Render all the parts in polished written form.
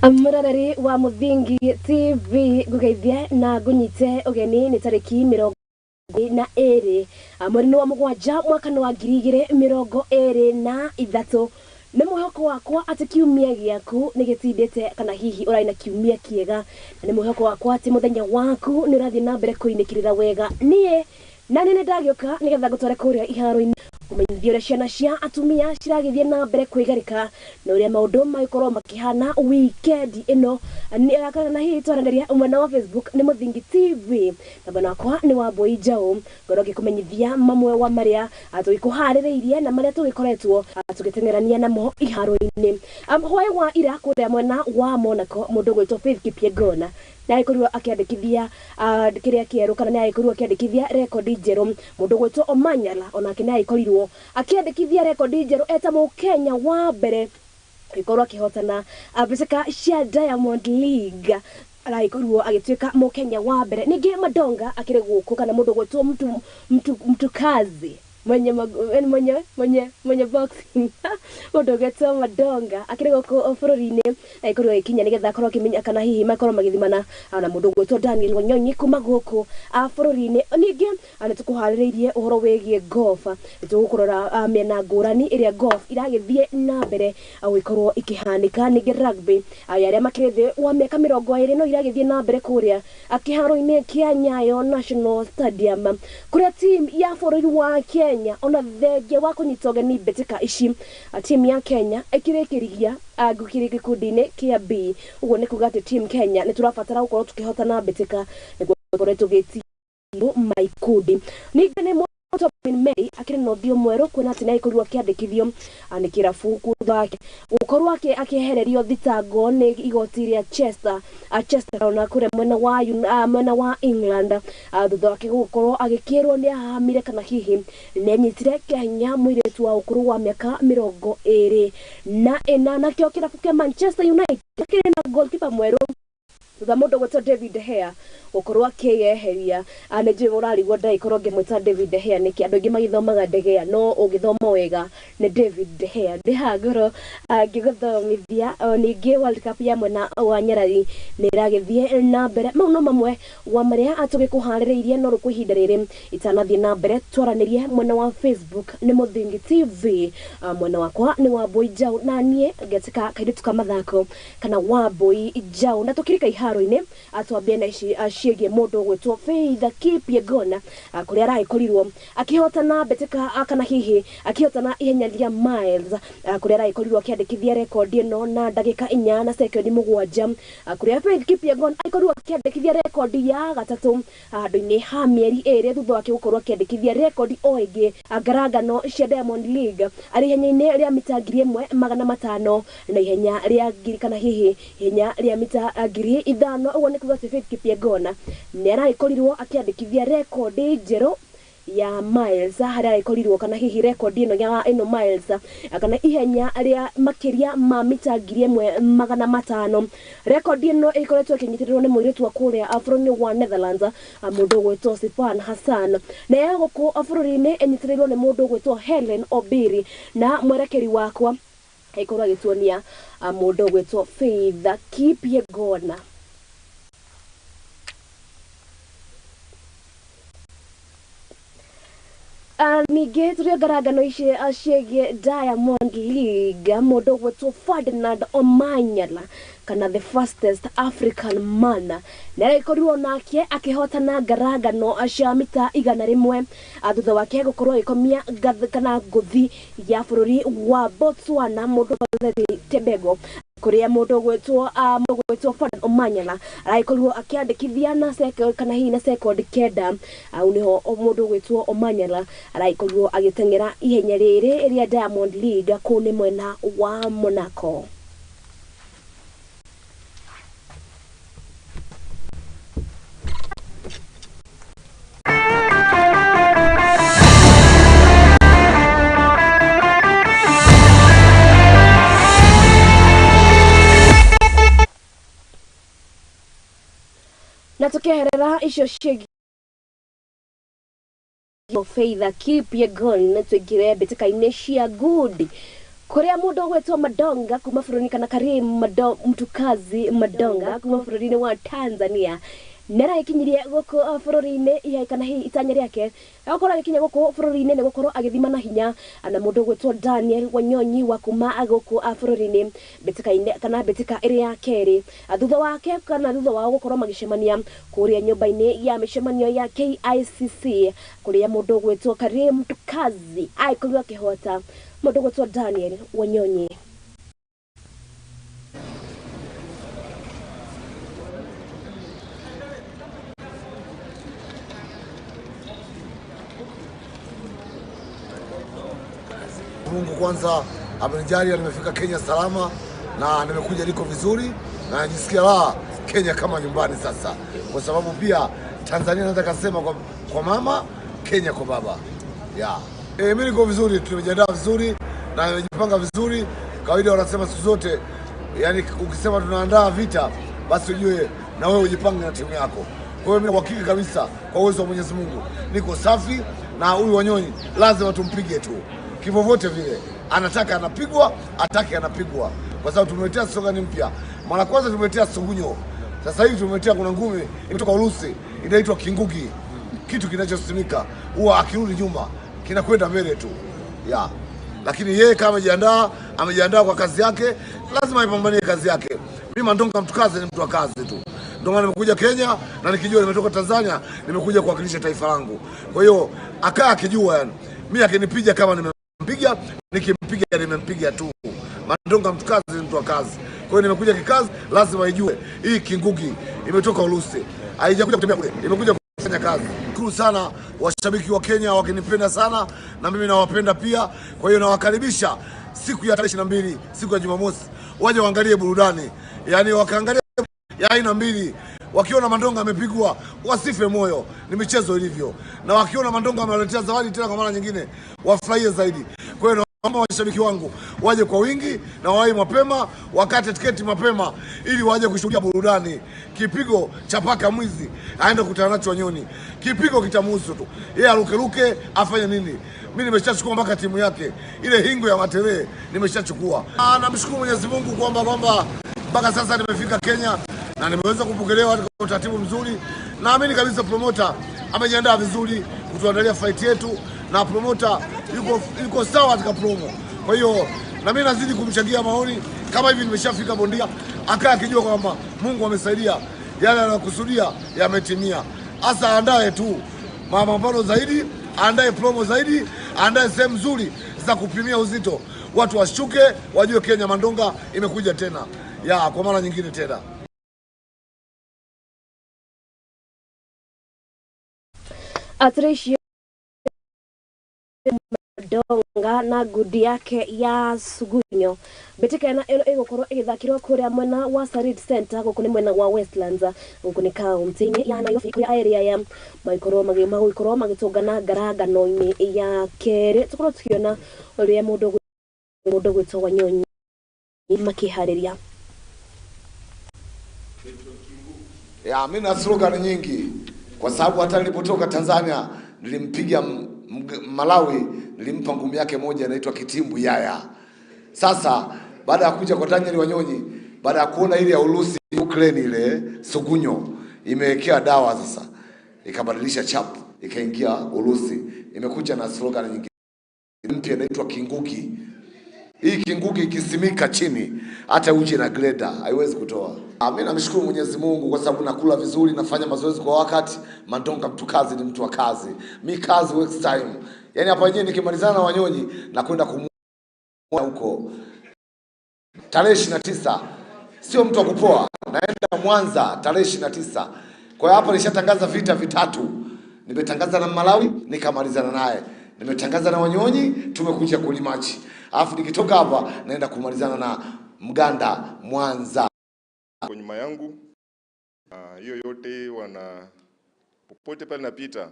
Mũroreri wa Mũthingi TV, ngũgeithie na ngũnyite ũgeni. Nĩ tarĩki 22 mweri-inĩ wa mũgwanja, mwaka wa 2023. Nĩ mwĩhoko wakwa atĩ kiumia gĩaku nĩ gĩtindĩte, kana hihi ũrarĩ na kiumia kĩega, na nĩ mwĩhoko wakwa atĩ mũthenya waku nĩ ũrathiĩ na mbere kũinĩkĩrĩra wega. Niĩ na nĩ ndagĩũka nĩgetha ngũtware kũrĩa iharo-inĩ, kũmenyithia ũrĩa ciana cia atumia ciragĩthiĩ na mbere kwĩgarĩka na ũrĩa maũndũ magĩkorwo makĩhana wikendi ĩno. Kana hihi twaranĩria mwena wa Facebook nĩ Mũthingi TV, na mwena wakwa nĩ wa Mbũi Njaũ. Ngorwo ngĩkũmenyithia mamwe wa marĩa tũgĩkũharĩrĩirie na marĩa tũgĩkoretwo tũgĩteng'erania namo iharo-inĩ. Hwaĩ wa ira kũrĩa mwena wa Monaco, mũndũ ũgwĩtwo Faith Kipyegon nĩ agĩkorirwo akĩandĩkithia kĩrĩa kĩerũ, kana nĩ agĩkorirwo akĩandĩkithia rekondi njerũ. Mũndũ ũgwĩtwo Omanyala onake nĩ agĩkorirwo akĩandĩkithia rekondi njerũ eta Mũkenya wa mbere agĩkorwo akĩhotana mbĩtĩka cia Diamond League, aragĩkorirwo agĩtuĩka Mũkenya wa mbere. Ningĩ Madonga akĩrĩ gũkũ, kana mũndũ ũgwĩtwo mtu kazi mwenye mwenye mwenye mwenye boxing, mũndũ ũgwĩtwo Madonga akĩrĩ gũkũ bũrũri-inĩ, agĩkorirwo agĩkinya nĩgetha akorwo akĩmenya kana hihi makorwo magĩthimana na mũndũ ũgwĩtwo Daniel Wanyonyi kuma gũkũ bũrũri-inĩ. Ningĩ nĩ tũkũharĩrĩirie ũhoro wĩgiĩ golf, nĩ tũgũkũrora mĩena ngũrani ĩrĩa golf iragĩthiĩ na mbere gũgĩkorwo ikĩhanĩka. Ningĩ rugby ya arĩa makĩrĩ thĩ wa mĩaka 20 no iragĩthiĩ na mbere kũrĩa kĩharo-inĩ kĩa Nyayo National Stadium, kũrĩa team ya bũrũri wa Kenya, ona thengia wa kũnyita ũgeni mbĩtĩka ici, team ya Kenya ĩkĩrĩkĩrigia ngũkĩrĩ gĩkundi-inĩ kĩa B. Ũguo nĩ kuga atĩ team Kenya nĩ tũrabatara gũkorwo tũkĩhotana mbĩtĩka nĩguo tũkorwo tũgĩti maikundi. Ningĩ nĩ Tobin Mary akĩrĩ na ũthiũ mwerũ, kuona atĩ nĩ agĩkorirwo akĩandĩkithio nĩ kĩrabu thutha wake gũkorwo akĩehererio thitango nĩ igoti rĩa Chester na kũrĩa mwena wa England, thutha wake gũkorwo agĩkĩrwo nĩ ahahamire, kana hihi nĩ anyitire kĩa hinya mũirĩtu wa ũkũrũ wa mĩaka 24. Nakĩo kĩrabu kĩa Manchester United kĩrĩ na goalkeeper mwerũ thutha mũndũ gwĩtwo David De Gea gũkorwo akĩyeheria. Nĩ njũĩ ũrarigwo ndagĩkorwo ngĩmwĩta David De Gea nĩkĩ. Andũ aingĩ magĩthomaga De Gea, no ũgĩthoma wega nĩ David De Gea. Ndĩ haha ngorwo ngĩgũthomithia. Ningĩ World Cup ya mwena wa Nyarari nĩ ĩragĩthiĩ na mbere. Mau no mamwe wa marĩa tũgĩkũharĩrĩirie, no rĩu kwa ihinda rĩrĩ itanathiĩ na mbere, twaranĩrie mwena wa Facebook nĩ Mũthingi TV, mwena wakwa nĩ wa Mbũi Njaũ, na niĩ ngetĩka kairĩtu ka mathako kana wa Mbũi Njaũ. Na tũkĩrika iharo-inĩ, twambie na ici ciĩgiĩ mũndũ ũgwĩtwo Faith Kipyegon, kũrĩa aragĩkorirwo akĩhotana mbĩtĩka, kana hihi akĩhotana ihenya rĩa miles, kũrĩa aragĩkorirwo akĩandĩkithia rekondi ĩno na ndagĩka 4 na sekondi 7, kũrĩa Faith Kipyegon agĩkorirwo akĩandĩkithia rekondi ya gatatũ handũ-inĩ ha mĩeri 2, thutha wake gũkorwo akĩandĩkithia rekondi o ĩngĩ ngarangano cia Diamond League arĩ ihenya-inĩ rĩa mita 1500 na ihenya rĩa ngiri, kana hihi ihenya rĩa mita 5000. Ũguo nĩ kuga atĩ Faith Kipyegon nĩ aragĩkorirwo akĩandĩkithia rekondi njerũ ya miles, harĩa agĩkorirwo, kana hihi rekondi ĩno ya ĩno miles, kana ihenya rĩa makĩria ma mita 1500. Rekondi ĩno ĩkoretwo ĩkĩnyitĩrĩrwo nĩ mũirĩtu wa kũrĩa bũrũri-inĩ wa Netherlands, mũndũ ũgwĩtwo Sifan Hassan, na ya gũkũ bũrũri-inĩ ĩnyitĩrĩirwo nĩ mũndũ ũgwĩtwo Helen Obiri. Na mwerekeri wakwa agĩkorwo agĩtuonia mũndũ ũgwĩtwo Faith Kipyegon. Ningĩ tũrĩ ngarangano ici ciĩgiĩ Diamond League, mũndũ ũgwĩtwo Ferdinand Omanyala, kana the fastest African man, nĩ aragĩkorirwo nake akĩhotana ngarangano cia mita 100, thutha wake gũkorwo agĩkomia kana ngũthi ya bũrũri wa Botswana, mũndũ Tebego, kũrĩa mũndũ ũgwĩtwo Ferdinand Omanyala aragĩkorirwo akĩandĩkithia na kana hihi na sekondi 9. Hau nĩho mũndũ ũgwĩtwo Omanyala aragĩkorirwo agĩteng'era ihenya rĩrĩ rĩa Diamond League kũu nĩ mwena wa Monaco. Na tukiherera icio ciĩgiĩ Faith Kipyegon, tuingire mbĩtĩka-inĩ cia ngundi. Kuria mundu gwetwo Madonga kuma bururi kana Karim Mtukazi Madonga kuma bururi-ini wa Tanzania nĩaragĩkinyirie gũkũ bũrũri-inĩ ihe kana hihi itanya rĩake gũkorwo agĩkinya gũkũ bũrũri-inĩ nĩ gũkorwo agĩthima na hinya na mũndũ gwĩtwo Daniel Wanyonyi wa kuma gũkũ bũrũri-inĩ mbĩtĩka-inĩ kana mbĩtĩka ĩrĩ ya kerĩ thutha wake kana thutha wao gũkorwo magĩcemania kũrĩa nyũmba-inĩ ya mĩcemanio ya KICC kũrĩa mũndũ gwĩtwo Karim Mtukazi agĩkorirwo akĩhota mũndũ gwĩtwo Daniel Wanyonyi. Mungu kwanza amenijalia nimefika Kenya salama na nimekuja niko vizuri na najisikia raha Kenya kama nyumbani sasa, kwa sababu pia Tanzania naweza kusema kwa mama, Kenya kwa baba. Yeah. Mimi niko vizuri, tumejiandaa vizuri na nimejipanga vizuri. Kawaida wanasema siku zote, yani ukisema tunaandaa vita basi ujue na wewe ujipange na timu yako. Kwa hiyo mimi kwa hakika kabisa kwa uwezo wa Mwenyezi Mungu niko safi na huyu Wanyonyi lazima tumpige tu. Kivovote vile, anataka anapigwa, ataki anapigwa. Kwa sababu tumeletea slogan mpya. Mara kwanza tumeletea sugunyo. Sasa hivi tumeletea kuna ngumi imetoka Urusi inaitwa kingugi. Kitu kinachosimika huwa akirudi nyuma kinakwenda mbele tu. Yeah. Lakini yeye kama amejiandaa kwa kazi yake, lazima aipambanie kazi yake. Mimi Mandonga Mtukazi ni mtu wa kazi tu. Ndio maana nimekuja Kenya na nikijua nimetoka Tanzania, nimekuja kuwakilisha taifa langu. Kwa hiyo akaa akijua yani, mimi akinipiga kama nimempiga, nikimpiga nimempiga tu. Mandonga Mtukazi ni mtu wa kazi. Kwa hiyo nimekuja kikazi, lazima ijue hii kingugi imetoka Urusi. Haijakuja kutembea kule, imekuja kufanya kazi. Shukuru sana washabiki wa Kenya wakinipenda sana na mimi nawapenda pia. Kwa hiyo nawakaribisha siku ya tarehe 22, siku ya Jumamosi, waje waangalie burudani. Yaani wakaangalia ya aina mbili. Wakiona Mandonga amepigwa wasife moyo, ni michezo ilivyo. Na wakiona Mandonga amewaletea zawadi tena kwa mara nyingine, wafurahie zaidi. Kwa hiyo naomba washabiki wangu waje kwa wingi na wawahi mapema, wakate tiketi mapema ili waje kushuhudia burudani. Kipigo cha paka mwizi aende kukutana nacho Wanyonyi. Kipigo kitamuhusu tu. Yeye arukeruke afanye nini? Mimi nimeshachukua mpaka timu yake. Ile hingo ya Matere nimeshachukua. Namshukuru Mwenyezi Mungu kwamba mpaka sasa nimefika Kenya na nimeweza kupokelewa kwa utaratibu mzuri. Naamini kabisa promoter amejiandaa vizuri kutuandalia fight yetu na promoter yuko sawa katika promo. Kwa hiyo na mimi nazidi kumchangia maoni. Kama hivi nimeshafika bondia, akaa akijua kwamba Mungu amesaidia, yale anayokusudia yametimia. Hasa andae tu mapambano zaidi, andae promo zaidi, andae sehemu nzuri za kupimia uzito. Watu washuke, wajue Kenya Mandonga imekuja tena. Ya kwa mara nyingine tena. Atrishi Madonga na ngudi yake ya sugunyo mbĩtĩka ĩno ĩgũkorwo ĩgĩthakĩrwo kũrĩa mwena wa Sarit Center gũkũ nĩ mwena wa Westlands gũkũ nĩ kaunti-inĩ ya Nairobi kũrĩa area ya magũikorwo magĩtũngana ngarangano-inĩ ya kerĩ. Tũkorwo tũkĩona ũrĩa mũndũ gwĩtwo Wanyonyi makĩharĩria. Ya mimi na slogan nyingi kwa sababu hata nilipotoka Tanzania nilimpiga Malawi, nilimpa ngumi yake moja inaitwa kitimbu yaya. Sasa baada ya kuja kwa Daniel Wanyonyi, baada ya kuona ile ya Urusi Ukraine ile sugunyo imewekea dawa sasa, ikabadilisha chap ikaingia Urusi, imekuja na slogan nyingine mpya inaitwa kingugi. Hii kingugi ikisimika chini hata uje na grader haiwezi kutoa. Mimi namshukuru Mwenyezi Mungu kwa sababu nakula vizuri, nafanya mazoezi kwa wakati. Mandonga Mtukazi ni mtu wa kazi. Mi kazi works time. Yaani hapa wenyewe nikimalizana na Wanyonyi na kwenda kumuona huko. Tarehe 29 sio mtu wa kupoa, naenda Mwanza tarehe 29. Kwa hiyo hapa nishatangaza vita vitatu. Nimetangaza na Malawi nikamalizana naye. Nimetangaza na Wanyonyi tumekuja kulimachi. Alafu nikitoka hapa naenda kumalizana na Mganda Mwanza. Kwa nyuma yangu hiyo yote wana popote pale napita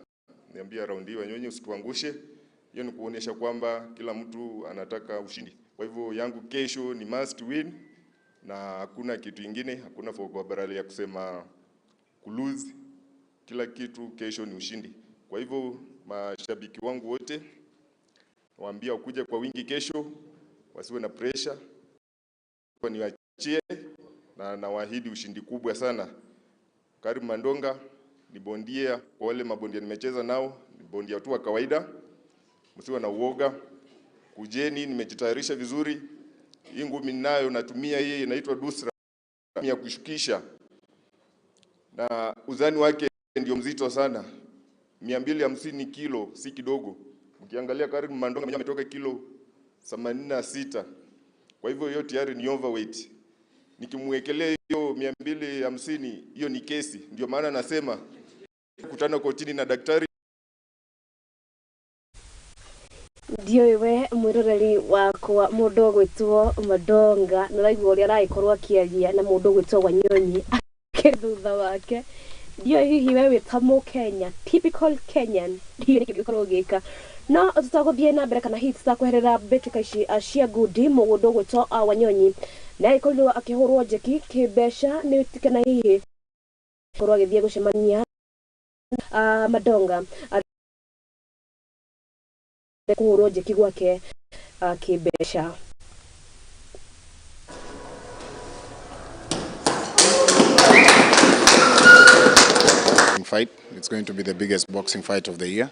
niambia raundi hii Wanyonyi usituangushe. Hiyo ni kuonyesha kwamba kila mtu anataka ushindi. Kwa hivyo yangu kesho ni must win na hakuna kitu kingine, hakuna for ya kusema kulose. Kila kitu kesho ni ushindi. Kwa hivyo mashabiki wangu wote waambia wakuje kwa wingi kesho. Wasiwe na pressure, niwachie na nawaahidi ushindi kubwa sana. Karim Mandonga ni bondia, kwa wale mabondia nimecheza nao ni bondia tu wa kawaida, msiwe na uoga, kujeni, nimejitayarisha vizuri. Hii ngumi ninayo natumia hii inaitwa dusra ya kushukisha, na uzani wake ndio mzito sana, 250 kilo si kidogo. Mkiangalia Karim Mandonga mwenyewe ametoka kilo 86, kwa hivyo hiyo tayari ni overweight. Nikimwekelea hiyo 250, hiyo ni kesi. Ndio maana nasema kutana kotini na daktari. Ndiũĩ we mwĩroreri wakwa, mũndũ ũgwĩtwo Mandonga nĩ ũraigua ũrĩa aragĩkorwo akĩaria na mũndũ ũgwĩtwo Wanyonyi akĩrĩ thutha wake. Ndiũĩ hihi we wĩ ta mũkenya, typical Kenyan, ndiũĩ nĩkĩ ũngĩkorwo ũgĩka, no tũtagũthiĩ na mbere kana hihi tũtakweherera mbĩtĩka ici cia ngundi, mũndũ ũgwĩtwo Wanyonyi nĩ agĩkorirwo akĩhũrwo njeki kĩmbeca nĩ kana hihi korwo agĩthiĩ gũcemania Mandonga kũhũrwo njeki gwake kĩmbeca. Fight. It's going to be the biggest boxing fight of the year,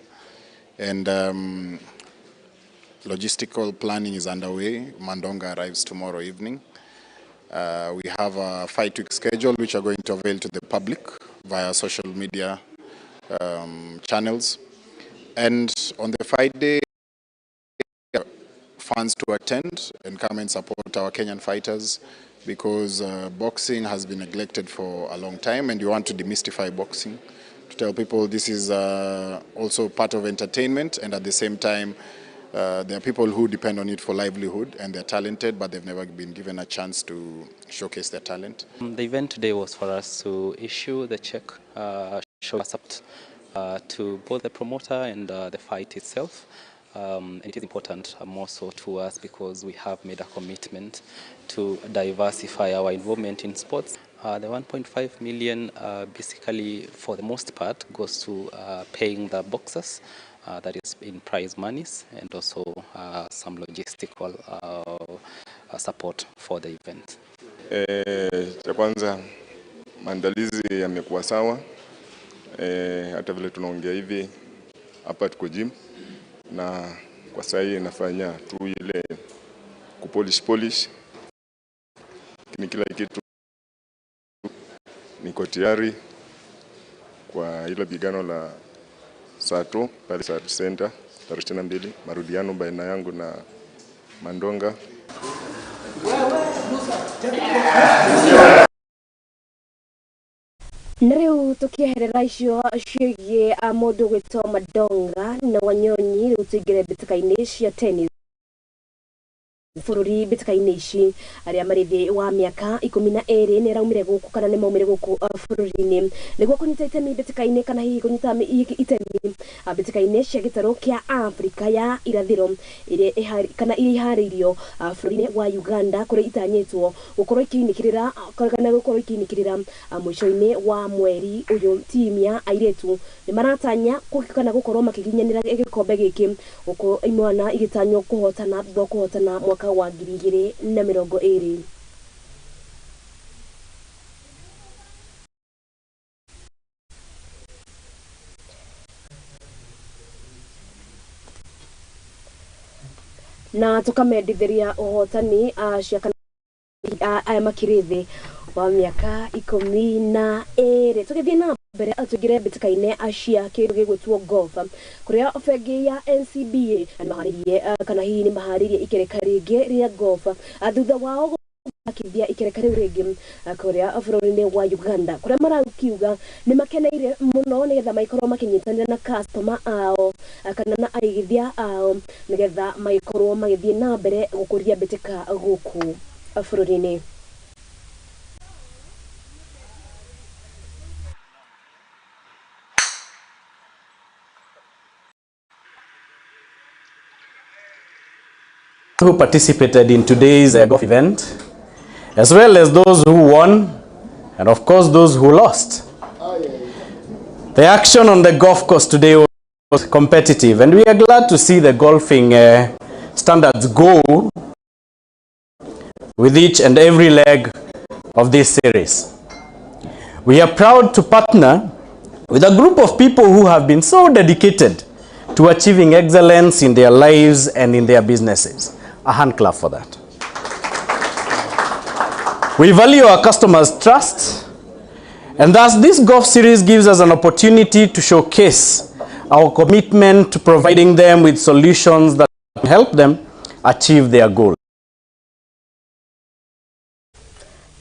and logistical planning is underway. Mandonga arrives tomorrow evening. We have a fight week schedule which are going to avail to the public via social media channels. And on the fight day, fans to attend and come and support our Kenyan fighters, because boxing has been neglected for a long time, and you want to demystify boxing, to tell people this is also part of entertainment, and at the same time there are people who depend on it for livelihood, and they're talented, but they've never been given a chance to showcase their talent. The event today was for us to issue the check, show support to both the promoter and the fight itself. It is important more so to us because we have made a commitment to diversify our involvement in sports. The 1.5 million basically for the most part goes to paying the boxers, that is in prize monies, and also some logistical support for the event. Cha kwanza, maandalizi yamekuwa sawa. Hata vile tunaongea hivi hapa tuko gym, na kwa sasa hii nafanya tu ile kupolish polish, lakini kila kitu niko tayari kwa ile pigano la Sato pale Sato Center tarehe 22, marudiano baina yangu na Mandonga. Na rĩu tũkĩeherera icio ciĩgiĩ mũndũ gwĩtwo Mandonga na Wanyonyi, rĩu tũingĩre mbĩtĩka-inĩ cia tennis bũrũri. Mbĩtĩka-inĩ ici, arĩa marĩ thĩ wa mĩaka 12 nĩ araumire gũkũ kana nĩ maumire gũkũ bũrũri-inĩ nĩguo kũnyita itemi mbĩtĩka-inĩ kana hihi kũnyita itemi mbĩtĩka-inĩ cia gĩtarũ kĩa Afrika ya irathĩro ĩrĩa kana iria iharĩirio bũrũri-inĩ wa Uganda, kũrĩa itanyĩtwo gũkorwo ikĩinĩkĩrĩra kana gũkorwo ikĩinĩkĩrĩra mũico-inĩ wa mweri ũyũ. Timu ya airĩtu nĩ maratanya kana gũkorwo makĩginyanĩra gĩkombe gĩkĩ, gũkũ imwana igĩtanywo kũhotana thutha wa kũhotana mwaka wa 2020. Na tũkamendithĩria ũhotani cia kana aya makĩrĩ thĩ wa mĩaka 12. Tũgĩthiĩ na mbere, tũingĩre mbĩtĩka-inĩ cia kĩndũ gĩgwĩtwo golf, kũrĩa bengi ya NCBA nĩ maharĩirie kana hihi nĩ maharĩirie ikereka rĩngĩ rĩa golf thutha wao akithia ikereka rĩu rĩngĩ kũrĩa bũrũri-inĩ wa Uganda, kũrĩa marakiuga nĩ makeneire mũno nĩgetha magĩkorwo makĩnyitanĩra na customer ao kana na aigithia ao nĩgetha magĩkorwo magĩthiĩ na mbere gũkũria mbĩtĩka gũkũ bũrũri-inĩ. Who participated in today's golf event, as well as those who won, and of course those who lost. The action on the golf course today was competitive, and we are glad to see the golfing standards go with each and every leg of this series. We are proud to partner with a group of people who have been so dedicated to achieving excellence in their lives and in their businesses. A hand clap for that. We value our customers' trust, and thus this golf series gives us an opportunity to showcase our commitment to providing them with solutions that help them achieve their goals.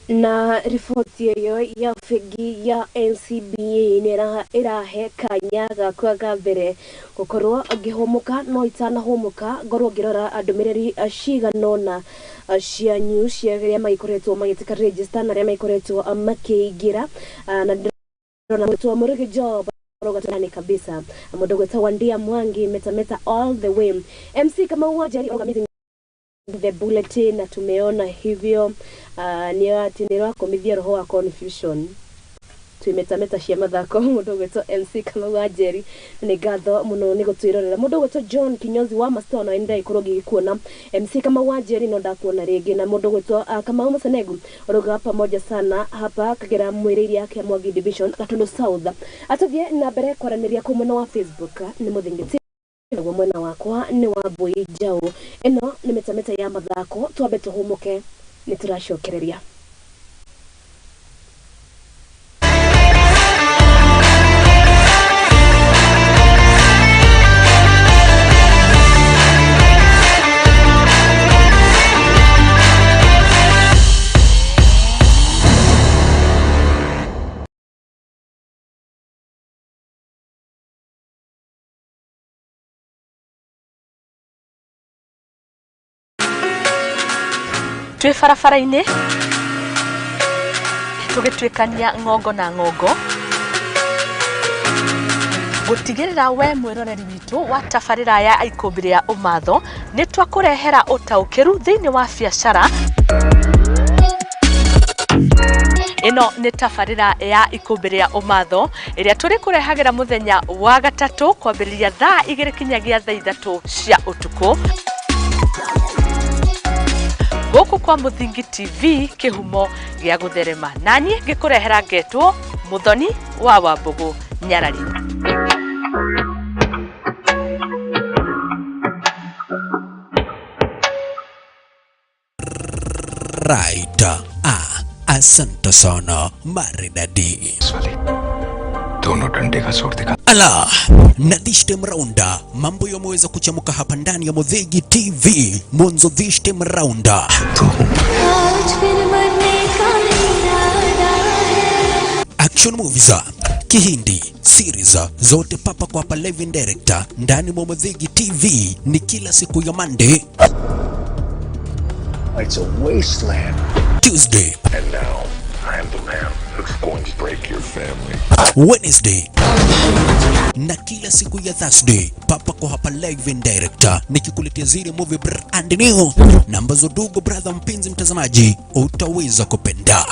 Na riboti ĩyo ya bengi ya NCBA nĩ ĩrahe kanya gakwa ga mbere gũkorwo ngĩhũmũka, no itanahũmũka ngorwo ngĩrora ndũmĩrĩri cigana ũna cianyu cia arĩa magĩkoretwo magĩtĩka register na arĩa magĩkoretwo makĩingĩra, na ndĩrona mũtwa Mũrũgĩ Job rogatani kabisa, mũndũ gwĩtwo Wandia Mwangi metameta all the way, MC Kamau Wanjeri organizing the bulletin, na tumeona hivyo nĩ atĩ nĩ rakomithia roho wa confusion twimetameta cia mathako. Mũndũ ũgwĩtwo MC Kamau wa Njeri, nĩ ngatho mũno nĩ gũtwĩrorera. Mũndũ ũgwĩtwo John Kinyozi wa Masto, na nĩndagĩkorwo ngĩgĩkuona. MC Kamau wa Njeri, no ndakuona rĩngĩ. Na mũndũ ũgwĩtwo Kamau Masanegu ũrauga pamoja sana hapa Kagera mwĩrĩ yake Mwangi Division, Gatundu South. Atũthiĩ na mbere kwaranĩria kũu mwena wa Facebook. Nĩ mũthingiti naguo mwena wakwa nĩ wa Mbui Njaũ. Ĩno nĩ metameta ya mathako. Twambe tũhũmũke, nĩ tũracokereria. Twĩ barabara-inĩ tũgĩtuĩkania ng'ongo na ng'ongo gũtigĩrĩra we mwĩroreri witũ wa tabarĩra ya Ikũmbĩ rĩa Ũmatho nĩ twakũrehera ũtaũkĩru thĩinĩ wa biacara. Ĩno nĩ tabarĩra ya Ikũmbĩ rĩa Ũmatho ĩrĩa tũrĩ kũrehagĩra mũthenya wa gatatũ kwambĩrĩria thaa 2 kinyagia thaa 3 cia ũtukũ gũkũ kwa Mũthingi TV, kĩhumo gĩa gũtherema, naniĩ ngĩkũrehera ngetwo Mũthoni wa Wambũgũ Nyarari. Right. Ah, asante sana maridadi. दोनों डंडे का जोर दिखा Ala, na this time round mambo yameweza kuchamuka hapa ndani ya Muthigi TV. Mwanzo this time round action movies, Kihindi series zote papa kwa hapa live and direct ndani mwa Muthigi TV ni kila siku ya Monday, It's a wasteland. Tuesday, And now I am the man who's going to break your family. Wednesday na kila siku ya Thursday papa kwa hapa live and direct, nikikuletea zile movie brand new na ambazo dugo brother mpenzi mtazamaji utaweza kupenda.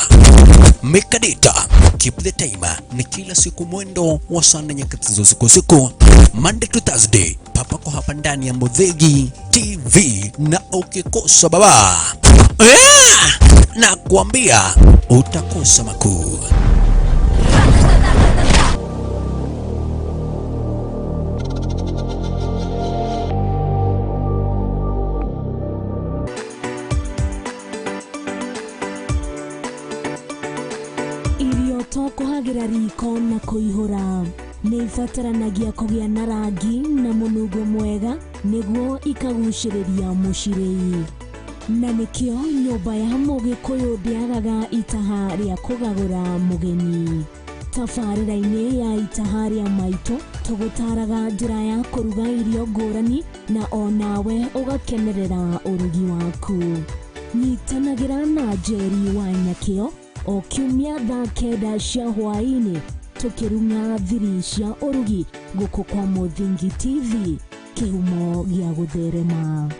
Make a date, keep the time ni kila siku mwendo wa saa nne nyakati za usiku usiku, Monday to Thursday papa kwa hapa ndani ya Muthigi TV, na ukikosa baba na kuambia utakosa makuu. Irio to kũhagĩra riko na kũihũra, nĩ ibataranagia kũgĩa na rangi na mũnungo mwega nĩguo ikagucĩrĩria mũcirĩi, na nĩkĩo nyũmba ya mũgĩkũyũ ndĩagaga itaha rĩa kũgagũra mũgeni. Tabarĩra-inĩ ya Itaha rĩa Maitũ tũgũtaraga njĩra ya kũruga irio ngũrani na onawe ũgakenerera ũrugi waku. Nyitanagĩra na Njeri wa Nyakĩo o kiumia thaa 9 cia hwaĩ-inĩ tũkĩrung'a thiri cia ũrugi gũkũ kwa Mũthingi TV, kĩhumo gĩa gũtherema.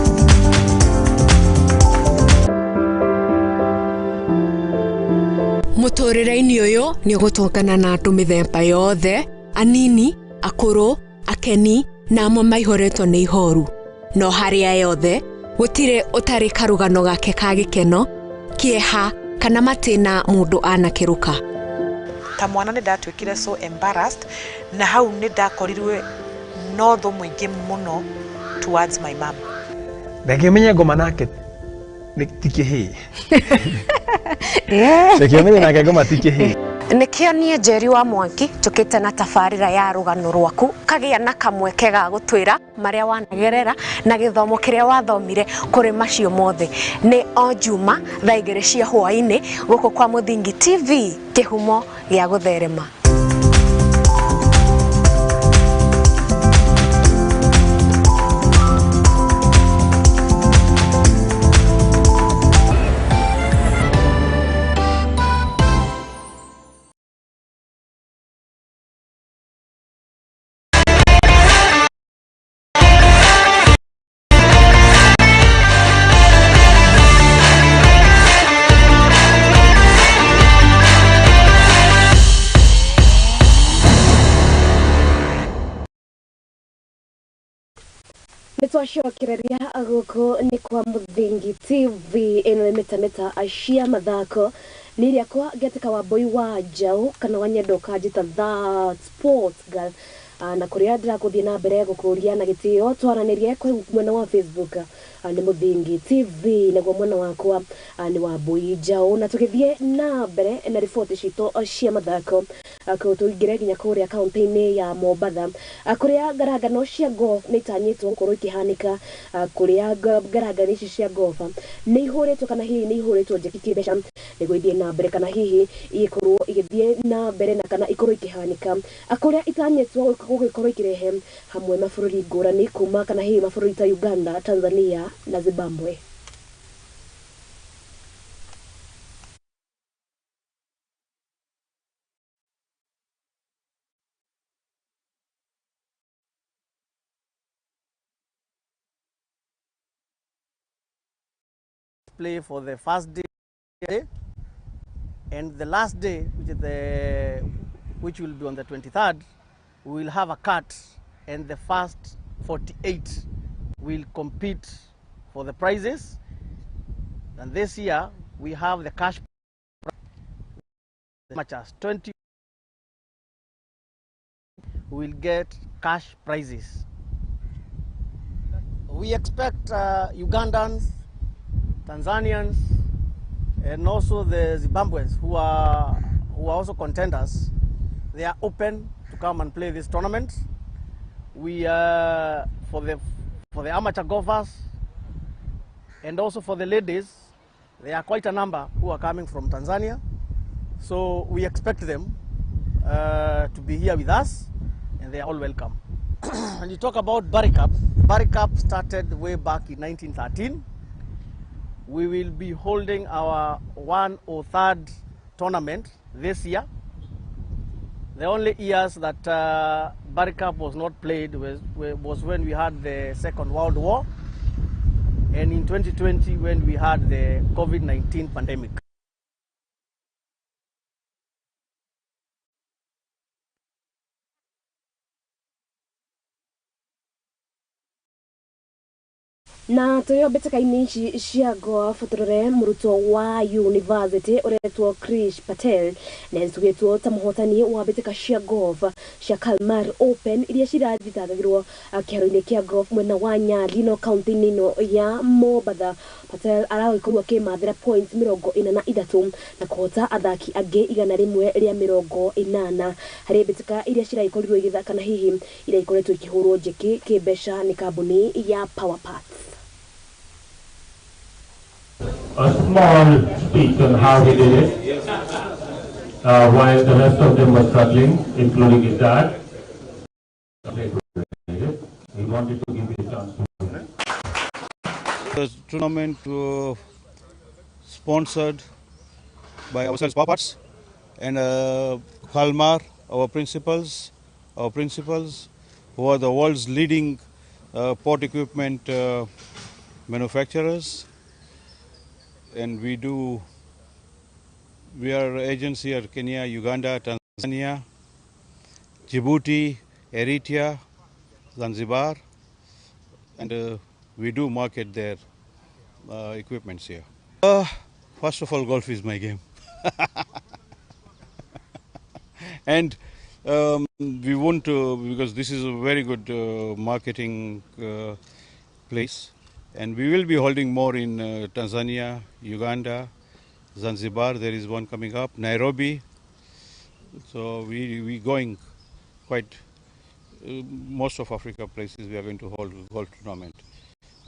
Mũtũrĩre-inĩ ũyũ nĩ ũgũtũngana na andũ mĩthemba yothe, anini, akũrũ, akeni na amwe maihũrĩtwo nĩ ihoru. No harĩa yothe gũtirĩ ũtarĩ karũgano gake ka gĩkeno Kĩeha kana matĩna mũndũ anakĩrũka. Ta mwana nĩ ndatuĩkire so embarrassed, na hau nĩ ndakorirwe no thũ mũingĩ mũno towards my mom. Reke menye ngoma nake ti kĩhĩĩ. Reke menye nake ngoma ti kĩhĩĩ. Nĩkĩo niĩ Njeri wa Mwangi njũkĩte na tabarĩra ya rũgano rwaku kagĩa na kamweke ga gũtwĩra marĩa wanagerera na gĩthomo kĩrĩa wathomire kũrĩ macio mothe. Nĩ o Juma thaa 2 cia hwaĩ-inĩ gũkũ kwa Mũthingi TV, kĩhumo gĩa gũtherema. Nĩtwacokereria gũkũ nĩ kwa Mũthingi TV, ĩno nĩ mĩtamĩta cia mathako. Nĩ rĩakwa ngetĩka wa Mbui wa Njaũ kana wa Nyendo kanjĩta that sports girl, na kũrĩa ndĩrakũthiĩ na mbere gũkũria na gĩtĩo twaranĩrie kwĩ mwena wa Facebook nĩ Mũthingi TV, naguo mwena wakwa nĩ wa Mbui Njaũ. Na tũgĩthiĩ na mbere na riboti citũ cia mathako, tũingĩre nginya kũrĩa kaunti-inĩ ya Mombatha, kũrĩa ngarangano cia golf nĩ itanyĩtwo gũkorwo ikĩhanĩka, kũrĩa ngarangano ici cia golf nĩ ihũrĩtwo kana hihi nĩ ihũrĩtwo njeki kĩmbeca nĩguo ithiĩ na mbere kana hihi ikorwo igĩthiĩ na mbere na kana ikorwo ikĩhanĩka, kũrĩa itanyĩtwo gũgĩkorwo ikĩrehe hamwe mabũrũri ngũrani kuma kana hihi mabũrũri ta Uganda, Tanzania na Zimbabwe. Play for the first day and the last day, which will be on the 23rd, we will have a cut, and the first 48 will compete for the prizes. And this year we have the cash much as 20 will get cash prizes. We expect Ugandans, Tanzanians, and also the Zimbabweans who are also contenders. They are open to come and play this tournament. We for the amateur golfers and also for the ladies, there are quite a number who are coming from Tanzania. So we expect them to be here with us, and they are all welcome. And you talk about Barry Cup. Barry Cup started way back in 1913. We will be holding our 103rd tournament this year. The only years that Barry Cup was not played was when we had the Second World War, and in 2020 when we had the COVID-19 pandemic. Na tuyo mbĩtĩka-inĩ ici cia golf tũrore mũrutwo wa university ũretwo Krish Patel na ecugĩtwo ta mũhotani wa mbĩtĩka cia golf cia Kalmar Open iria cirathitangagĩrwo kĩharo-inĩ kĩa golf mwena wa Nyali no kaunti-inĩ ĩno ya Mombatha. Patel aragĩkorwo akĩmathĩra points 43 na kũhota athaki angĩ 180 harĩ mbĩtĩka iria ciragĩkorirwo igĩthaka na hihi iria ikoretwo ikĩhũrwo njeki kĩmbeca nĩ kambuni ya Power Parts. A small speech on how he did it, while the rest of them were struggling, including his dad. He wanted to give you a chance to win. The tournament sponsored by ourselves, Power Parts, and Kalmar, our principals, who are the world's leading port equipment manufacturers. And we are agents here, Kenya, Uganda, Tanzania, Djibouti, Eritrea, Zanzibar, and we do market their equipments here. First of all, golf is my game. And we want to, because this is a very good marketing place, and we will be holding more in Tanzania, Uganda, Zanzibar, there is one coming up, Nairobi. So we going quite, most of Africa places we are going to hold golf tournament.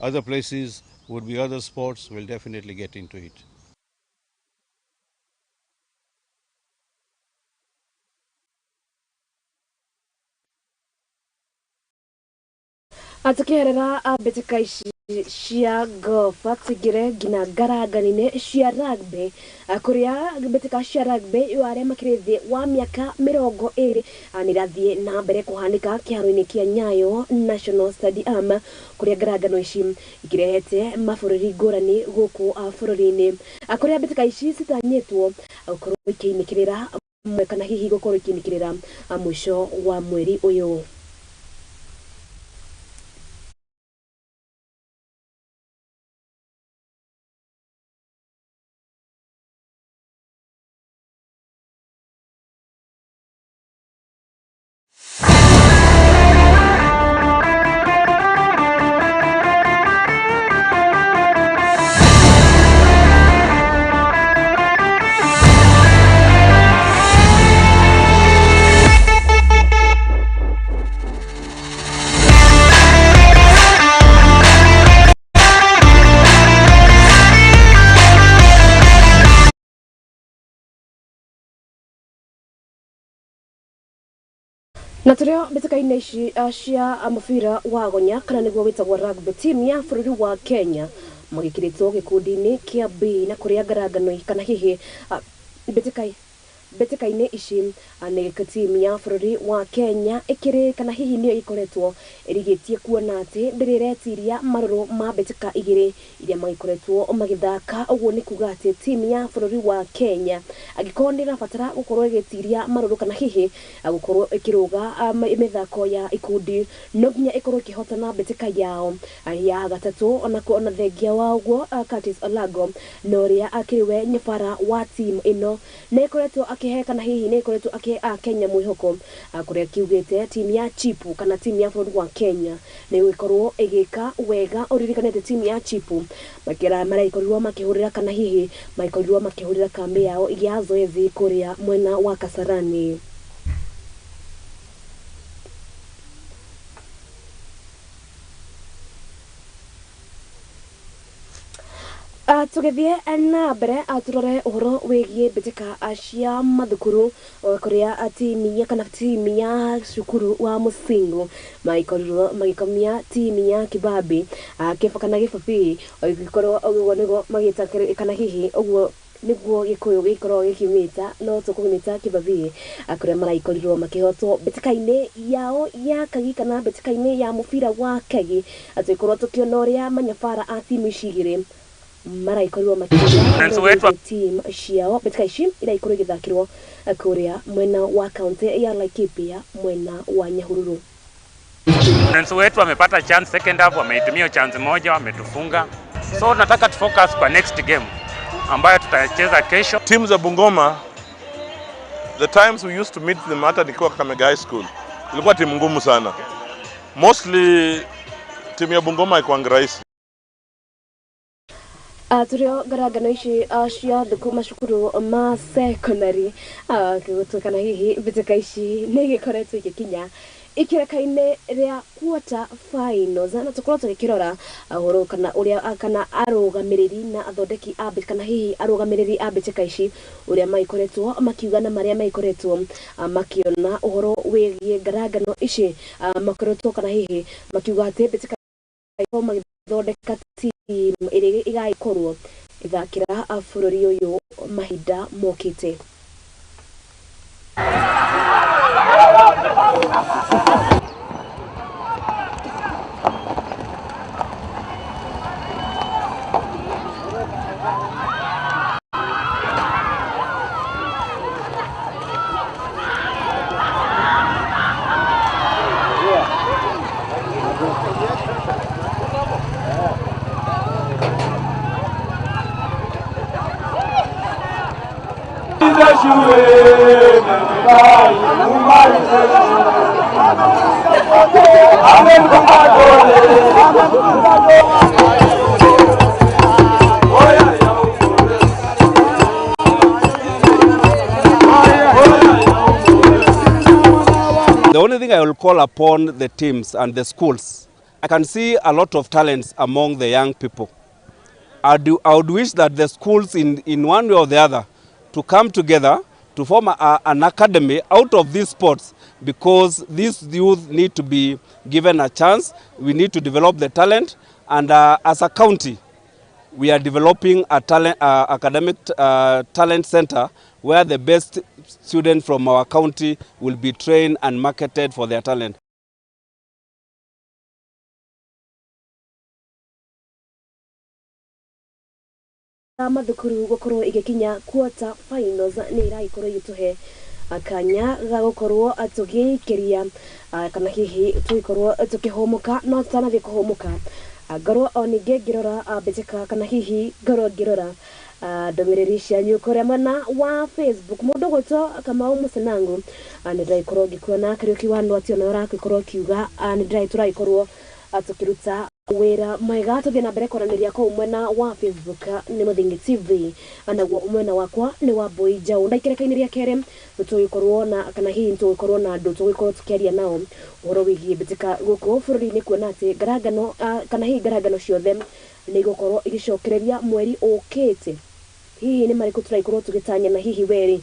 Other places would be other sports, we'll definitely get into it. Tukĩherera mbĩtĩka ici cia golf tũingĩre nginya ngarangani-inĩ cia rugby, kũrĩa mbĩtĩka cia rugby yo arĩa makĩrĩ thĩ wa mĩaka 20 nĩ irathiĩ na mbere kũhanĩka kĩharo-inĩ kĩa Nyayo National Stadium, kũrĩa ngarangano ici ikĩrehete mabũrũri ngũrani gũkũ bũrũri-inĩ, kũrĩa mbĩtĩka ici citanyĩtwo gũkorwo ikĩinĩkĩrĩra kana hihi gũkorwo ikĩinĩkĩrĩra mũico wa mweri ũyũ. Na tũrĩo mbĩtĩka-inĩ ici cia mũbira wa gonya kana nĩguo wĩtagwo rugby, team ya bũrũri wa Kenya magĩkĩrĩtwo gĩkundi-inĩ kĩa B, na kũrĩa ngarangano kana hihi mbĩtĩka-inĩ ici nĩ team ya bũrũri wa Kenya ĩkĩrĩ kana hihi nĩyo ĩkoretwo ĩrigĩtie kuona atĩ ndĩrĩretiria marũrũ ma mbĩtĩka igĩrĩ iria magĩkoretwo magĩthaka. Ũguo nĩ kuga atĩ team ya bũrũri wa Kenya angĩkorwo nĩ ĩrabatara gũkorwo ĩgĩtiria marũrũ kana hihi gũkorwo ĩkĩrũga mĩthako ya ikundi, no nginya ĩkorwo ĩkĩhotana mbĩtĩka yao ya gatatũ. Ona thengia wa ũguo, Curtis Olago na ũrĩa akĩrĩ we nyabara wa team ĩno nĩ ĩkoretwo akĩhe kana hihi nĩ ĩkoretwo akĩhe Kenya mwĩhoko, kũrĩa kiugĩte team ya Chipu kana team ya bũrũri wa Kenya nĩ ĩgũkorwo ĩgĩka wega. Ũririkanĩte team ya Chipu maragĩkorirwo makĩhũrĩra kana hihi magĩkorirwo makĩhũrĩra kambi yao ya zoezi kũrĩa mwena wa Kasarani. Tũgĩthiĩ na mbere tũrore ũhoro wĩgiĩ mbĩtĩka cia mathukuru, kũrĩa timu kana timu ya cukuru wa Musingu magĩkorirwo magĩkomia timu ya Kibabi kana Gĩbabii, ũgĩkorwo ũguo nĩguo magĩta kana hihi ũguo nĩguo Gĩkũyũ gĩkorwo gĩkĩmĩta, no tũkũmĩta Kibabii, kũrĩa maragĩkorirwo makĩhotwo mbĩtĩka-inĩ yao ya kagi kana mbĩtĩka-inĩ ya mũbira wa kagi. Tũgĩkorwo tũkĩona ũrĩa manyabara a timu ici igĩrĩ maragĩkorirwo makĩhotwo team ciao. Mbĩtĩka ici iragĩkorwo igĩthakĩrwo kũrĩa mwena wa kaunti ya Laikipia, mwena wa Nyahururu. Friends wetu wamepata chance second half, wameitumia chance moja, wametufunga. So nataka tufocus kwa next game ambayo tutacheza kesho. Teams za Bungoma, the times we used to meet them hata nikiwa Kakamega High School, ilikuwa timu ngumu sana. Mostly timu ya Bungoma haikuwa rahisi. Tũrĩo ngarangano ici cia thuku macukuru ma secondary, gũtuĩka hihi mbĩtĩka ici nĩ igĩkoretwo igĩkinya ikĩreka-inĩ rĩa quarter finals, na tũkorwo tũgĩkĩrora ũhoro kana ũrĩa kana arũgamĩrĩri na athondeki a kana hihi arũgamĩrĩri a mbĩtĩka ici ũrĩa magĩkoretwo makiuga na marĩa magĩkoretwo makĩona ũhoro wĩgiĩ ngarangano ici, makoretwo kana hihi makiuga atĩ mbĩtĩka magĩthondeka team ĩrĩa ĩgagĩkorwo ĩthakĩra bũrũri ũyũ mahinda mokĩte. The only thing I will call upon the teams and the schools, I can see a lot of talents among the young people. I would wish that the schools in one way or the other to come together to form an academy out of these sports, because these youth need to be given a chance. We need to develop the talent, and as a county, we are developing a talent, academic talent center where the best students from our county will be trained and marketed for their talent. Mathukuru gukorwo igikinya quarter finals ni iragĩkorwo igĩtũhe kanya ga gũkorwo tũgĩikĩria kana hihi tũgĩkorwo tũkĩhũmũka, no tũtanathiĩ kũhũmũka ngorwo o ningĩ ngĩrora mbĩtĩka kana hihi ngorwo ngĩrora ndũmĩrĩri cianyu kũrĩa mwena wa Facebook. Mũndũ ũgwĩtwo Kamau Mũcenangu nĩ ndĩragĩkorwo ngĩkuona. Kariũki wa Nduati ona ũragĩkorwo ũkiuga nĩ tũragĩkorwo tũkĩruta wĩra mwega. Tũthiĩ na mbere kwaranĩria kũu mwena wa Facebook nĩ Mũthingi TV, naguo mwena wakwa nĩ wa Mbũi Njaũ. Na ikereka-inĩ rĩa kerĩ nĩtũgũkorwo na kana hihi nĩtũgũkorwo na andũ tũgũkorwo tũkĩaria nao ũhoro wĩgiĩ mbĩtĩka gũkũ bũrũri-inĩ, kuona atĩ ngarangano kana hihi ngarangano ciothe nĩ igũkorwo igĩcokereria mweri ũkĩte. Hihi nĩ marĩkũ tũragĩkorwo tũgĩtanya, na hihi werĩ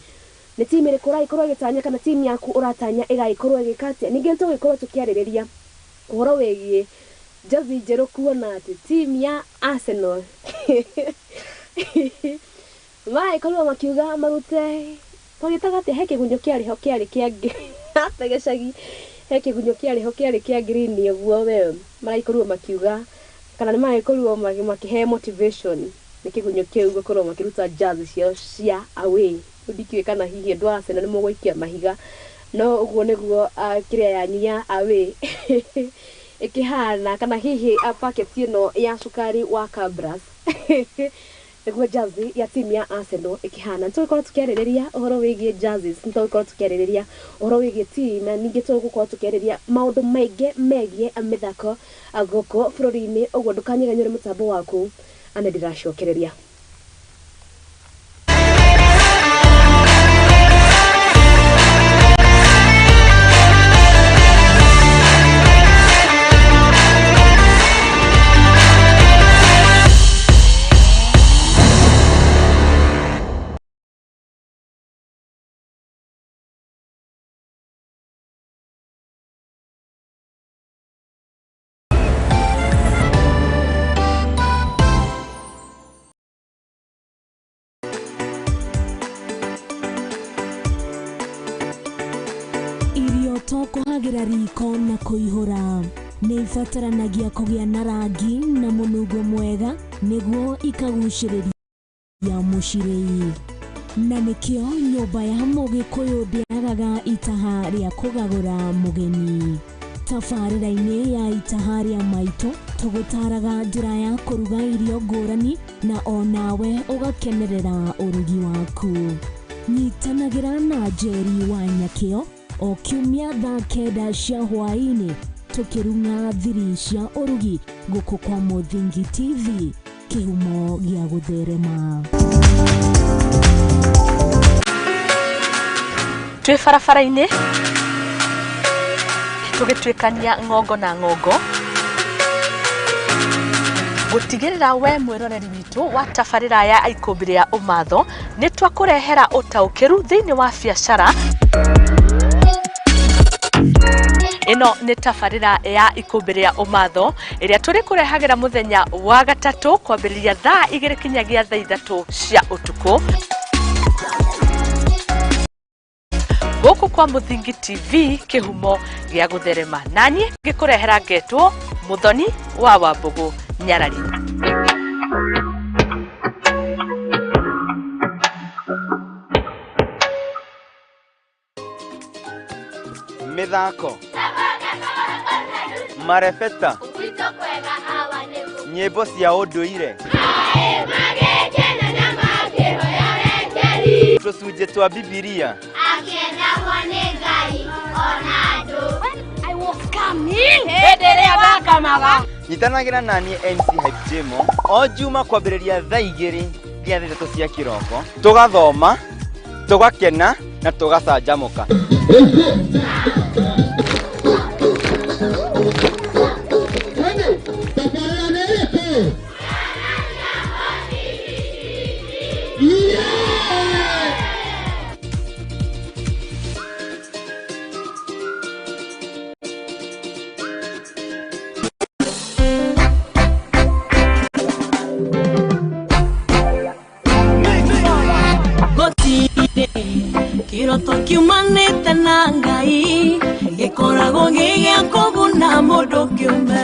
nĩ timu ĩrĩkũ ũragĩkorwo ĩgĩtanya kana timu yaku ũratanya ĩgagĩkorwo ĩgĩka atĩa? Ningĩ nĩtũgũgĩkorwo tũkĩarĩrĩria ũhoro wĩgiĩ jezi njerũ, kuona atĩ timu ya Arsenal magĩkorirwo makiuga marute twagĩtaga atĩa, he kĩgunyũ kĩarĩ ho kĩarĩ kĩa ta gĩcagi, he kĩgunyũ kĩarĩ ho kĩarĩ kĩa green ũguo we maragĩkorirwo makiuga kana nĩ maragĩkorirwo makĩhe motivation nĩ kĩgunyũ kĩu gũkorwo makĩruta jezi ciao cia away. Rĩu ndikĩũĩ kana hihi andũ a Arsenal nĩ mũgũikia mahiga, no ũguo nĩguo kĩrĩa yanyu ya away ĩkĩhana, kana hihi paketi ĩno ya cukari wa Kabras nĩguo jazi ya timu ya Arsenal ĩkĩhana. Nĩtũgũkorwo tũkĩarĩrĩria ũhoro wĩgiĩ jerseys, nĩtũgũkorwo tũkĩarĩrĩria ũhoro wĩgiĩ team, na ningĩ tũgũkorwo tũkĩarĩrĩria maũndũ maingĩ megiĩ mĩthako gũkũ bũrũri-inĩ. Ũguo ndũkanyeganyũre mũtambo waku, ana ndĩracokereria. Tũkũhagĩra riko na kũihũra nĩ ibataranagia kũgĩa na rangi na mũnungo mwega nĩguo ikagucĩrĩria mũcirĩi, na nĩkĩo nyũmba ya Mũgĩkũyũ ndĩagaga itaha rĩa kũgagũra mũgeni. Tabarĩra-inĩ ya itaha rĩa maitũ tũgũtaraga njĩra ya kũruga irio ngũrani na onawe ũgakenerera ũrugi waku. Nyitanagĩra na Njeri wa Nyakĩo o kiumia thaa 9 cia hwaĩ-inĩ tũkĩrung'a thiri cia ũrugi gũkũ kwa Mũthingi TV, kĩhumo gĩa gũtherema. Twĩ barabara-inĩ tũgĩtuĩkania ng'ongo na ng'ongo gũtigĩrĩra we mwĩroreri witũ wa tabarĩra ya ikũmbĩ rĩa ũmatho nĩ twakũrehera ũtaũkĩru thĩinĩ wa biacara. Ĩno nĩ tabarĩra ya ikũmbĩ rĩa ũmatho ĩrĩa tũrĩkũrehagĩra mũthenya wa gatatũ kwambĩrĩria thaa 2 kinyagia thaa 3 cia ũtukũ gũkũ kwa Mũthingi TV, kĩhumo gĩa gũtherema. Naniĩ ngĩkũrehera ngetwo Mũthoni wa Wambũgũ Nyarari. Mĩthako, marebeta, nyĩmbo cia ũndũire. Tũcunjĩ twa Bibilia. Akĩendagwo nĩ Ngai ona andũ. I was coming. Hĩndĩ ĩrĩa ndakamaga. Nyitanagĩra naniĩ MC Hype Jemo o juma kwambĩrĩria thaa 2 nginya thaa 3 cia kĩroko, tũgathoma, tũgakena na tũgacanjamũka. Kiroto kiumanĩte na Ngai gĩkoragwo gĩ gĩa kũguna mũndũ kĩũmbe.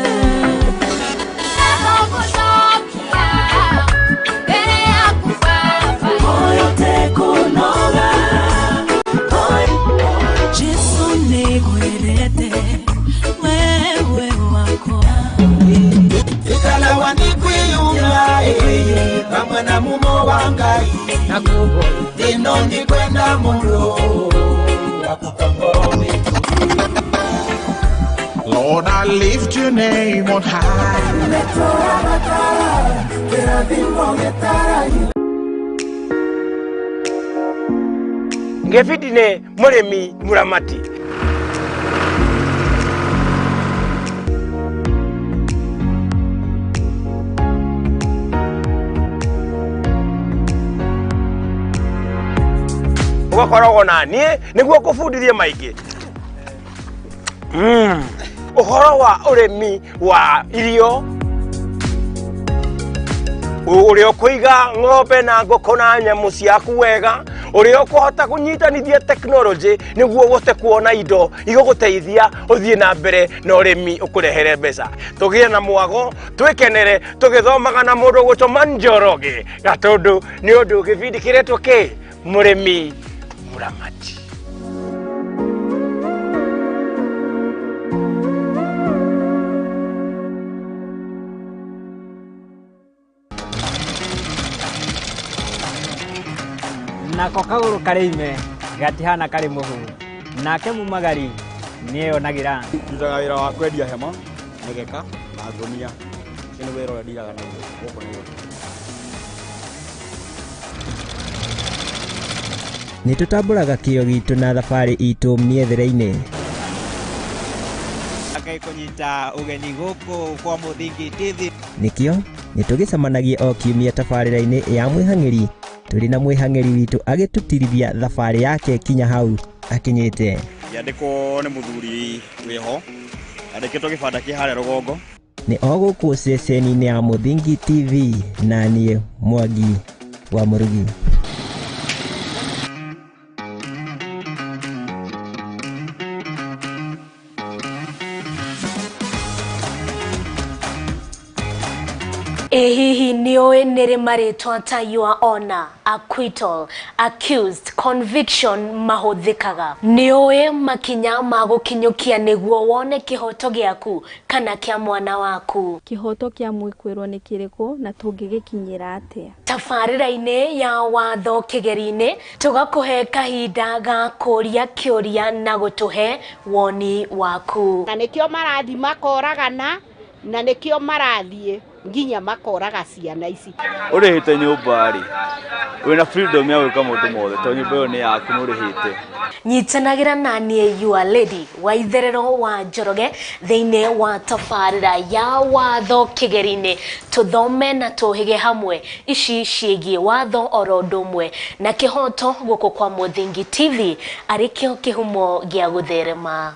Moyo tekũnoga, Jesu nĩngwendete wewe wakwa. Ikalawa ni kwiyumya hamwe na mumo wa Ngai ino ni kwenda muno. Lord, I lift your name on high. Ngĩbindi nĩ mũrĩmi mũramati. Ũgakoragwo na niĩ nĩguo ngũbundithie maingĩ. Ũhoro wa ũrĩmi wa irio, ũrĩa ũkũiga ng'ombe na ngũkũ na nyamũ ciaku wega, ũrĩa ũkũhota kũnyitanithia tekinoronjĩ nĩguo ũhote kuona indo igũgũteithia ũthiĩ na mbere na ũrĩmi ũkũrehere mbeca. Tũgĩe na mwago, twĩkenere tũgĩthomaga na mũndũ ũgwĩtwo Njoroge Gatũndũ nĩ ũndũ gĩbindi kĩretwo kĩ? Mũrĩmi mũramati. Nako kagũrũ karĩ ime gatihana karĩ mũhu, nake mumagari nĩeyonagĩra. Ndutaga wĩra wa kwendia hema, mĩgeka na ngũnia. Ũcio nĩ wĩra ũrĩa ndiraga naguo gũkũ Nairobi. Nĩ tũtambũraga kĩo gitũ na thabarĩ itũ mĩethere-inĩ. Ngai kũnyita ũgeni gũkũ kwa Mũthingi TV. Nĩkĩo nĩ tũgĩcemanagia o kiumia tabarĩra-inĩ ya Mwĩhang'ĩri, tũrĩ na mwĩhang'ĩri witũ agĩtũtirithia thabarĩ yake kinya hau akinyĩte. Ngĩandĩkwo nĩ mũthuri wĩho, andĩkĩtwo gĩbanda kĩ harĩa rũgongo. Nĩ o gũkũ ceceni-inĩ ya Mũthingi TV na niĩ Mwangi wa Mũrugi. Ĩ hihi nĩũĩ nĩrĩ marĩtwa ta your honor, acquittal, accused, conviction mahũthĩkaga? Nĩũĩ makinya ma gũkinyũkia nĩguo wone kĩhoto gĩaku kana kĩa mwana waku? Kĩhoto kĩa mwĩkwĩrwo nĩ kĩrĩkũ na tũngĩgĩkinyĩra atĩa? Tabarĩra-inĩ ya watho kĩgeri-inĩ tũgakũhe kahinda ga kũria kĩũria na gũtũhe woni waku. Na nĩkĩo marathiĩ makoragana, na nĩkĩo marathiĩ nginya makoraga ciana ici. Ũrĩhĩte nyũmba rĩ, wĩna freedom ya gwĩka maũndũ mothe tondũ nyũmba ĩyo nĩ yaku nĩ ũrĩhĩte. Nyitanagĩra na niĩ your lady wa itherero wa Njoroge thĩinĩ wa tabarĩra ya watho kĩgeri-inĩ, tũthome na tũhĩge hamwe ici ciĩgiĩ watho oro ũndũ ũmwe na kĩhoto gũkũ kwa Mũthingi TV arĩ kĩo kĩhumo gĩa gũtherema.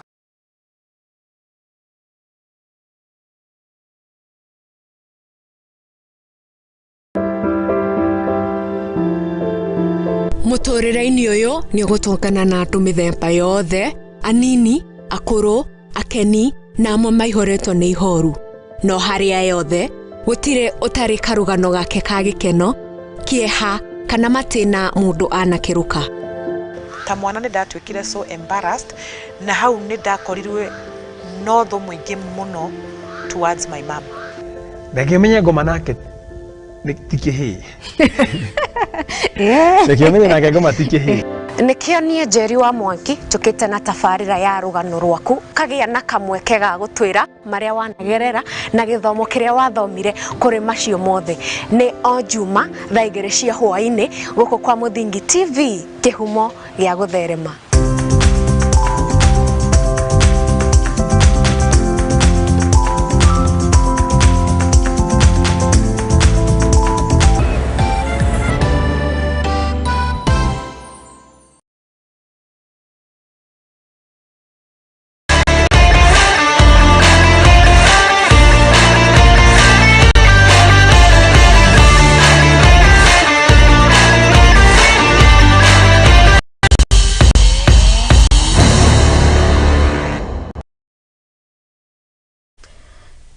Mũtũrĩre-inĩ ũyũ nĩ ũgũtũngana na andũ mĩthemba yothe, anini, akũrũ, akeni na amwe maihũrĩtwo nĩ ihoru. No harĩ aya othe, gũtirĩ ũtarĩ karũgano gake ka gĩkeno, kĩeha kana matĩna mũndũ anakĩrũka. Ta mwana nĩ ndatuĩkire so embarrassed, na hau nĩ ndakorirwe no thũ mũingĩ mũno towards my mom. Ndangĩmenya ngoma nake nĩ ti kĩhĩĩ. Reke ũmenye nake ngoma ti kĩhĩĩ. Nĩkĩo niĩ Njeri wa Mwangi tũkĩte na tabarĩra ya rũgano rwaku kagĩa na kamweke ga gũtwĩra marĩa wanagerera na gĩthomo kĩrĩa wathomire kũrĩ macio mothe. Nĩ o Juma thaa 2 cia hwaĩ-inĩ gũkũ kwa Mũthingi TV, kĩhumo gĩa gũtherema.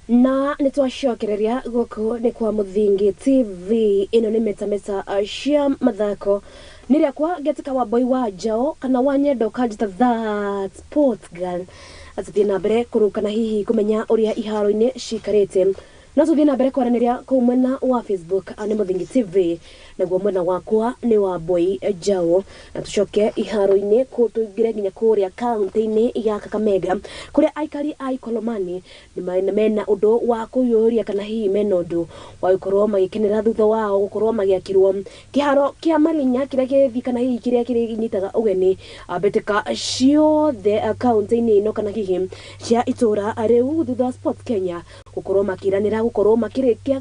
Na nĩ twacokereria gũkũ nĩ kwa Mũthingi TV. Ĩno nĩ metameta cia mathako. Nĩ rĩakwa ngetika wa boy wa Njao kana wa Nyendo kanjita that sport girl. Atũthiĩ na mbere kũrũka na hihi kũmenya ũrĩa iharo-inĩ cikarĩte. No tũthiĩ na mbere kwaranĩria kũu mwena wa Facebook nĩ Mũthingi TV, naguo mwena wakwa nĩ wa Boy Njao. Na tũcoke iharo-inĩ kũ tũingĩre nginya kũrĩa kaunti-inĩ ya Kakamega kũrĩa aikari a Ikolomani nĩ mena ũndũ wa kũiyũria kana hihi mena ũndũ wa gũkorwo magĩkenera thutha wao gũkorwo magĩakĩrwo kĩharo kĩa Marinya kĩrĩa gĩgĩthiĩ kana hihi kĩrĩa kĩrĩnyitaga ũgeni mbĩtĩka ciothe kaunti-inĩ ĩno kana hihi cia itũra rĩu thutha wa Sports Kenya gũkorwo makĩranĩra gũkorwo makĩrĩkia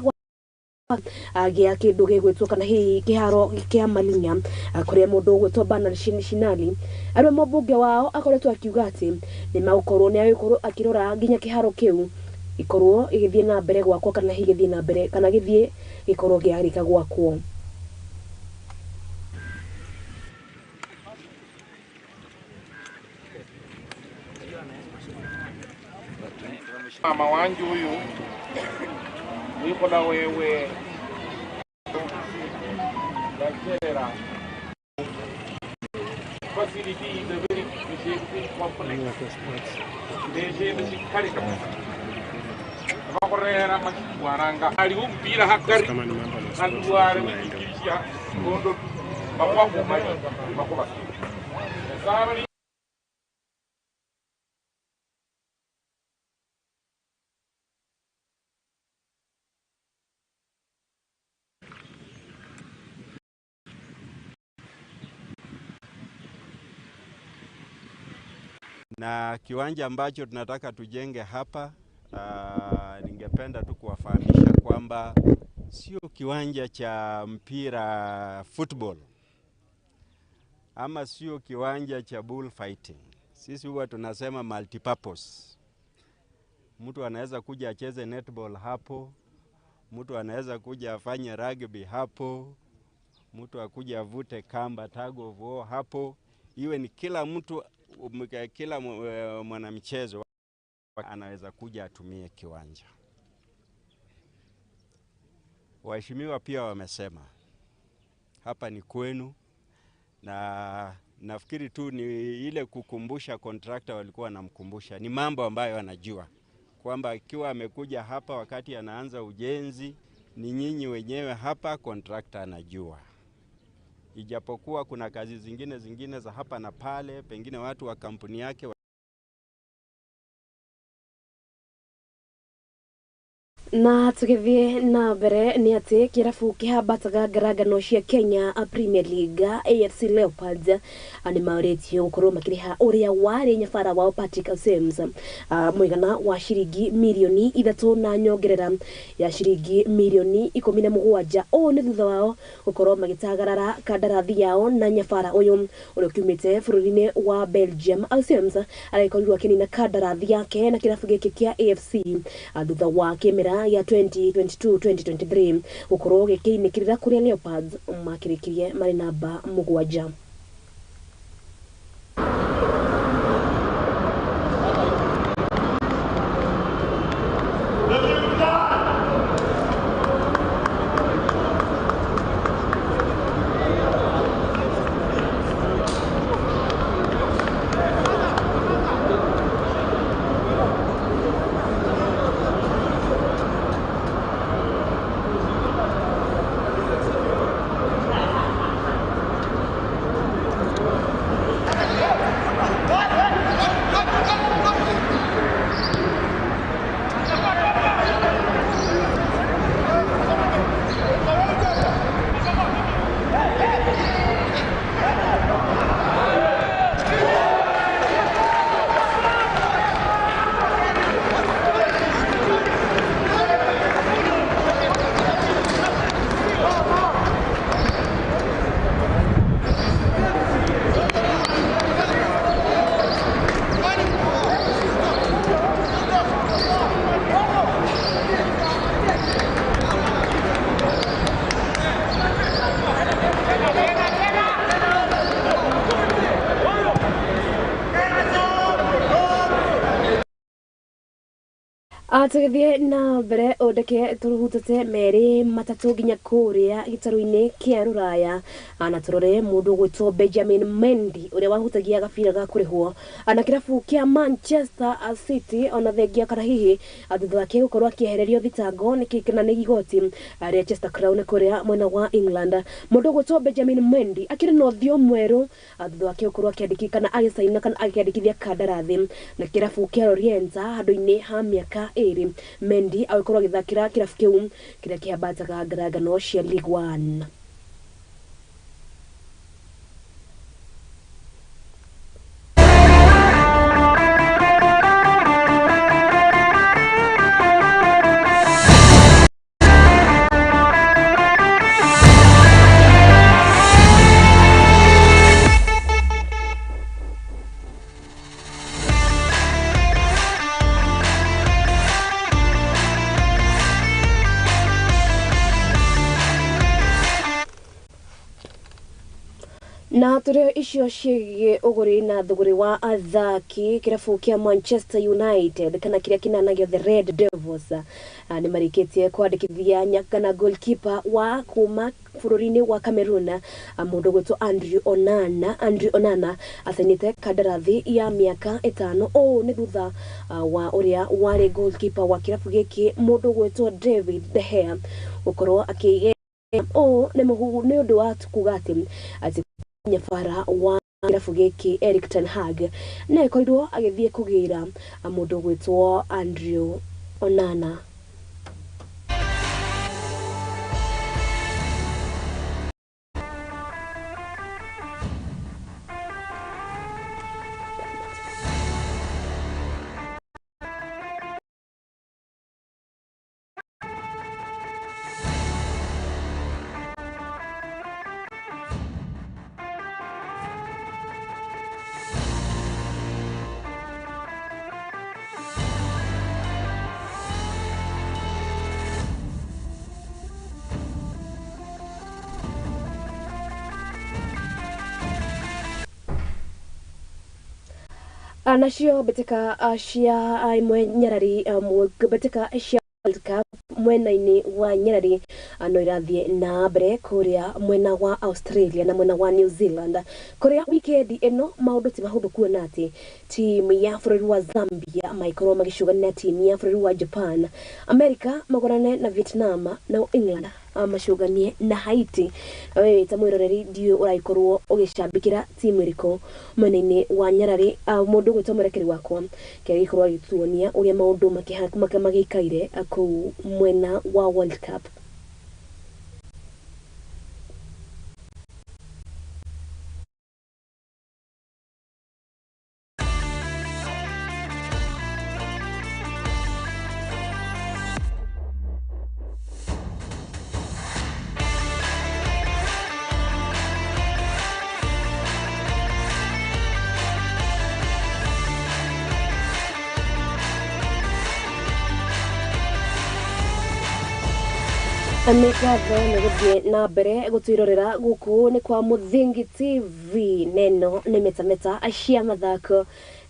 gĩa kĩndũ gĩgwĩtwo kana hihi kĩharo kĩa Marinya kũrĩa mũndũ ũgwĩtwo Bernard Shinali arĩ mũmbunge wao akoretwo akiuga atĩ nĩ magũkorwo nĩ agũkorwo akĩrora nginya kĩharo kĩu ikorwo igĩthiĩ na mbere gwakwo kana hihi gĩthiĩ na mbere kana gĩthiĩ gĩkorwo gĩarĩka gwakwo. Mama wangu huyu niko na wewe Nigeria facility is a very big complex. Bakorera mashikwaranga ali umpira hakari anduare wikikisha gondo bakwa kumai bakwa sabali. Na kiwanja ambacho tunataka tujenge hapa, ningependa tu kuwafahamisha kwamba sio kiwanja cha mpira football ama sio kiwanja cha bullfighting. Sisi huwa tunasema multipurpose. Mtu anaweza kuja acheze netball hapo, mtu anaweza kuja afanye rugby hapo, mtu akuja avute kamba tug of war hapo. Iwe ni kila mtu, kila mwanamchezo anaweza kuja atumie kiwanja. Waheshimiwa pia wamesema hapa ni kwenu, na nafikiri tu ni ile kukumbusha contractor walikuwa wanamkumbusha, ni mambo ambayo anajua kwamba ikiwa amekuja hapa wakati anaanza ujenzi ni nyinyi wenyewe hapa, contractor anajua. Ijapokuwa kuna kazi zingine za hapa na pale, pengine watu wa kampuni yake. Na tugithie na mbere ni ati kirabu kihambataga ngarangano cia Kenya Premier League AFC Leopards ni maũrĩtio gũkorwo makĩrĩha ũrĩa warĩ nyabara wao Patrick Sims mũigana wa ciringi mirioni 3 na nyongerera ya ciringi mirioni 17. Ũũ nĩ thutha wao gũkorwo magĩtagarara kandarathi yao na nyabara ũyũ ũrĩa ũkiumĩte bũrũri-inĩ wa Belgium. Sims aragĩkorirwo akĩnina kandarathi yake na kĩrabu gĩkĩ kĩa AFC thutha wa kĩmera ya 2022-2023 gukorwo gĩkĩinĩkĩrĩra kũrĩa Leopards makĩrĩkirie marĩ namba 7. Tũgĩthiĩ na mbere ũndeke tũrũhutĩte merĩ matatũ nginya kũrĩa gĩtarũ-inĩ kĩa rũraya. Na tũrore mũndũ ũgwĩtwo Benjamin Mendy ũrĩa wahutagia gabira ga kũrĩhwo na kĩrabu kĩa Manchester City ona thengia kana hihi thutha wake gũkorwo akĩehererio thitango nĩ kana nĩ igoti rĩa Chester Crown kũrĩa mwena wa England. Mũndũ ũgwĩtwo Benjamin Mendy akĩrĩ na ũthiũ mwerũ thutha wake gũkorwo akĩandĩki kana agĩcaina kana akĩandĩkithia kandarathi na kĩrabu kĩa Lorient handũ-inĩ ha mĩaka 2. Mendy agĩkorwo agĩthakĩra kĩrabu kĩu kĩrĩa kĩhambataga ngarangano cia League One. Na tũrĩ icio ciĩgiĩ ũgũri na thũgũrĩ wa athaki, kĩrabu kĩa Manchester United kana kĩrĩa kĩnanagio The Red Devils nĩ marĩkĩtie kwandĩkithia kana goalkeeper wa kuma bũrũri-inĩ wa Cameroon, mũndũ ũgwĩtwo Andrew Onana. Andrew Onana acainĩte kandarathi ya mĩaka 5. Ũũ nĩ thutha wa ũrĩa warĩ goalkeeper wa kĩrabu gĩkĩ mũndũ ũgwĩtwo David De Gea gũkorwo akĩige ũũ nĩ nĩ ũndũ wa kuga atĩ nyabara wa kĩrabu gĩkĩ Erik ten Hag nĩ akorirwo agĩthiĩ kũgĩra mũndũ ũgwĩtwo Andrew Onana. Nacio mbĩtĩka cia imwe nyarari, mbĩtĩka cia World Cup mwena-inĩ wa nyarari no irathiĩ na mbere kũrĩa mwena wa Australia na mwena wa New Zealand, kũrĩa wikendi ĩno maũndũ ti mahũthũ kuona atĩ timu ya bũrũri wa Zambia maikorwo magĩcũgana na timu ya bũrũri wa Japan, America magũrane na Vietnam, nao England macũganie na Haiti. Na wewe ta mwĩroreri ndiũĩ ũragĩkorwo ũgĩcambĩkĩra timu ĩrĩkũ mwena-inĩ wa nyarari. Mũndũ ũgwĩtwo mwerekeri wakwa kĩagĩkorwo agĩtuonia ũrĩa maũndũ magĩikaire kũu mwena wa World Cup. Nĩ ngatho nĩ gũthiĩ na mbere gũtwĩrorera gũkũ nĩ kwa Mũthingi TV, neno nĩ metameta cia mathako.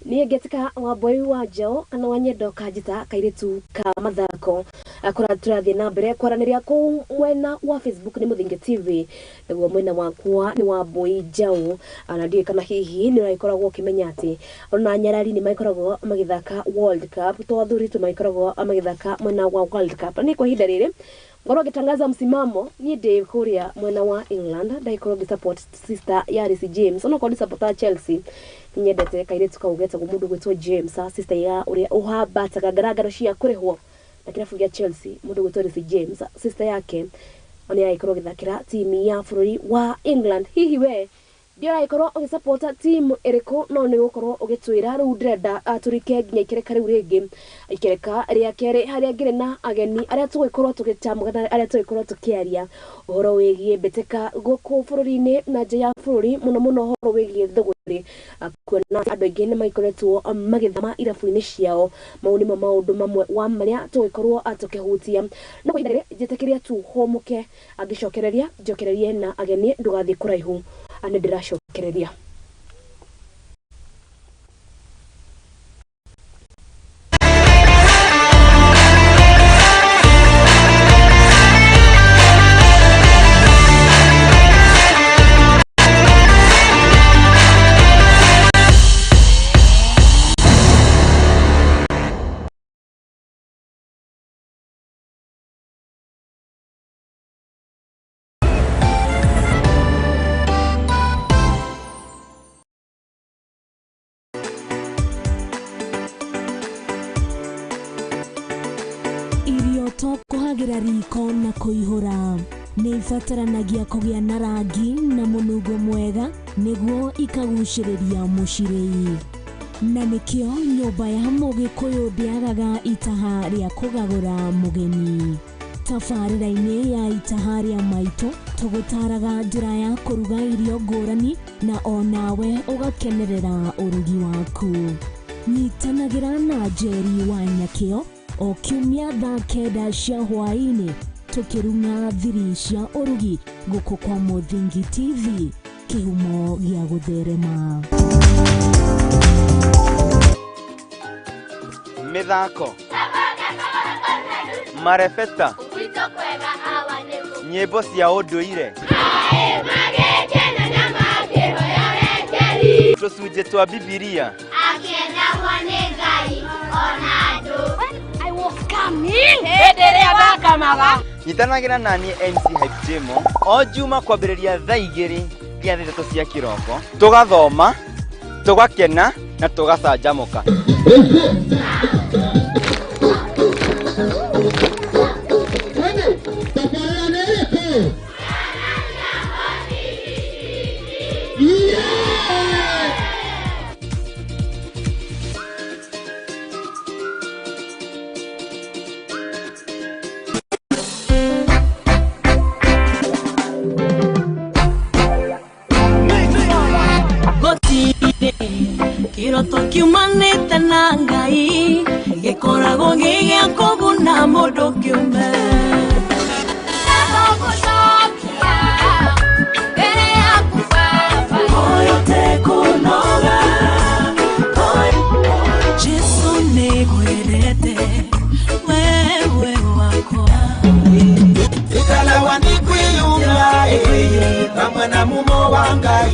Niĩ ngetika Wambui wa Njaũ kana wa Nyendo Kanjita kairĩtu ka mathako. Kũrĩa tũrathiĩ na mbere kwaranĩria kũu mwena wa Facebook nĩ Mũthingi TV, naguo mwena wakwa nĩ Wambui Njaũ. Na ndiũĩ kana hihi nĩ ũragĩkoragwo ũkĩmenya atĩ ona nyarari nĩ magĩkoragwo magĩthaka World Cup, to athuri tu magĩkoragwo magĩthaka mwena wa World Cup. Nĩ kwa ihinda rĩrĩ ngorwo ngĩtangaza msimamo, niĩ ndĩ kũrĩa mwena wa England, ndagĩkorwo ngĩ support sister ya Reece James, onokorwo ndĩ supporter Chelsea, nyendete kairĩtu kau getagwo mũndũ ũgwĩtwo James, sister ya ũrĩa ũhambataga ngarangaro cia kũrĩhwo na kĩrabu gĩa Chelsea, mũndũ ũgwĩtwo Reece James, sister yake nĩ agĩkorwo agĩthakĩra timu ya bũrũri wa England. Hihi we ndio ũragĩkorwo ũgĩsapota timu ĩrĩkũ? No nĩ ũgũkorwo ũgĩtwĩra. Rĩu ndĩrenda tũrike nginya ikereka rĩu rĩngĩ, ikereka rĩa kerĩ, harĩa ngĩrĩ na ageni arĩa tũgũgĩkorwo tũgĩcamũka, arĩa tũgũgĩkorwo tũkĩaria ũhoro wĩgiĩ mbĩtĩka gũkũ bũrũri-inĩ na nja ya bũrũri, mũno mũno ũhoro wĩgiĩ thũgũrĩ, kuona andũ aingĩ nĩ magĩkoretwo magĩthama irabu-inĩ ciao. Mau nĩmo maũndũ mamwe wa marĩa tũgũgĩkorwo tũkĩhutia. No kwa ihinda rĩrĩ njĩtĩkĩria tu hũmũke, angĩcokereria njokererie na ageni, ndũgathiĩ kũraihu, nĩ ndĩracokereria. Ihũmagĩra riko na kũihũra. Nĩ ibataranagia kũgĩa na rangi na mũnungo mwega nĩguo ikagucĩrĩria mũcirĩi. Na nĩkĩo nyũmba ya mũgĩkũyũ ndĩagaga itaha rĩa kũgagũra mũgeni. Tabarĩra-inĩ ya itaha rĩa maitũ tũgũtaraga njĩra ya kũruga irio ngũrani na onawe ũgakenerera ũrugi waku. Nyitanagĩra na Njeri wa Nyakĩo o kiumia thaa 9 cia hwaĩ-inĩ tũkĩrung'a thiri cia ũrugi gũkũ kwa Mũthingi TV, kĩhumo gĩa gũtherema. Mĩthako, marebeta, nyĩmbo cia ũndũire, tũcunjĩ twa Bibilia. I was coming. Hĩndĩ ĩrĩa ndakamaga. Nyitanagĩra naniĩ MC Hype Jemo o juma kwambĩrĩria thaa 2 nginya thaa 3 cia kĩroko, tũgathoma, tũgakena na tũgacanjamũka. Kĩroto kiumanĩte na Ngai gĩkoragwo gĩ gĩa kũguna mũndũ kĩũmbe. Moyo tekũnoga, Jesu nĩngwendete, wewe wakwa. Ikalawa ni kwiyuma hamwe na mumo wa Ngai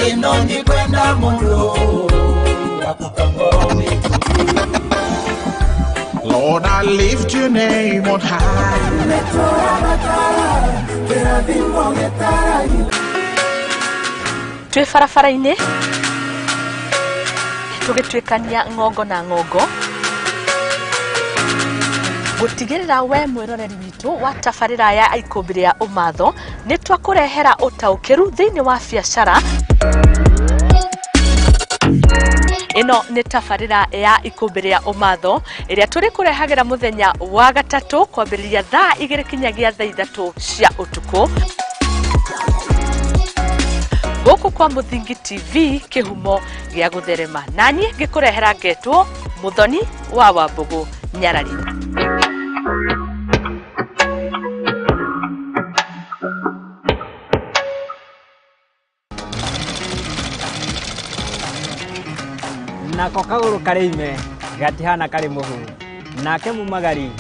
ino ni kwenda mundu. Lord, I lift your name on high. Twĩ barabara-inĩ tũgĩtuĩkania ng'ongo na ng'ongo gũtigĩrĩra we mwĩroreri witũ wa tabarĩra ya ikũmbĩ rĩa ũmatho nĩ twakũrehera ũtaũkĩru thĩinĩ wa biacara. Ĩno nĩ tabarĩra ya ikũmbĩ rĩa ũmatho ĩrĩa tũrĩkũrehagĩra mũthenya wa gatatũ kwambĩrĩria thaa 2 kinyagia thaa 3 cia ũtukũ gũkũ kwa Mũthingi TV, kĩhumo gĩa gũtherema. Naniĩ ngĩkũrehera ngetwo Mũthoni wa Wambũgũ Nyarari. Nako kagũrũ karĩ ime gatihana karĩ mũhu, nake mumagari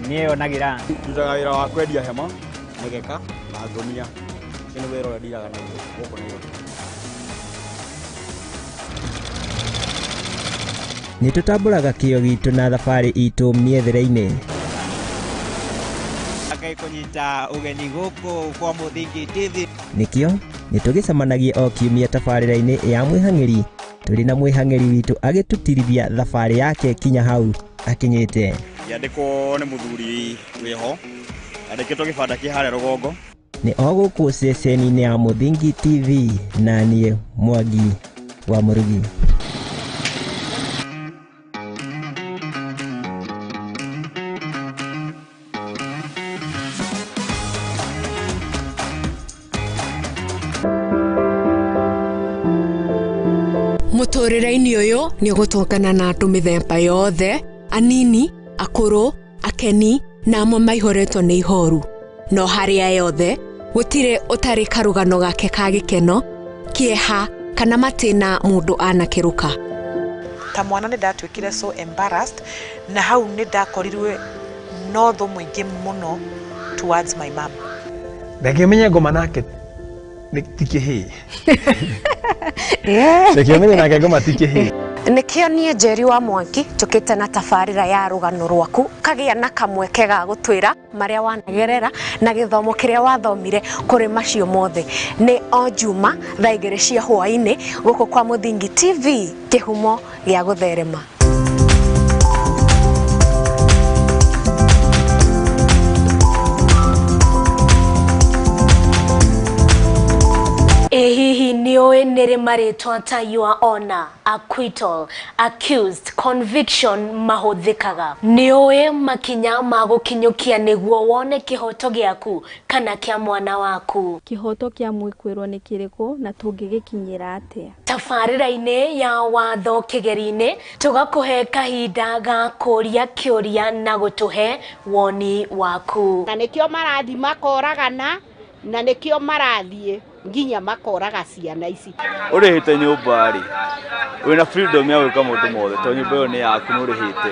nĩeyonagĩra. Ndutaga wĩra wa kwendia hema, mĩgeka na ngũnia. Ũcio nĩ wĩra ũrĩa ndiraga naguo gũkũ Nairobi. Nĩ tũtambũraga kĩo gitũ na thabarĩ itũ mĩethere-inĩ. Ngai kũnyita ũgeni gũkũ kwa Mũthingi TV. Nĩkĩo nĩ tũgĩcemanagia o kiumia tabarĩra-inĩ ya mwĩhang'ĩri tũrĩ na mwĩhang'ĩri witũ agĩtũtirithia thabarĩ yake kinya hau akinyĩte. Ngĩandĩkwo nĩ mũthuri wĩho, andĩkĩtwo gĩbanda kĩ harĩa rũgongo. Nĩ o gũkũ ceceni-inĩ ya Mũthingi TV na niĩ Mwangi wa Mũrugi. Mũtũrĩre-inĩ ũyũ nĩ ũgũtũngana na andũ mĩthemba yothe, anini, akũrũ, akeni na amwe maihũrĩtwo nĩ ihoru. No harĩa yothe gũtirĩ ũtarĩ karũgano gake ka gĩkeno, kĩeha kana matĩna mũndũ anakĩrũka. Ta mwana nĩ ndatuĩkire so embarrassed na hau nĩ ndakorirwe no thũ mũingĩ mũno towards my mom. Reke menye ngoma nake nĩ ti kĩhĩĩ. Reke menye nake ngoma ti kĩhĩĩ. Nĩkĩo niĩ Njeri wa Mwangi njũkĩte na tabarĩra ya rũgano rwaku kagĩa na kamweke ga gũtwĩra marĩa wanagerera na gĩthomo kĩrĩa wathomire kũrĩ macio mothe. Nĩ o juma thaa 2 cia hwaĩ-inĩ gũkũ kwa Mũthingi TV, kĩhumo gĩa gũtherema. Ĩ hihi nĩũĩ nĩrĩ marĩtwa ta your honor, acquittal, accused, conviction mahũthĩkaga? Nĩũĩ makinya ma gũkinyũkia nĩguo wone kĩhoto gĩaku kana kĩa mwana waku? Kĩhoto kĩa mwĩkwĩrwo nĩ kĩrĩkũ na tũngĩgĩkinyĩra atĩa? Tabarĩra-inĩ ya watho kĩgeri-inĩ tũgakũhe kahinda ga kũria kĩũria na gũtũhe woni waku. Na nĩkĩo marathiĩ makoragana, na nĩkĩo marathiĩ nginya makoraga ciana ici. Ũrĩhĩte nyũmba rĩ, wĩna freedom ya gwĩka maũndũ mothe tondũ nyũmba ĩyo nĩ yaku nĩ ũrĩhĩte.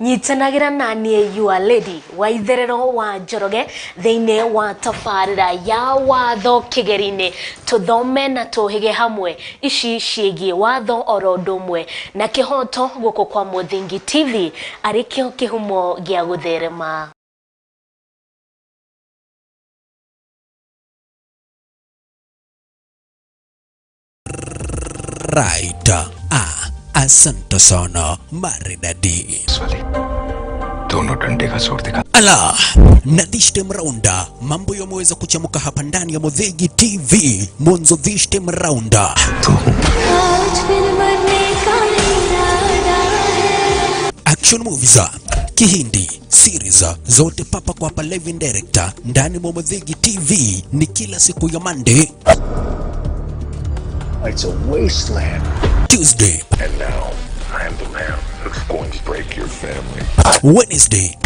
Nyitanagĩra na niĩ your lady wa itherero wa Njoroge thĩinĩ wa tabarĩra ya watho kĩgeri-inĩ, tũthome na tũhĩge hamwe ici ciĩgiĩ watho oro ũndũ ũmwe na kĩhoto gũkũ kwa Mũthingi TV arĩ kĩo kĩhumo gĩa gũtherema. Right. Asante sana maridadi. दोनों डंडे का जोर दिखा Ala, na this time round mambo yameweza kuchamuka hapa ndani ya Muthingi TV. Mwanzo this time round. Action movies, Kihindi, series zote papa kwa hapa live and direct ndani mwa Muthingi TV ni kila siku ya Monday, It's a wasteland. Tuesday, And now I am the man who's going to break your family. Wednesday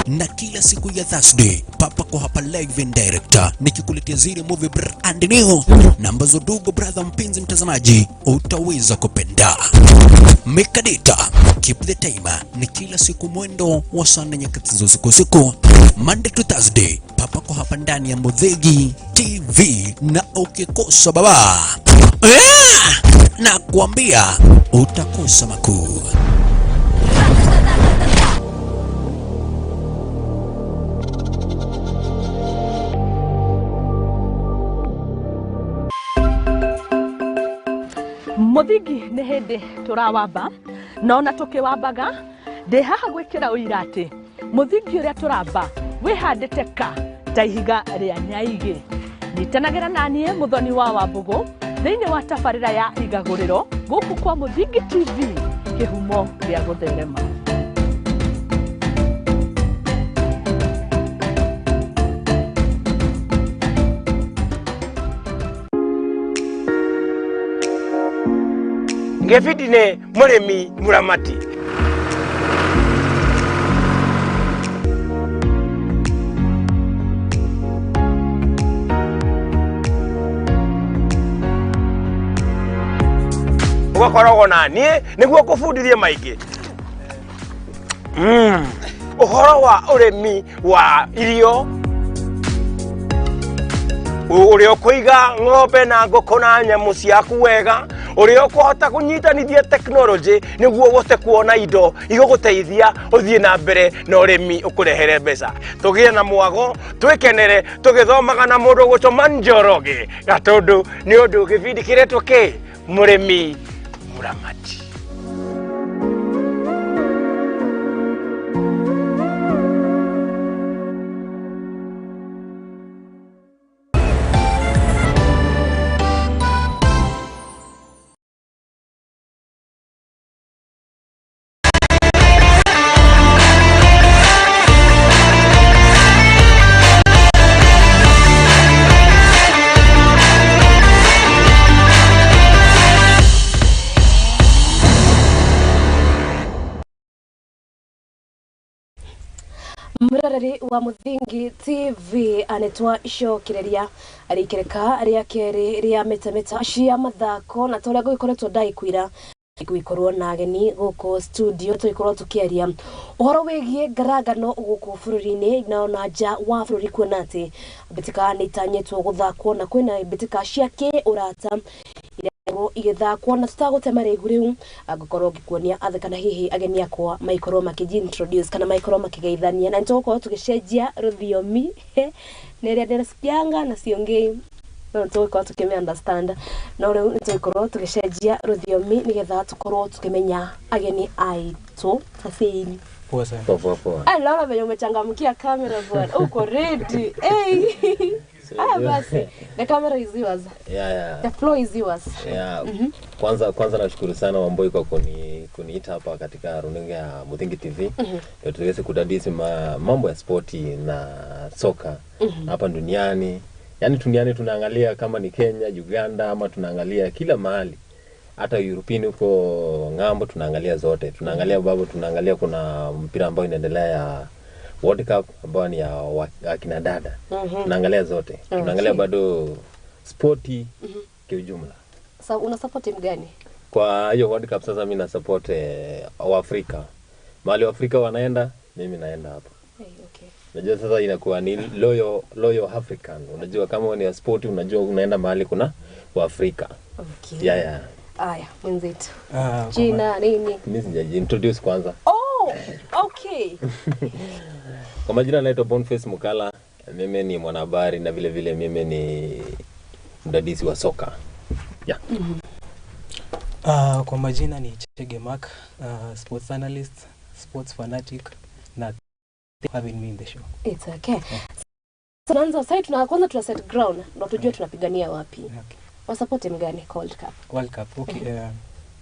na kila siku ya Thursday papa kwa hapa live and direct nikikuletea zile movie brand new na ambazo dugo brother mpenzi mtazamaji utaweza kupenda. Make a date, keep the time ni kila siku mwendo wa saa nne nyakati za usiku usiku, Monday to Thursday papa kwa hapa ndani ya Muthingi TV, na ukikosa baba na kuambia utakosa makuu. Muthingi nĩ hĩndĩ tũrawamba na ona tũkĩwambaga ndĩ haha gwĩkĩra ũira atĩ mũthingi ũrĩa tũramba wĩhandĩte ka ta ihiga rĩa nyaigĩ. Nyitanagĩra na niĩ Mũthoni wa Wambũgũ thĩinĩ wa tabarĩra ya igagũrĩro gũkũ kwa Mũthingi TV, kĩhumo gĩa gũtherema. Ngĩbindi nĩ mũrĩmi mũramati. Ũgakoragwo na niĩ nĩguo ngũbundithie maingĩ ũhoro wa ũrĩmi wa irio, ũrĩa ũkũiga ng'ombe na ngũkũ na nyamũ ciaku wega, ũrĩa ũkũhota kũnyitanithia tekinoronjĩ nĩguo ũhote kuona indo igũgũteithia ũthiĩ na mbere na ũrĩmi ũkũrehere mbeca. Tũgĩe na mwago, twĩkenere tũgĩthomaga na mũndũ ũgũtũma Njoroge Gatũndũ, nĩ ũndũ gĩbindi kĩretwo kĩ mũrĩmi mũramati. Mwiroreri wa Muthingi TV anetwa icokereria arĩkereka rĩa kerĩ rĩa metameta cia mathako, na ta ũrĩa gũgĩkoretwo ndaikwĩra gũgĩkorwo na ageni gũkũ studio tũgĩkorwo tũkĩaria ũhoro wĩgiĩ ngarangano gũkũ bũrũri-inĩ na ona nja wa bũrũri, kuona atĩ mbĩtĩka nĩ itanyĩtwo gũthakwo na kwĩna mbĩtĩka cia kĩũrata igĩthakwo, na tutagũte marĩgu rĩu ngũkorwo ngĩkuonia athe kana hihi ageni akwa maikorwo makĩji introduce kana maikorwo makĩgeithania, na nĩtũgũkorwo tũgĩcenjia rũthiomi nĩrĩa ndĩrasikianga na siongei no nĩtũgũkorwo tũkĩme understand, no rĩu nĩtũgũkorwo tũgĩcenjia rũthiomi nĩgetha tũkorwo tũkĩmenya ageni aitũ. Sasini. Poa sana. Poa poa. Naona venye umechangamkia kamera bwana. Uko ready. Hey. Haya basi, the camera is yours. Yeah. The floor is yours. Yeah. Kwanza nashukuru sana Wamboi kwa kuniita hapa katika runinga ya Muthingi TV. Ndio tuweze kudadisi mambo ya spoti na soka hapa duniani. Yaani duniani tunaangalia kama ni Kenya, Uganda ama tunaangalia kila mahali. Hata European huko ng'ambo tunaangalia zote. Tunaangalia babu, tunaangalia kuna mpira ambao inaendelea ya World Cup ambao ni ya akina dada. Tunaangalia zote. Tunaangalia bado sporti kiujumla. Sasa una support timu gani? Kwa hiyo World Cup sasa mimi na support Waafrika. Mahali Waafrika wanaenda, mimi naenda hapo. Okay. Unajua sasa inakuwa ni loyal African. Unajua kama ni sport unajua unaenda mahali kuna Waafrika. Okay. Yeah. Aya, mwenzetu. Jina nini? Mimi sijaji-introduce kwanza. Oh, okay. Kwa majina naitwa Boniface Mukala. Mimi ni mwanahabari na vile vile mimi ni mdadisi wa soka. Yeah. Kwa majina ni Chege Mark, sports analyst, sports fanatic na having me in the show. It's okay. Yeah. Tunaanza sasa, kwanza tuna set ground ndio tujue tunapigania wapi. Okay. Wa support timu gani World Cup? World Cup. Okay.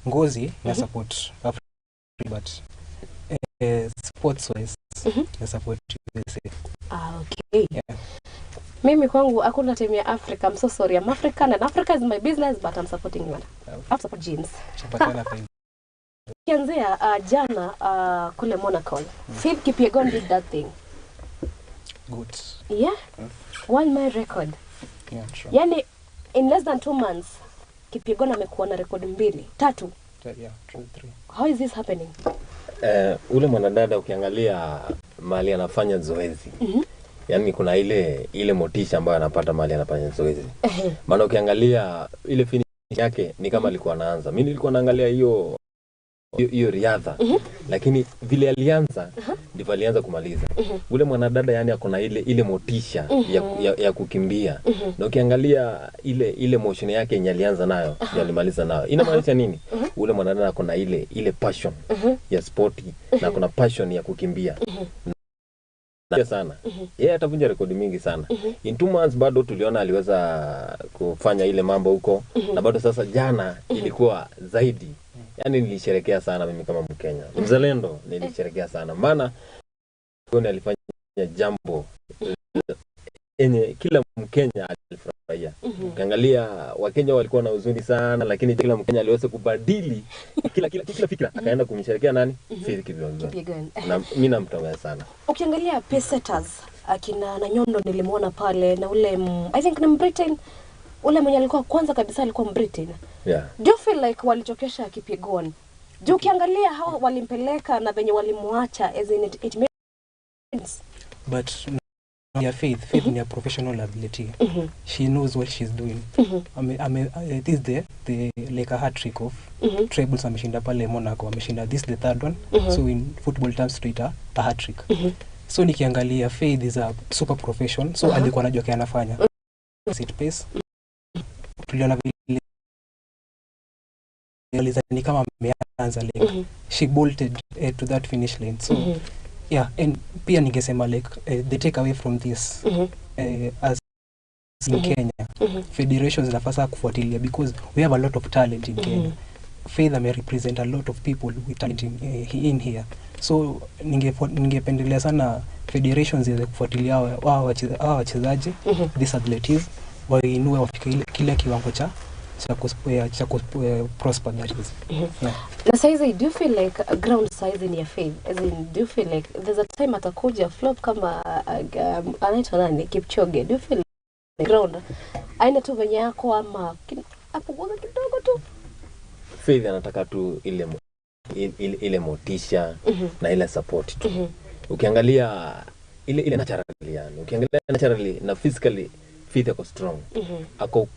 Ngozi na support Africa, but sports wise na support USA. Okay. Yeah. Mimi kwangu hakuna timu ya Africa. I'm so sorry. I'm African and Africa is my business, but I'm supporting Uganda. I support jeans. Kianzia jana kule Monaco. Faith Kipyegon did that thing. Good. Yeah. 1 mile record. Yeah, true. Yani in less than 2 months Kipyegon amekuwa na rekodi 2, 3. Yeah, 3. How is this happening? Ule mwanadada ukiangalia mahali anafanya zoezi. Yaani kuna ile motisha ambayo anapata mahali anafanya zoezi. Maana ukiangalia ile finish yake ni kama alikuwa anaanza. Mimi nilikuwa naangalia hiyo riadha. Lakini vile alianza ndivyo alianza kumaliza. Ule mwanadada yani akona ile motisha ya kukimbia. Na ukiangalia ile motion yake yenye alianza nayo, alimaliza nayo. Inamaanisha nini? Ule mwanadada akona ile passion ya sporti na akona passion ya kukimbia. Sana. Yeye atavunja rekodi mingi sana. In 2 months bado tuliona aliweza kufanya ile mambo huko. Na bado sasa jana ilikuwa zaidi. Yaani nilisherekea sana mimi kama Mkenya. Mzalendo nilisherekea sana. Maana alifanya jambo yenye kila Mkenya alifurahia. Ukiangalia Wakenya walikuwa na huzuni sana, lakini kila Mkenya aliweza kubadili kila fikra akaenda kumsherekea nani? Faith Kipyegon. Na mimi namtambua sana. Ukiangalia pace setters akina Nanyondo nilimuona pale na ule I think ni Britain, ule mwenye alikuwa kwanza kabisa alikuwa Britain. Yeah. Do you feel like walichokesha Kipyegon? Do ukiangalia hao walimpeleka na venye walimwacha, as in it made sense. But yeah, Faith ni a professional ability. She knows what she's doing. This the like a hat trick of trebles ameshinda pale Monaco, ameshinda this the third one. So in football terms tuita a hat trick. So nikiangalia Faith is a super profession. So alikuwa anajua kile anafanya. Set pace. Tuliona vile ni kama ameanza like she bolted to that finish line. So yeah, and pia ningesema like the take away from this as in Kenya federations zinafaa kufuatilia because we have a lot of talent in Kenya. Faith may represent a lot of people with talent in here. So ningependelea sana federations ziweze kufuatilia hao wachezaji, these athletes, wainue wafike kile kiwango cha prosper, that is. Yeah. Na saizi, do you feel like ground size in your faith? As in, do you feel like there's a time atakuja flop kama anaitwa nani, Kipchoge? Do you feel like ground aina tu venye yako ama apunguza kidogo tu? Faith anataka tu ile motisha na ile support tu. Ukiangalia ile naturally, yani ukiangalia naturally na physically Faith ako strong. Ako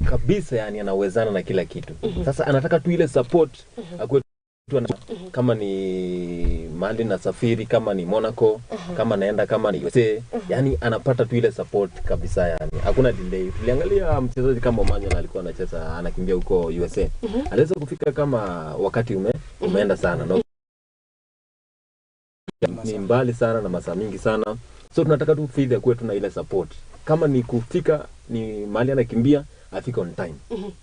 kabisa, yani anawezana na kila kitu. Sasa anataka tu ile support akuwe tu kama ni mahali na safiri, kama ni Monaco, kama naenda, kama ni USA, yani anapata tu ile support kabisa, yani hakuna delay. Tuliangalia mchezaji kama Omanyala alikuwa anacheza, anakimbia huko USA. Aliweza kufika kama wakati umeenda sana. No? Ni mbali sana na masaa mingi sana. So tunataka tu Faith akuwe tuna ile support. Kama ni kufika ni mahali anakimbia, afike on time.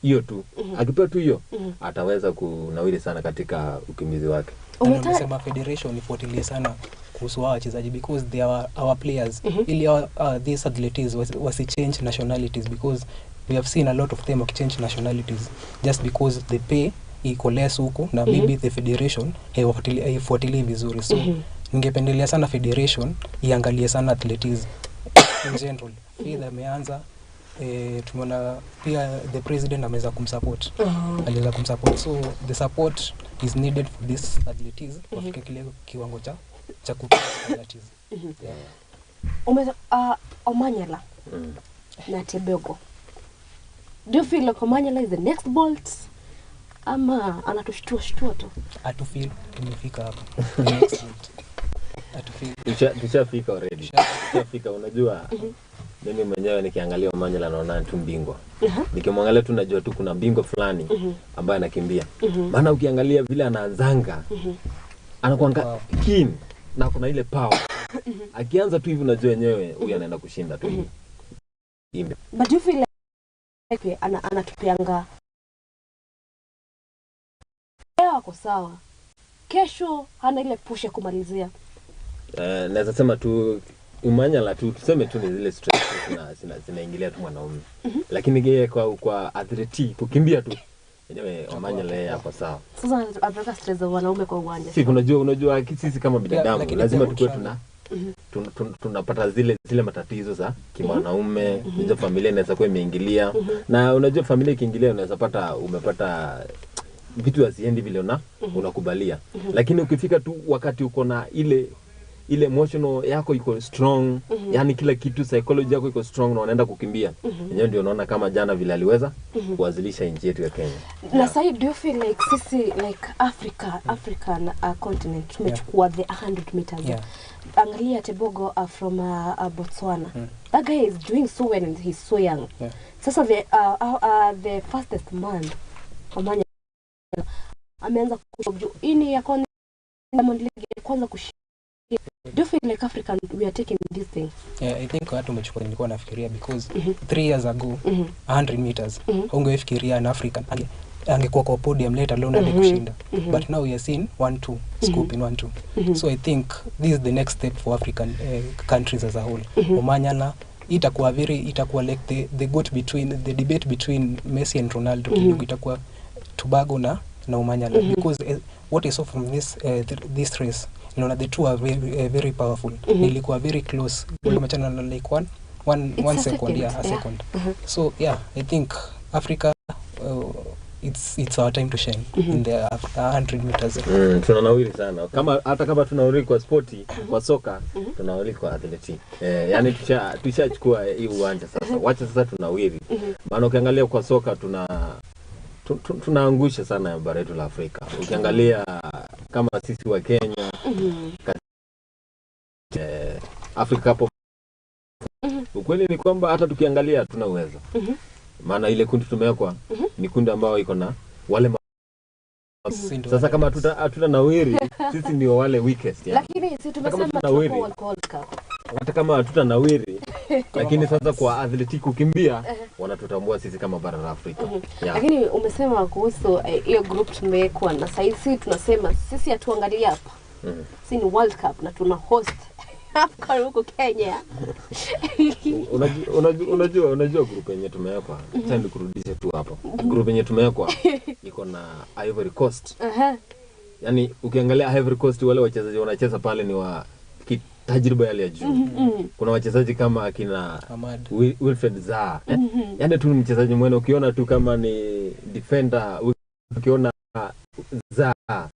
Hiyo tu. Akipewa tu hiyo, ataweza kunawiri sana katika ukimbizi wake. Umesema federation ifuatilie sana kuhusu hawa wachezaji because they are our players. Ili these athletes wasi change nationalities, because we have seen a lot of them change nationalities just because the pay iko less huku na maybe the federation haifuatilii vizuri. So ningependelea sana federation iangalie sana athletes in general. Faith ameanza, tumeona pia the president ameweza kumsupport. Aliweza kumsupport, so the support is needed for these athletes wafike kile kiwango cha athletes. Omanyala na Tebogo, do you feel like Omanyala is the next Bolt ama anatushtua shtua tu? Atufeel tumefika hapa. Next Bolt. Atufeel. Tushafika already. Tushafika, unajua. Mimi mwenyewe nikiangalia Omanyala naona tu mbingwa. Nikimwangalia tu najua tu kuna bingwa fulani ambaye anakimbia. Maana ukiangalia vile anaanzanga, anakuanga keen na kuna ile power. Akianza tu hivi unajua yenyewe huyu anaenda kushinda tu. But you feel like anatupianga leo ako sawa, kesho hana ile push ya kumalizia. Naweza sema tu Omanyala tu tuseme tu ni zile stress zinaingilia tu mwanaume. Lakini yeye kwa athleti kukimbia tu yenyewe Omanyala yeye hapo sawa. Sasa anataka stress za wanaume kwa uwanja. Si unajua sisi kama binadamu lazima tukue tunapata zile matatizo za kimwanaume. Unajua familia inaweza kuwa imeingilia. Na unajua familia ikiingilia unaweza pata umepata vitu haziendi vile unakubalia. Lakini ukifika tu wakati uko na ile emotional yako iko strong, yani kila kitu psychology yako iko strong na unaenda kukimbia. Yenyewe ndio unaona kama jana vile aliweza kuwazilisha nchi yetu ya Kenya. Na sasa do you feel like sisi like African continent tumechukua the 100 meters. Angalia Tebogo from Botswana. That guy is doing so well and he's so young. Sasa the fastest man Omanyala ameanza kujua ini ya kwanza Diamond League kwanza kushinda. Do you feel like African we are taking this thing? Yeah, I think watu umechukua, nilikuwa nafikiria because 3 years ago 100 meters ungefikiria an African angekuwa kwa podium let alone angekushinda. But now we are seeing 1-2 scoop in 1-2. So I think this is the next step for African countries as a whole. Omanyala itakuwa itakuwa like the goat between the debate between Messi and Ronaldo. Kidogo itakuwa Tobago na Omanyala because what I saw from this this race, you know, the two are very, very powerful. Nilikuwa very close. Walimachana na like one second, yeah, a second. So yeah, I think Africa, it's our time to shine in the 100 meters. Tunanawiri sana. Kama hata kama tunawiri kwa sporti, kwa soka, tunawiri kwa athleti. Yani tushachukua hii uwanja sasa. Wacha sasa tunawiri. Maana ukiangalia kwa soka tunaangusha sana bara letu la Afrika. Ukiangalia kama sisi wa Kenya, Africa Cup, ukweli ni kwamba hata tukiangalia tunaweza. Maana ile kundi tumewekwa ni kundi ambao iko na wale sasa kama hatutanawiri sisi ndio wale weakest yani. Lakini si tumesema tuko World Cup. Hata kama hatutanawiri lakini sasa kwa athletic kukimbia wanatutambua sisi kama bara la Afrika. Lakini umesema kuhusu hiyo group tumewekwa na sasa tunasema sisi hatuangalie hapa. Sisi ni World Cup na tuna host hapa huko Kenya. Unajua group yenye tumewekwa. Sasa nikurudishe tu hapo. Group yenye tumewekwa iko na Ivory Coast. Yaani ukiangalia Ivory Coast wale wachezaji wanacheza pale ni wa tajriba yale ya juu. Kuna wachezaji kama akina Wilfred Zaha. Yaani tu mchezaji mwene ukiona tu kama ni defender, ukiona Zaha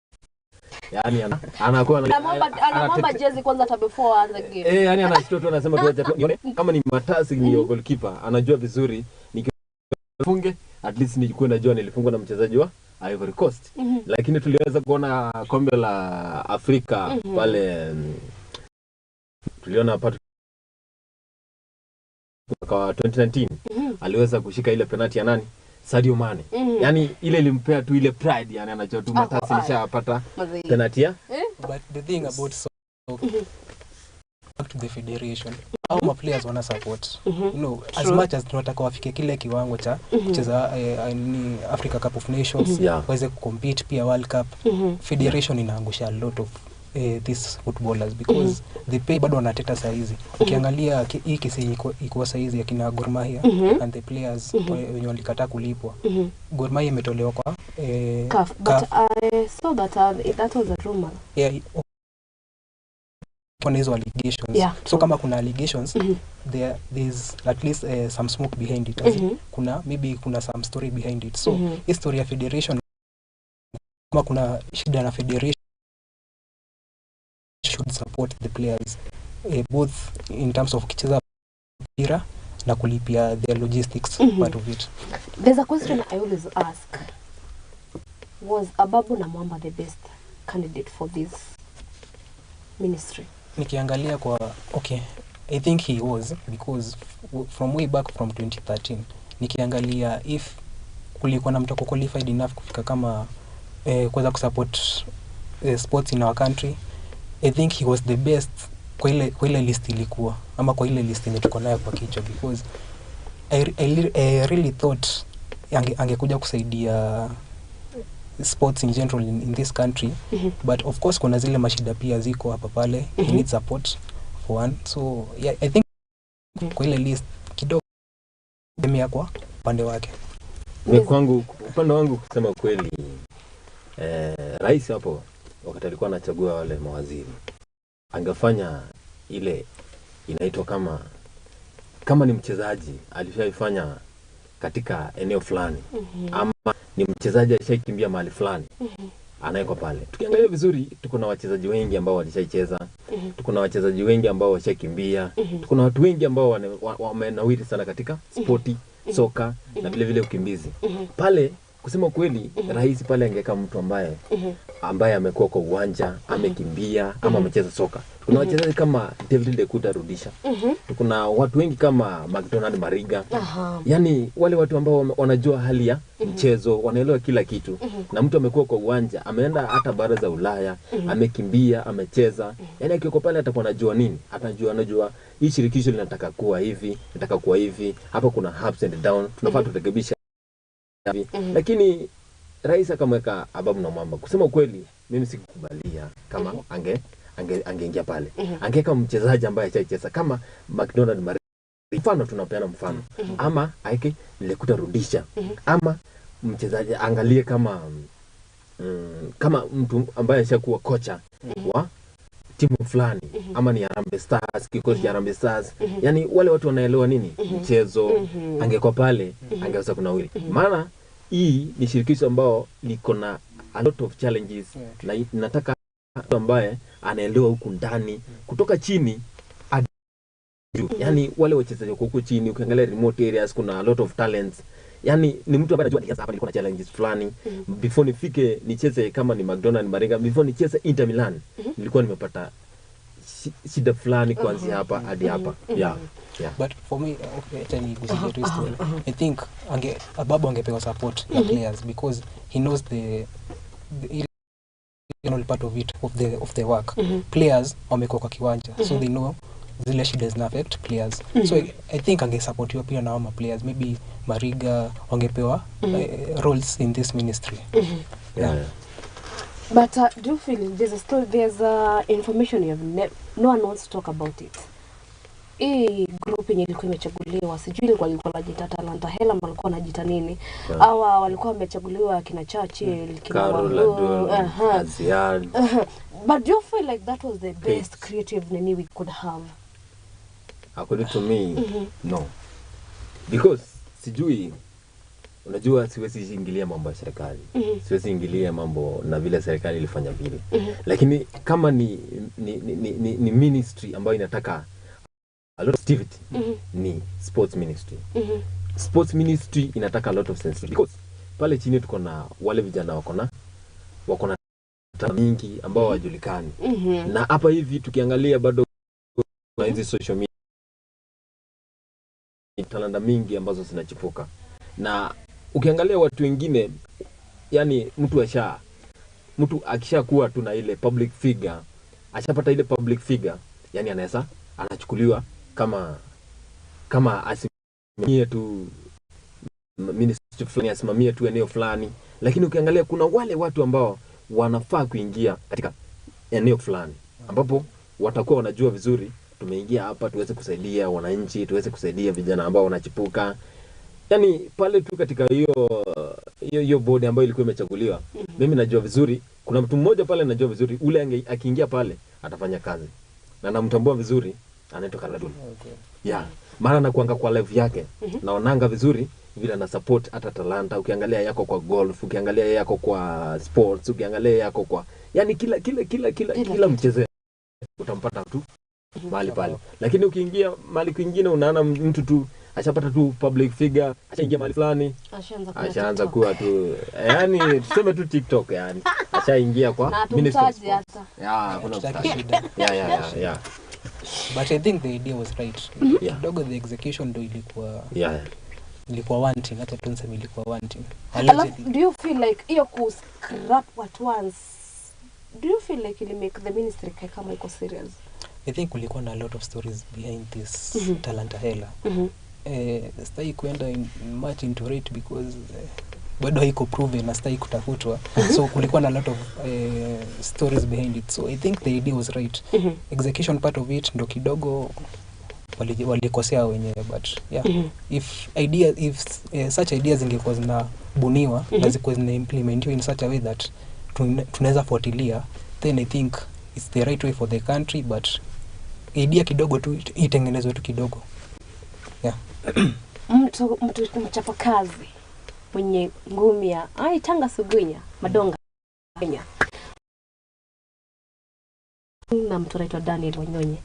yani anakuwa anamwomba jezi kwanza hata before aanze game. Yani anashtua tu anasema tu acha nione kama ni Matasi ni goalkeeper anajua vizuri nikifunge at least nilikuwa najua nilifungwa na mchezaji wa Ivory Coast. Lakini tuliweza kuona kombe la Afrika pale tuliona Patrick kwa 2019 aliweza kushika ile penalty ya nani? Sadio Mane. Yani ile ilimpea tu ile pride, yani anajua tu Matasi nishapata penalty ya. But the thing about soccer, back to the federation, Au ma players wana support. You know, as much as tunataka wafike kile kiwango cha kucheza ni Africa Cup of Nations, waweze kucompete pia World Cup. Federation inaangusha a lot of these footballers because the pay bado wanateta saa hizi. Ukiangalia hii kesi iko saa hizi ya kina Gor Mahia and the players wenye walikataa kulipwa. Gor Mahia imetolewa kwa CAF, but I saw that that was a rumor. Yeah, kuna hizo allegations. So kama kuna allegations, there's at least some smoke behind it. As in, kuna maybe kuna some story behind it. So hii story ya federation, kama kuna shida na federation, should support the players both in terms of kucheza mpira na kulipia their logistics part of it. There's a question I always ask. Was Ababu Namwamba the best candidate for this ministry? Nikiangalia kwa, okay, I think he was, because from way back from 2013, nikiangalia if kulikuwa na mtu qualified enough kufika kama kuweza kusupport sports in our country, I think he was the best kwa ile list ilikuwa, ama kwa ile list yenye tuko nayo kwa kichwa, because I really thought angekuja kusaidia sports in general in this country. But of course kuna zile mashida pia ziko hapa pale. He needs support for one. So yeah, I think kwa ile list kidogo mimi kwa upande wake. Kwangu, upande wangu kusema kweli, rais hapo wakati alikuwa anachagua wale mawaziri, angefanya ile inaitwa kama ni mchezaji alishaifanya katika eneo fulani, ama ni mchezaji alishakimbia mahali fulani, anawekwa pale. Tukiangalia vizuri, tuko na wachezaji wengi ambao walishaicheza, tuko na wachezaji wengi ambao washakimbia, tuko na watu wengi ambao wamenawiri sana katika sporti, soka na vile vile ukimbizi. Pale kusema kweli, rais pale angeweka mtu ambaye amekuwa kwa uwanja, amekimbia ama amecheza soka. Kuna wachezaji kama David Lekuta Rudisha. Kuna watu wengi kama McDonald Mariga. Yaani wale watu ambao wanajua hali ya mchezo, wanaelewa kila kitu. Na mtu amekuwa kwa uwanja, ameenda hata bara za Ulaya, amekimbia, amecheza. Yaani akiwa pale atakuwa anajua nini? Atajua, anajua hii shirikisho linataka kuwa hivi, linataka kuwa hivi. Hapa kuna ups and down, tunafaa turekebishe. Lakini rais akamweka Ababu Namwamba. Kusema kweli, mimi sikukubalia kama angeingia pale. Angeka mchezaji ambaye hajacheza kama McDonald Mariga. Mfano tunapeana mfano. Ama aeke Lekuta Rudisha. Ama mchezaji angalie kama kama mtu ambaye ashakuwa kocha wa timu fulani, ama ni Harambee Stars, kikosi cha Harambee Stars. Yaani wale watu wanaelewa nini mchezo. Angekuwa pale angeweza kunawiri. Maana hii ni shirikisho ambao liko na a lot of challenges, na nataka mtu ambaye anaelewa huku ndani kutoka chini hadi juu. Yaani wale wachezaji wako huku chini, ukiangalia remote areas kuna a lot of talents. Yaani ni mtu ambaye anajua nilianza hapa, nilikuwa na challenges fulani. Before nifike nicheze kama ni McDonald Mariga, before nicheze Inter Milan, nilikuwa nimepata shida fulani kuanzia hapa hadi hapa. Yeah. But for me, okay, acha nigusie tu story. I think Ababu angepewa support ya players because he knows the general part of it, of the work. Players wamekuwa kwa kiwanja, so they know zile shida zina affect players. So I think angesupportiwa pia na hao players, maybe Mariga wangepewa roles in this ministry. Yeah. But do you feel there's a story, there's information you have no one wants to talk about it. Hii group yenye ilikuwa imechaguliwa, sijui ilikuwa wanajiita Talanta Hela, walikuwa wanajiita nini? Hawa walikuwa wamechaguliwa kina Churchill, kina Wambo, Aziad. But do you feel like that was the best creative nini we could have? According to me, no. Because sijui, unajua siwezi ingilia mambo ya serikali. Siwezi ingilia mambo na vile serikali ilifanya vile. Lakini kama ni ministry ambayo inataka a lot of activity, ni sports ministry. Sports ministry inataka a lot of sensitivity. Because pale chini tuko na wale vijana wako na mingi ambao hawajulikani. Na hapa hivi tukiangalia bado na hizi social media talanta mingi ambazo zinachipuka. Na ukiangalia watu wengine, yani mtu akishakuwa tu na ile public figure, ashapata ile public figure, yani anaweza anachukuliwa Kama asimamie tu ministry fulani, asimamie tu eneo fulani, lakini ukiangalia kuna wale watu ambao wanafaa kuingia katika eneo fulani ambapo watakuwa wanajua vizuri, tumeingia hapa tuweze kusaidia wananchi, tuweze kusaidia vijana ambao wanachipuka. Yani pale tu katika hiyo board ambayo ilikuwa imechaguliwa, mimi najua vizuri kuna mtu mmoja pale, najua vizuri ule akiingia pale atafanya kazi na namtambua vizuri, anaitwa Kaladul. Okay. Yeah, maana nakuanga kwa live yake, naonanga vizuri vile ana support hata talanta. Ukiangalia yako kwa golf, ukiangalia yako kwa sports, ukiangalia yako kwa yani kila mchezo utampata tu mahali pale. Lakini ukiingia mahali kwingine unaona mtu tu ashapata tu public figure, ashaingia mahali fulani, ashaanza kuwa tu yani tuseme tu TikTok, yani ashaingia kwa ministry. Yeah, kuna shida. Yeah. But I think the idea was right. Kidogo the execution ndo ilikuwa ilikuwa wanting, hata tunseme ilikuwa wanting. Alafu, do you feel like hiyo ku scrap at once, do you feel like it make the ministry kama iko serious? I think kulikuwa na a lot of stories behind this Talanta Hela. Stai kuenda much into it because bado haiko proven na stai kutafutwa. So kulikuwa na a lot of stories behind it. So I think the idea was right. Execution part of it ndo kidogo walikosea wenyewe, but yeah. If such ideas zingekuwa zinabuniwa na zikuwa zinaimplementiwa in such a way that tunaweza fuatilia, then I think it's the right way for the country, but idea kidogo tu itengenezwe tu kidogo. Yeah. Mtu mchapakazi mwenye ngumi ya ai Tanga Sugunya Madonga Kenya, na mtu anaitwa Daniel Wanyonyi.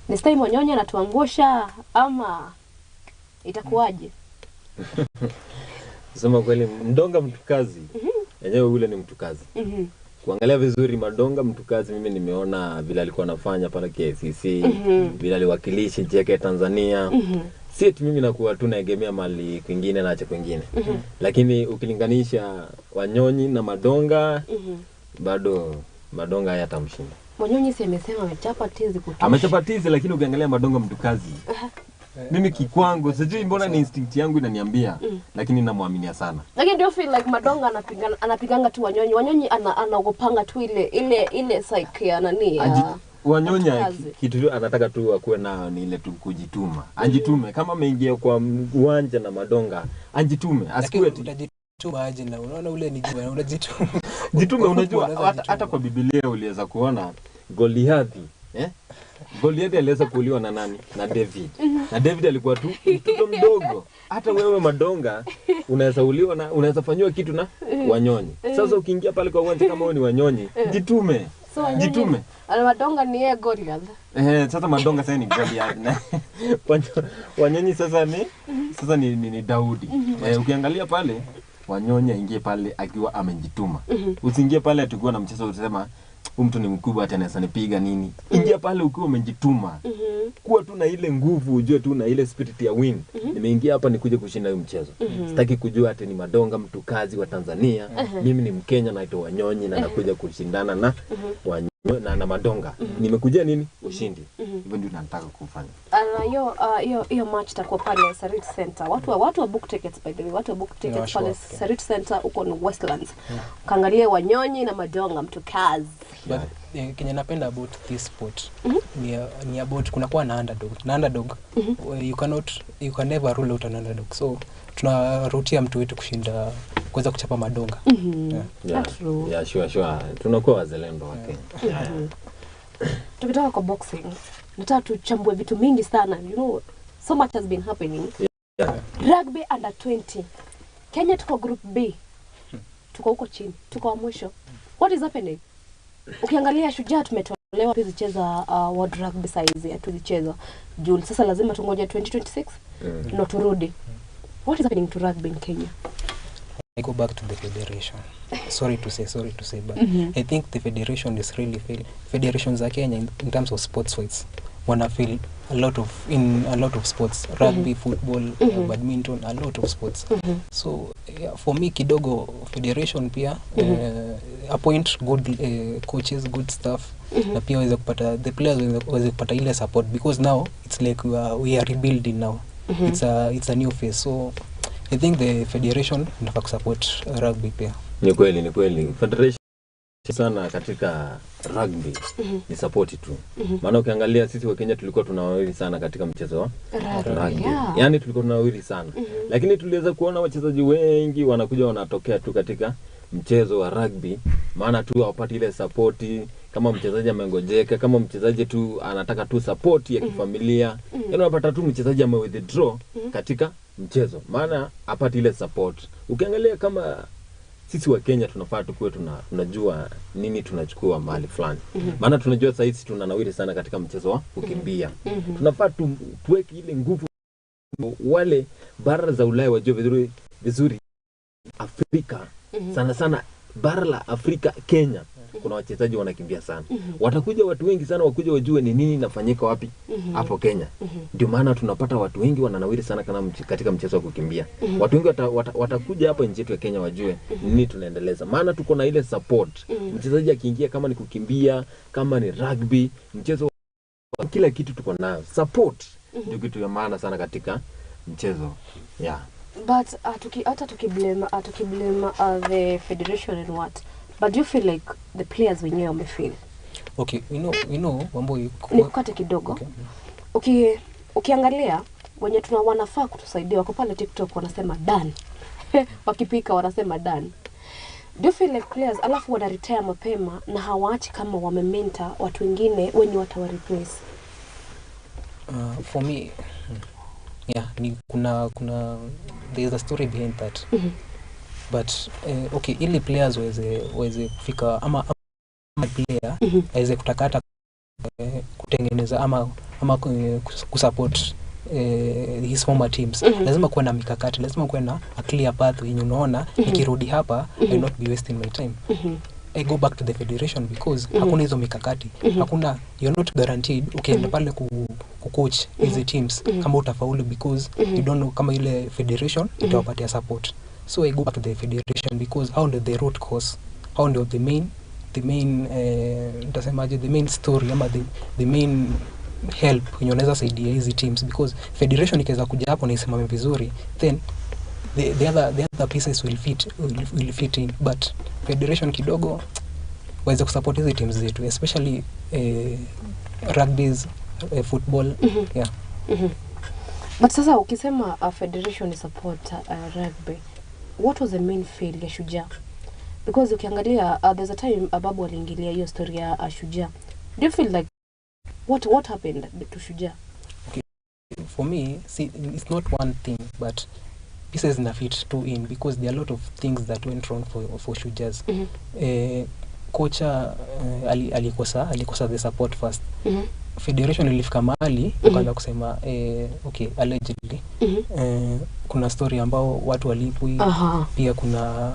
Ni stay Wanyonyi anatuangusha ama itakuwaje? Sema kweli, Mdonga mtu kazi. Yenyewe ule ni mtu kazi. Kuangalia vizuri Madonga mtu kazi, mimi nimeona vile alikuwa anafanya pale KCC, vile aliwakilisha nchi yake Tanzania. Si eti mimi nakuwa tu naegemea mali kwingine na acha kwingine. Lakini ukilinganisha Wanyonyi na Madonga, bado Madonga hayatamshinda. Wanyonyi si amesema amechapa tizi kutosha. Amechapa tizi, lakini ukiangalia Madonga mtu kazi. Mimi kikwangu sijui mbona ni instinct yangu inaniambia, lakini namwaminia sana. Lakini do you feel like Madonga anapiganga tu Wanyonyi? Wanyonyi anaogopanga tu ile psyche ya nani? Wanyonyi kitu anataka tu akuwe nao ni ile tu kujituma. Ajitume kama ameingia kwa uwanja na Madonga, ajitume, asikuwe tu utajituma aje na unaona ule ni jibu na unajituma. Jitume, unajua hata kwa Biblia uliweza kuona Goliathi, Goliathi aliweza kuuliwa na nani? Na David. Na David alikuwa tu mtoto mdogo. Hata wewe Madonga unaweza uliwa na unaweza fanywa kitu na Wanyonyi. Sasa ukiingia pale kwa uwanja kama wewe ni Wanyonyi, jitume. So, jitume. Madonga ni yeye Goliath. Sasa Madonga sasa ni Goliath. Wanyonyi sasa ni sasa ni Daudi. Ukiangalia pale Wanyonyi aingie pale akiwa amejituma. Usiingie pale atakuwa na mchezo utasema huyu mtu ni mkubwa hata anaweza nipiga nini. Ingia pale ukiwa umejituma. Kuwa tu na ile nguvu, ujue tu na ile spirit ya win. Nimeingia hapa nikuje kushinda huu mchezo. Sitaki kujua ati ni Madonga mtu kazi wa Tanzania. Mimi ni Mkenya naitwa Wanyonyi na nakuja kushindana na na Madonga. Nimekuja nini? Ushindi. Hivyo ndio nataka kufanya. Hiyo match itakuwa pale Sarit Center. Watu wa book tickets, by the way. Watu wa book tickets pale Sarit Center huko ni Westlands. Kaangalie Wanyonyi na Madonga mtu kazi. But kenye napenda about this sport ni about kuna kuwa na underdog. Na underdog you can never rule out an underdog. So tunarutia mtu wetu kushinda kuweza kuchapa Madonga. Yeah, sure. Tunakuwa wazalendo wa Kenya. Tukitoka kwa boxing, nataka tuchambue vitu mingi sana. You know, so much has been happening. Rugby under 20. Kenya tuko group B. Tuko huko chini, tuko wa mwisho. What is happening? Ukiangalia Shujaa tumetolewa tuzicheza World Rugby size tuzicheza June. Sasa lazima tungoje 2026 ndo turudi. What is happening to rugby in Kenya? I go back to the federation. Sorry to say, but I think the federation is really failing. Federations za Kenya in terms of sports wise wana fail a lot of sports, rugby, football, badminton, a lot of sports. So yeah, for me kidogo federation pia appoint good coaches, good staff, na pia waweze kupata the players waweze kupata ile support, because now It's like we are rebuilding now. It's a new phase, so I think the federation inafaa kusupport rugby pia. Ni kweli, ni kweli. Federation sana katika rugby ni support tu. Maana ukiangalia sisi wa Kenya tulikuwa tunawawili sana katika mchezo wa Rugby. Yaani tulikuwa tunawawili sana. Lakini tuliweza kuona wachezaji wengi wanakuja wanatokea tu katika mchezo wa rugby, maana tu hawapati ile support. Kama mchezaji amengojeka, kama mchezaji tu anataka tu support ya kifamilia, yaani unapata tu mchezaji ame withdraw katika mchezo, maana hapati ile support. Ukiangalia kama sisi wa Kenya tunafaa tukuwe tunajua nini tunachukua mahali fulani. Maana tunajua sasa hizi tunanawiri sana katika mchezo wa kukimbia. Tunafaa tuweke ile nguvu, wale bara za Ulaya wajue vizuri vizuri Afrika, sana sana bara la Afrika, Kenya kuna wachezaji wanakimbia sana. Watakuja watu wengi sana wakuja wajue ni nini inafanyika wapi hapo Kenya. Ndio maana tunapata watu wengi wananawiri sana katika mchezo wa kukimbia. Watu wengi watakuja hapa nchi yetu ya Kenya wajue nini tunaendeleza. Maana tuko na ile support. Mchezaji akiingia kama ni kukimbia, kama ni rugby, mchezo, kila kitu tuko nayo. Support ndio kitu ya maana sana katika mchezo. Yeah. But hata tukiblame the federation and what, but do you feel like the players wenyewe wamefail? Okay, you know mambo nikukate kidogo. Okay. Ukiangalia wenye wanafaa kutusaidia wako pale TikTok wanasema done. Wakipika wanasema done. Do you feel like players alafu wana retire mapema na hawaachi kama wamementa watu wengine wenye watawa replace? For me, yeah, ni kuna there is a story behind that. But okay, ili players waweze kufika ama player aweze kutakata kutengeneza ama kusupport his former teams. Lazima kuwe na mikakati, lazima kuwe na a clear path yenye unaona nikirudi hapa I will not be wasting my time. I go back to the federation because hakuna hizo mikakati. Hakuna, you're not guaranteed ukienda pale kucoach hizi teams kama utafaulu because you don't know kama ile federation itawapatia support. So I go back to the federation because how ndio the root cause, how ndio the main nitasemaje, the main story ama the main help yenye unaweza saidia hizi teams, because federation ikiweza kuja hapo na isimame vizuri, then the other pieces will fit in. But federation kidogo waweze kusupport hizi teams zetu, especially rugby's, football. Yeah. But sasa ukisema federation support rugby, what was the main fail ya Shujaa? Because ukiangalia there's a time Babu aliingilia hiyo story ya Shujaa. Do you feel like what happened to Shujaa? Okay, for me, see, it's not one thing, but pieces na fit two in because there are a lot of things that went wrong for Shujaas. Kocha alikosa the support first. Federation ilifika mahali wakaanza kusema okay, allegedly kuna story ambao watu walipwi, pia kuna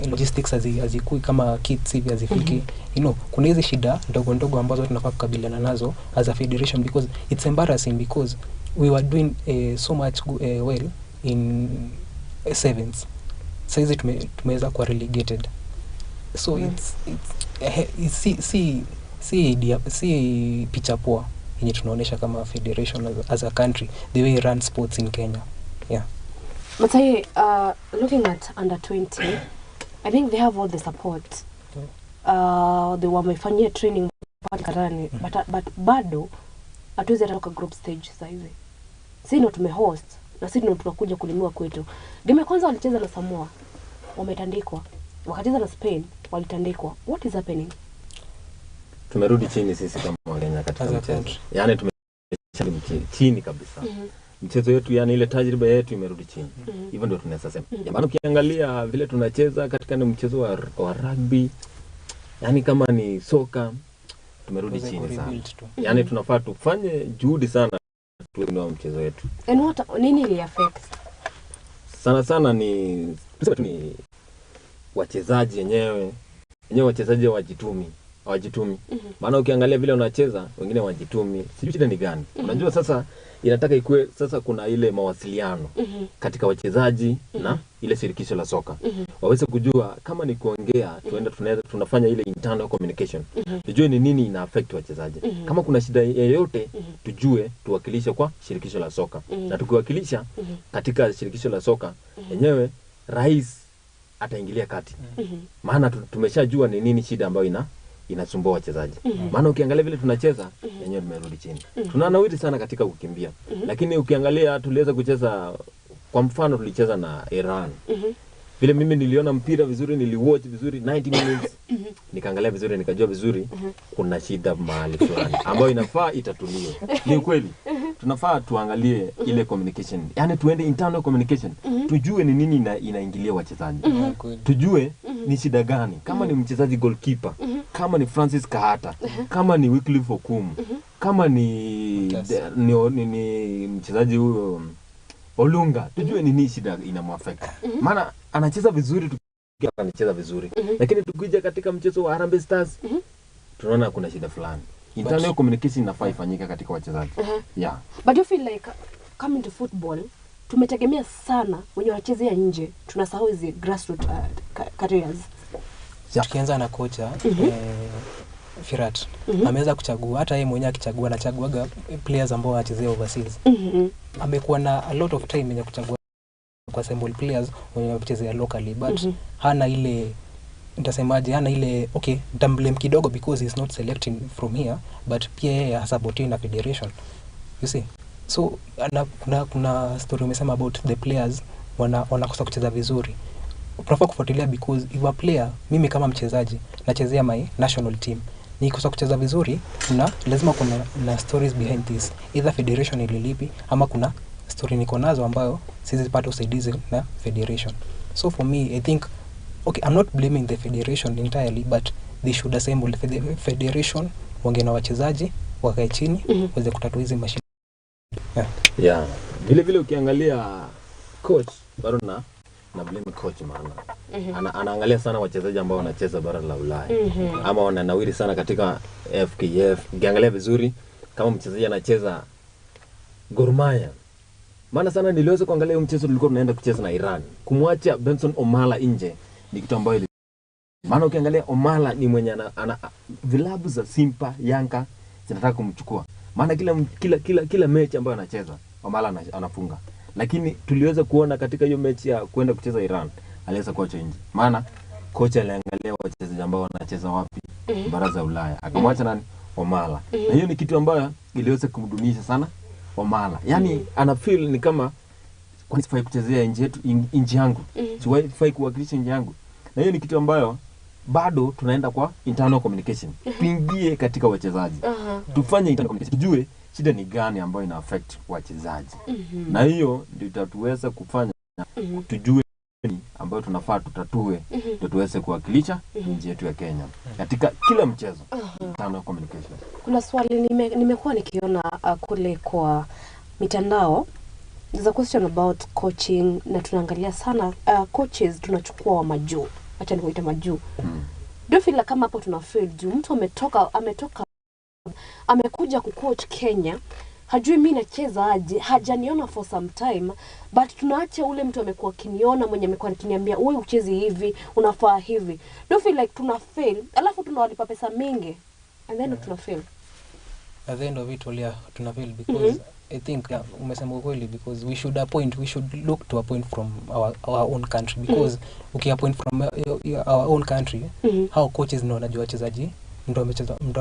logistics hazikui kama kits hivi hazifiki. You know, kuna hizi shida ndogo ndogo ambazo tunafaa kukabiliana nazo as a federation because it's embarrassing because we were doing so much well in sevens. Saizi tumeweza kuwa relegated. So it's si picha poa yenye tunaonesha kama federation as a country, the way we run sports in Kenya. Yeah. But I, looking at under 20, I think they have all the support. They wamefanyia training pale Karani, but bado hatuwezi toka group stage sasa hivi. Sisi ndio tumehost na sisi ndio tunakuja kulimiwa kwetu. Game ya kwanza walicheza na Samoa, wametandikwa. Wakacheza na Spain, walitandikwa. What is happening? Tumerudi chini sisi kama Wakenya katika mchezo. Yaani tumerudi chini kabisa. Mchezo yetu, yani ile tajriba yetu imerudi chini. Hivyo ndio tunaweza sema. Maana ukiangalia vile tunacheza katika ni mchezo wa rugby, yani kama ni soka, tumerudi chini sana. Yani tunafaa tufanye juhudi sana tuinue mchezo wetu. And what nini ili affect? Sana sana ni tuseme tu ni wachezaji wenyewe. Wenyewe wachezaji hawajitumi. Hawajitumi. Maana ukiangalia vile wanacheza, wengine hawajitumi. Sijui shida ni gani. Unajua sasa inataka ikue sasa kuna ile mawasiliano katika wachezaji na ile shirikisho la soka. Waweze kujua kama ni kuongea, tuenda tunaweza tunafanya ile internal communication. Tujue ni nini ina affect wachezaji. Kama kuna shida yoyote tujue tuwakilishe kwa shirikisho la soka. Na tukiwakilisha katika shirikisho la soka yenyewe, rais ataingilia kati. Maana tumeshajua ni nini shida ambayo inasumbua wachezaji. Maana ukiangalia vile tunacheza yenyewe tumerudi chini. Tunanawiri sana katika kukimbia. Lakini ukiangalia tuliweza kucheza, kwa mfano tulicheza na Iran. Vile mimi niliona mpira vizuri, niliwatch vizuri 90 minutes. Nikaangalia vizuri, nikajua vizuri kuna shida mahali fulani ambayo inafaa itatuliwe. Ni ukweli. Tunafaa tuangalie ile communication. Yaani tuende internal communication. Tujue ni nini inaingilia wachezaji. Tujue ni shida gani. Kama ni mchezaji goalkeeper, kama ni Francis Kahata, kama ni Wycliffe Okumu, kama ni mchezaji huyo Olunga, tujue ni nini shida inamuaffect. Maana anacheza vizuri, anacheza vizuri. Lakini tukija katika mchezo wa Harambee Stars, tunaona kuna shida fulani. Internal communication inafaa ifanyike katika wachezaji. Yeah. But you feel like coming to football, tumetegemea sana wenye wanachezea nje, tunasahau hizi grassroots careers. Tukianza na kocha Firat, ameweza kuchagua, hata yeye mwenyewe akichagua anachaguaga players ambao wanachezea overseas. Amekuwa na a lot of time yenye kuchagua kwa assemble players wenye wanachezea locally, but hana ile, nitasemaje, hana ile, okay, nitamblame kidogo because he's not selecting from here, but pia yeye hasupportiwi na federation. You see? So kuna story umesema about the players wanakosa kucheza vizuri. Unafaa kufuatilia because if a player, mimi kama mchezaji nachezea my national team, nikikosa kucheza vizuri, kuna lazima kuna na stories behind this, either federation ililipi ama kuna story niko nazo ambayo siwezi pata usaidizi na federation. So for me I think, okay, I'm not blaming the federation entirely, but they should assemble the federation, wange na wachezaji wakae chini waweze kutatua hizi mashida. Yeah. Vile vile ukiangalia coach bado na blame coach, maana anaangalia sana wachezaji ambao wanacheza bara la Ulaya ama wananawiri sana katika FKF. Ukiangalia vizuri kama mchezaji anacheza Gor Mahia, maana sana niliweza kuangalia hiyo mchezo tulikuwa tunaenda kucheza na Iran, kumwacha Benson Omala nje ni kitu ambayo, maana ukiangalia Omala ni mwenye ana vilabu za Simba, Yanga zinataka kumchukua, maana kila mechi ambayo anacheza Omala anafunga. Lakini tuliweza kuona katika hiyo mechi ya kwenda kucheza Iran aliweza kuacha nje, maana kocha aliangalia wachezaji ambao wanacheza wapi bara za Ulaya, akamwacha nani? Omala. Na hiyo ni kitu ambayo iliweza kumdunisha sana Omala. Yaani ana feel ni kama kwani sifai kuchezea nchi yetu, nchi yangu, sifai kuwakilisha nchi yangu. Na hiyo ni kitu ambayo bado tunaenda kwa internal communication. Tuingie katika wachezaji. Tufanye internal communication, tujue shida ni gani ambayo ina affect wachezaji. Na hiyo ndio itatuweza kufanya tujue ni ambayo tunafaa tutatue, ndio tuweze kuwakilisha nchi yetu ya Kenya katika kila mchezo. Internal communication. Kuna swali nimekuwa nikiona kule kwa mitandao. There's a question about coaching, na tunaangalia sana coaches tunachukua wa majuu. Acha nikuite majuu. Do you feel like kama hapo tuna fail juu mtu ametoka amekuja kucoach Kenya, hajui mimi nacheza aje, hajaniona for some time, but tunaacha ule mtu amekuwa kiniona, mwenye amekuwa akiniambia wewe uchezi hivi, unafaa hivi. Do you feel like tuna fail, alafu tunawalipa pesa mingi and then tuna fail? At the end of it all, yeah, tuna fail because I think umesema ukweli, because we should look to appoint from our own country, because ukiappoint from our own country, how coaches ndio wanajua wachezaji, mtu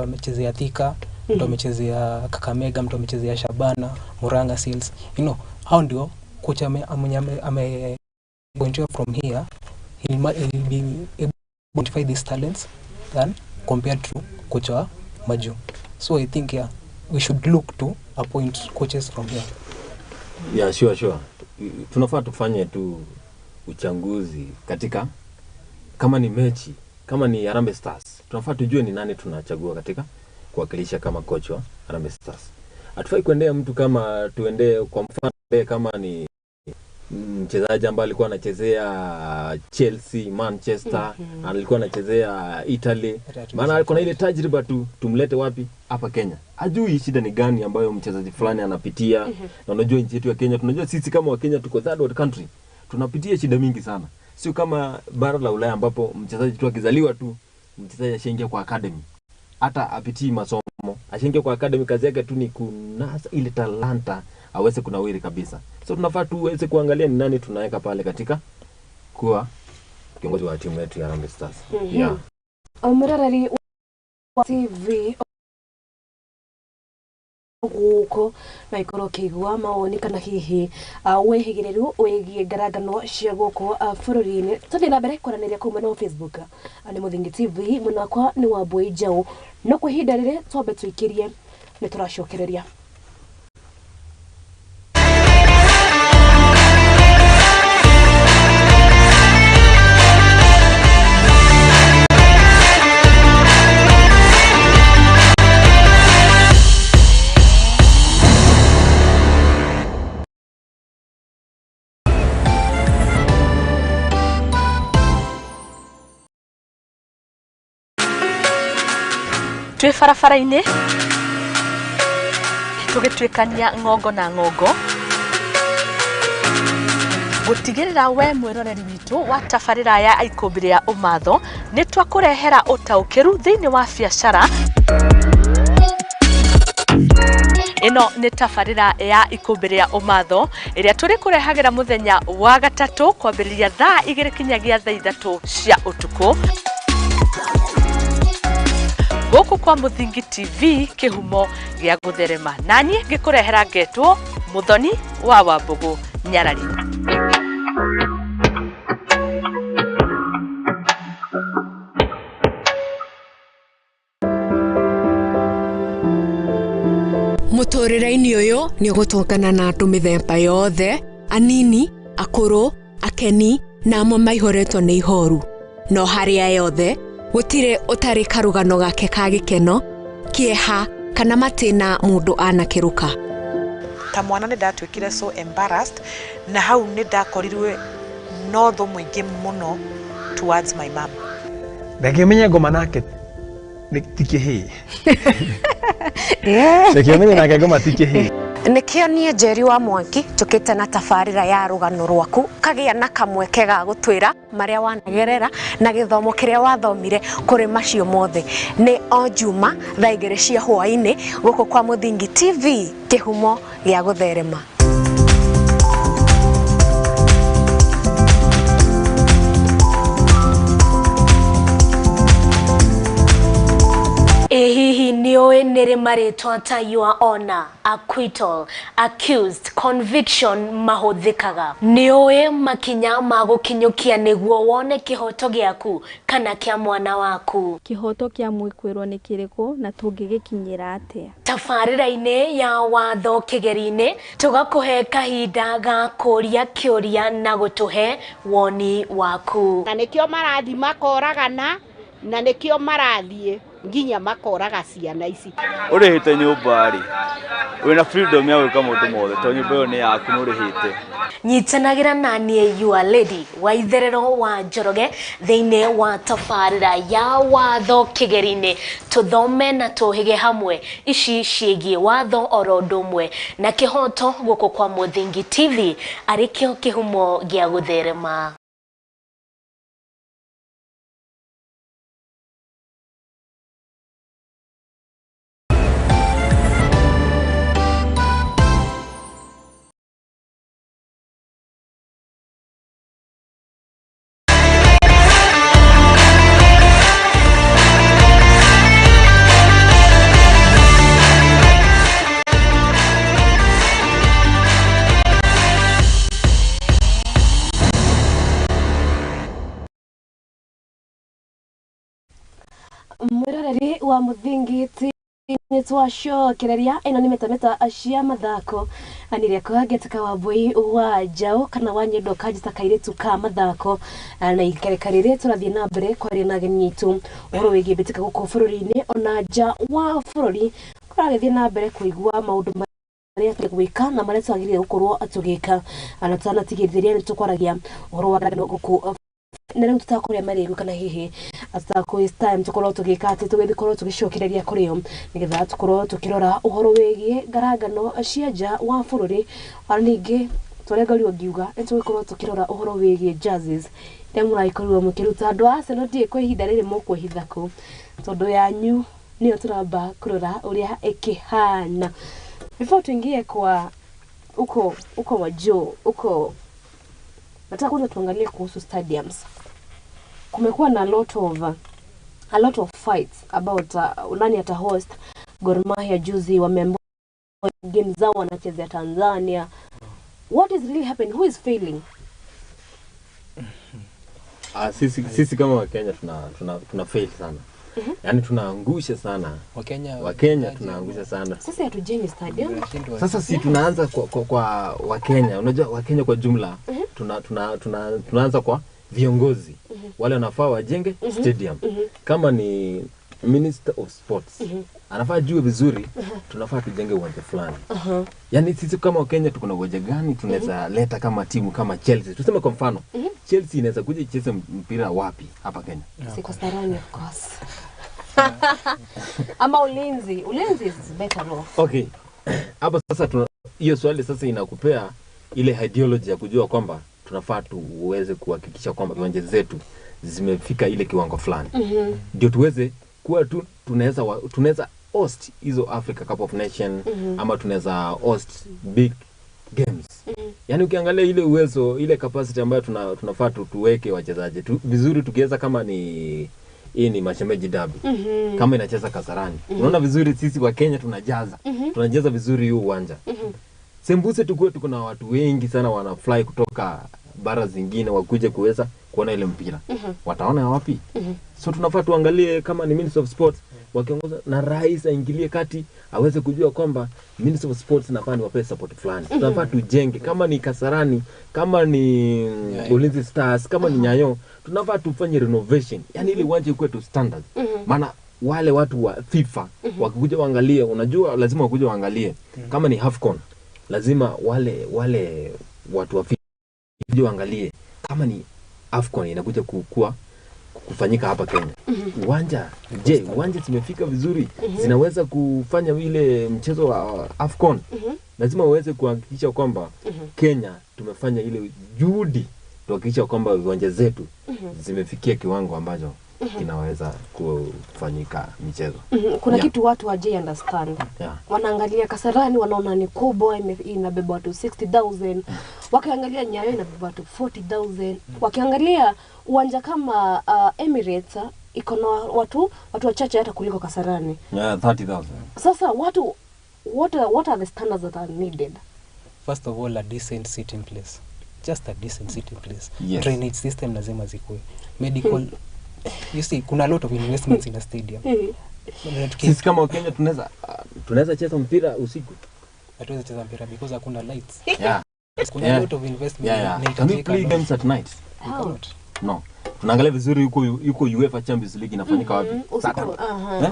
amechezea Thika, mtu amechezea Kakamega, mtu amechezea Shabana, Murang'a Seals, you know, hao ndio coach ame appointiwa from here, he'll be able to identify these talents than compared to coach wa majuu. So I think, yeah, we should look to appoint coaches from here. Yeah, sure. Tunafaa tufanye tu uchanguzi katika kama ni mechi, kama ni Harambee Stars, tunafaa tujue ni nani tunachagua katika kuwakilisha kama coach wa Harambee Stars. Hatufai kuendea mtu kama tuendee kwa mfano kama ni Mchezaji ambaye alikuwa anachezea Chelsea, Manchester, alikuwa anachezea Italy. Maana kuna ile tajriba tu, tumlete wapi? Hapa Kenya. Ajui shida ni gani ambayo mchezaji fulani anapitia. Na unajua nchi yetu ya Kenya, tunajua sisi kama Wakenya tuko third world country. Tunapitia shida mingi sana. Sio kama bara la Ulaya ambapo mchezaji tu akizaliwa tu, mchezaji ashaingia kwa academy. Hata apitii masomo, ashaingia kwa academy, kazi yake tu ni kunasa ile talanta aweze kunawiri kabisa. So tunafaa tuweze kuangalia ni nani tunaweka pale katika kuwa kiongozi wa timu yetu ya Harambee Stars. Yeah. Omurarari wa TV guko na ikorwo ũkĩigua mawoni kana hihi wĩhĩgĩrĩru wĩgiĩ ngarangano cia gũkũ bũrũri-inĩ. Tũthiĩ na mbere kwaranĩria kũu mwena wa Facebook nĩ Mũthingi TV, mwena wakwa nĩ Wambui Njaũ. No kwa ihinda rĩrĩ twambe tũikĩrie nĩ tũracokereria. Twĩ barabara-inĩ tũgĩtuĩkania ng'ongo na ng'ongo gũtigĩrĩra we mwĩroreri witũ wa tabarĩra ya ikũmbĩ rĩa ũmatho nĩ twakũrehera ũtaũkĩru thĩinĩ wa biacara. Ĩno nĩ tabarĩra ya ikũmbĩ rĩa ũmatho ĩrĩa tũrĩkũrehagĩra mũthenya wa gatatũ kwambĩrĩria thaa 2 kinyagia thaa 3 cia ũtukũ gũkũ kwa Mũthingi TV kĩhumo gĩa gũtherema. Naniĩ ngĩkũrehera ngetwo Mũthoni wa Wambũgũ Nyarari. Mũtũrĩre-inĩ ũyũ nĩ ũgũtũngana na andũ mĩthemba yothe, anini, akũrũ, akeni na amwe maihũrĩtwo nĩ ihoru. No harĩa yothe gũtirĩ ũtarĩ karũgano gake ka gĩkeno, kĩeha kana matĩna mũndũ anakĩrũka. Ta mwana nĩ ndatuĩkire so embarrassed na hau nĩ ndakorirwe no thũ mũingĩ mũno towards my mom. Ndakĩmenye ngoma nake nĩ ti kĩhĩĩ. Ndakĩmenye nake ngoma ti kĩhĩĩ. Nĩkĩo niĩ Njeri wa Mwangi tũkĩte na tabarĩra ya rũgano rwaku kagĩa na kamweke ga gũtwĩra marĩa wanagerera na gĩthomo kĩrĩa wathomire kũrĩ macio mothe. Nĩ o Juma thaa 2 cia hwaĩ-inĩ gũkũ kwa Mũthingi TV kĩhumo gĩa gũtherema. Ĩ hihi nĩũĩ nĩrĩ marĩtwa ta your honor, acquittal, accused, conviction mahũthĩkaga? Nĩũĩ makinya ma gũkinyũkia nĩguo wone kĩhoto gĩaku kana kĩa mwana waku? Kĩhoto kĩa mwĩkwĩrwo nĩ kĩrĩkũ na tũngĩgĩkinyĩra atĩa? Tabarĩra-inĩ ya watho kĩgeri-inĩ tũgakũhe kahinda ga kũria kĩũria na gũtũhe woni waku. Na nĩkĩo marathiĩ makoragana na nĩkĩo marathiĩ nginya makoraga ciana ici. Ũrĩhĩte nyũmba rĩ, wĩna freedom ya gwĩka maũndũ mothe tondũ nyũmba ĩyo nĩ yaku nĩ ũrĩhĩte. Nyitanagĩra na niĩ your lady wa itherero wa Njoroge thĩinĩ wa tabarĩra ya watho kĩgeri-inĩ tũthome na tũhĩge hamwe ici ciĩgiĩ watho oro ũndũ ũmwe na kĩhoto gũkũ kwa Mũthingi TV arĩkĩo kĩhumo gĩa gũtherema. Mwĩroreri wa Mũthingi nĩ twacokereria ĩno nĩ metameta cia mathako aniria ngetĩka Wambui wa Njaũ kana wa Nyendo kanjĩta kairĩtu ka mathako na ikereka rĩrĩ tũrathiĩ na mbere kwaria na ageni aitũ ũhoro wĩgiĩ mbĩtĩka gũkũ bũrũri-inĩ ona nja wa bũrũri kũragĩthiĩ na mbere kũigua maũndũ Marĩa twagĩrĩire gwĩka na marĩa twagĩrĩire gũkorwo tũgĩka, na tutanatigithĩria nĩ tũkwaragia ũhoro wa gũkũ na rĩu tũtakũrĩa marĩgu kana hihi tũtakũ waste time, tũkorwo tũgĩka atĩ tũgĩkorwo tũgĩcokereria kũrĩ o nĩgetha tũkorwo tũkĩrora ũhoro wĩgiĩ ngarangano cia nja wa bũrũri. Ona ningĩ tũrĩa ngorirwo ngiuga nĩ tũgĩkorwo tũkĩrora ũhoro wĩgiĩ jerseys iria mũragĩkorirwo mũkĩruta andũ a Arsenal. Ndiĩ kwa ihinda rĩrĩ mũkwĩhitha kũ, tondũ yanyu nĩyo tũramba kũrora ũrĩa ĩkĩhana before tuingie kwa uko uko majuu uko. Nataka kwanza tuangalie kuhusu stadiums. Kumekuwa na a lot of fights about nani ata host. Gor Mahia juzi wameambiwa game zao wanachezea Tanzania. What is really happening? Who is failing? Ah, sisi kama Wakenya tuna fail sana. Yaani tunaangusha sana. Wakenya. Wakenya tunaangusha sana. Sisi hatujengi stadium. Sasa si tunaanza kwa Wakenya. Unajua Wakenya kwa jumla tunaanza kwa viongozi. Wale wanafaa wajenge stadium. Kama ni Minister of Sports anafaa jue vizuri tunafaa tujenge uwanja fulani. Yaani sisi kama Wakenya tuko na uwanja gani tunaweza leta kama timu kama Chelsea? Tuseme kwa mfano, Chelsea inaweza kuja icheze mpira wapi hapa Kenya? Si Kasarani, of course. Ama Ulinzi. Ulinzi is better off. Okay. Hapo sasa hiyo swali sasa inakupea ile ideology ya kujua kwamba tunafaa tuweze kuhakikisha kwamba viwanja zetu zimefika ile kiwango fulani. Ndio tuweze kuwa tu tunaweza host hizo Africa Cup of Nation ama tunaweza host big games. Yaani ukiangalia ile uwezo, ile capacity ambayo tunafaa tuweke wachezaji tu, vizuri tukiweza, kama ni hii ni mashemeji derby, kama inacheza Kasarani, unaona vizuri sisi wa Kenya tunajaza, tunajaza vizuri huu uwanja. Sembuse tukuwe tuko na watu wengi sana wana fly kutoka bara zingine wakuje kuweza kuona ile mpira, wataona wapi? So tunafaa tuangalie kama ni Minister of Sports wakiongoza na rais aingilie kati aweze kujua kwamba Minister of Sports nafaa niwapee support fulani. Tunafaa tujenge kama ni Kasarani, kama ni Ulinzi Stars, kama ni Nyayo, tunafaa tufanye renovation, yani ile uwanja ikuwe to standard, maana wale watu wa FIFA wakikuja waangalie, unajua lazima wakuja waangalie kama ni AFCON, lazima wale watu wa FIFA wakuje waangalie kama ni AFCON inakuja kukua kufanyika hapa Kenya. Uwanja, je, uwanja zimefika vizuri? Zinaweza kufanya ile mchezo wa AFCON? Lazima uweze kuhakikisha kwamba Kenya tumefanya ile juhudi tuhakikisha kwamba viwanja zetu zimefikia kiwango ambacho kinaweza kufanyika michezo. Kuna kitu watu hawajai understand. Wanaangalia Kasarani wanaona ni kubwa, inabeba watu 60,000. Wakiangalia Nyayo inabeba watu 40,000. Wakiangalia uwanja kama Emirates iko na watu wachache hata kuliko Kasarani. Yeah, 30,000. Sasa watu what are the standards that are needed? First of all, a decent sitting place, just a decent sitting place. Drainage system lazima zikuwe, medical. You see, kuna a lot of investments in a stadium. Na Sisi kama Wakenya tunaweza cheza mpira usiku? Hatuwezi cheza mpira because hakuna lights. Kuna a lot of investment Can we inahitajika. Play games at night? We cannot. No. Tunaangalia vizuri yuko UEFA Champions League inafanyika wapi? Usiku. Saturday. Eh?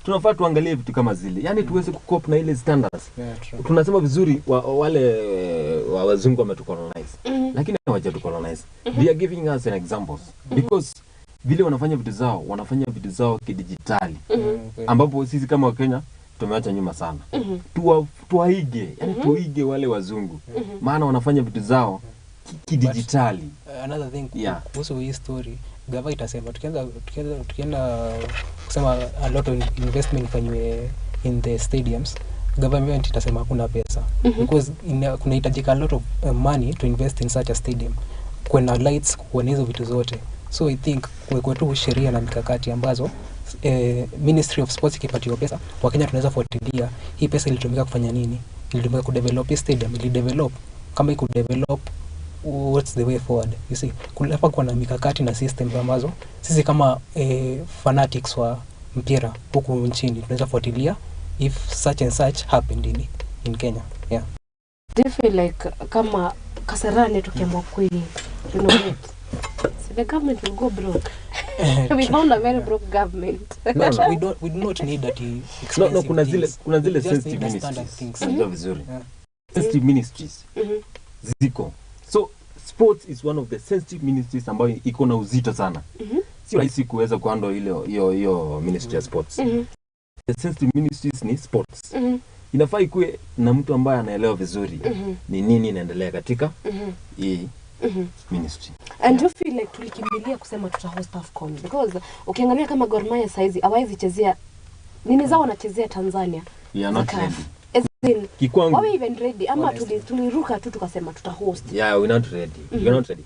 Tunafaa tuangalie vitu kama zile, yaani tuweze kucope na ile standards. Yeah, true. Tunasema vizuri wale wa wazungu wametucolonize, lakini hawajatucolonize. They are giving us an examples because vile wanafanya vitu zao, wanafanya vitu zao kidijitali, ambapo sisi kama Wakenya tumeacha nyuma sana. Tuwaige, yani tuige wale wazungu, maana wanafanya vitu zao kidijitali. Another thing kuhusu hii story, gava itasema tukienda kusema a lot of investment ifanywe in the stadiums, government itasema hakuna pesa, because kunahitajika a lot of money to invest in such a stadium, kuwe na lights, kuwe na hizo vitu zote. So I think kuwekwe tu sheria na mikakati ambazo Ministry of Sports ikipatiwa pesa, Wakenya tunaweza fuatilia hii pesa ilitumika kufanya nini, ilitumika kudevelop hii stadium, ilidevelop, kama ikudevelop, what's the way forward? You see, kunafaa kuwa na mikakati na system ambazo sisi kama fanatics wa mpira huku nchini tunaweza fuatilia if such and such happened in Kenya, yeah. Do you feel like kama Kasarani tukiamua kweli renovate, it's The government will go broke. We found a very broke government. No, no. We do not need that expensive No, kuna zile things. kuna zile We just sensitive need the standard ministries. things. Unajua vizuri. Yeah. Sensitive ministries ziko. So sports is one of the sensitive ministries ambayo iko na uzito sana. Sio rahisi kuweza kuhandle ile hiyo ministry ya sports. The sensitive ministries ni sports. Inafaa ikuwe na mtu ambaye anaelewa vizuri ni nini inaendelea katika hii ministry. And do you feel like tulikimbilia kusema tuta host AFCON? Because ukiangalia kama Gor Mahia saizi hawawezi chezea nini zao, wanachezea Tanzania. We are not Za CAF. ready. As in, Kikwangu. were we even ready? Ama tuliruka tu tukasema tuta host. Yeah, we're not ready. We're not ready.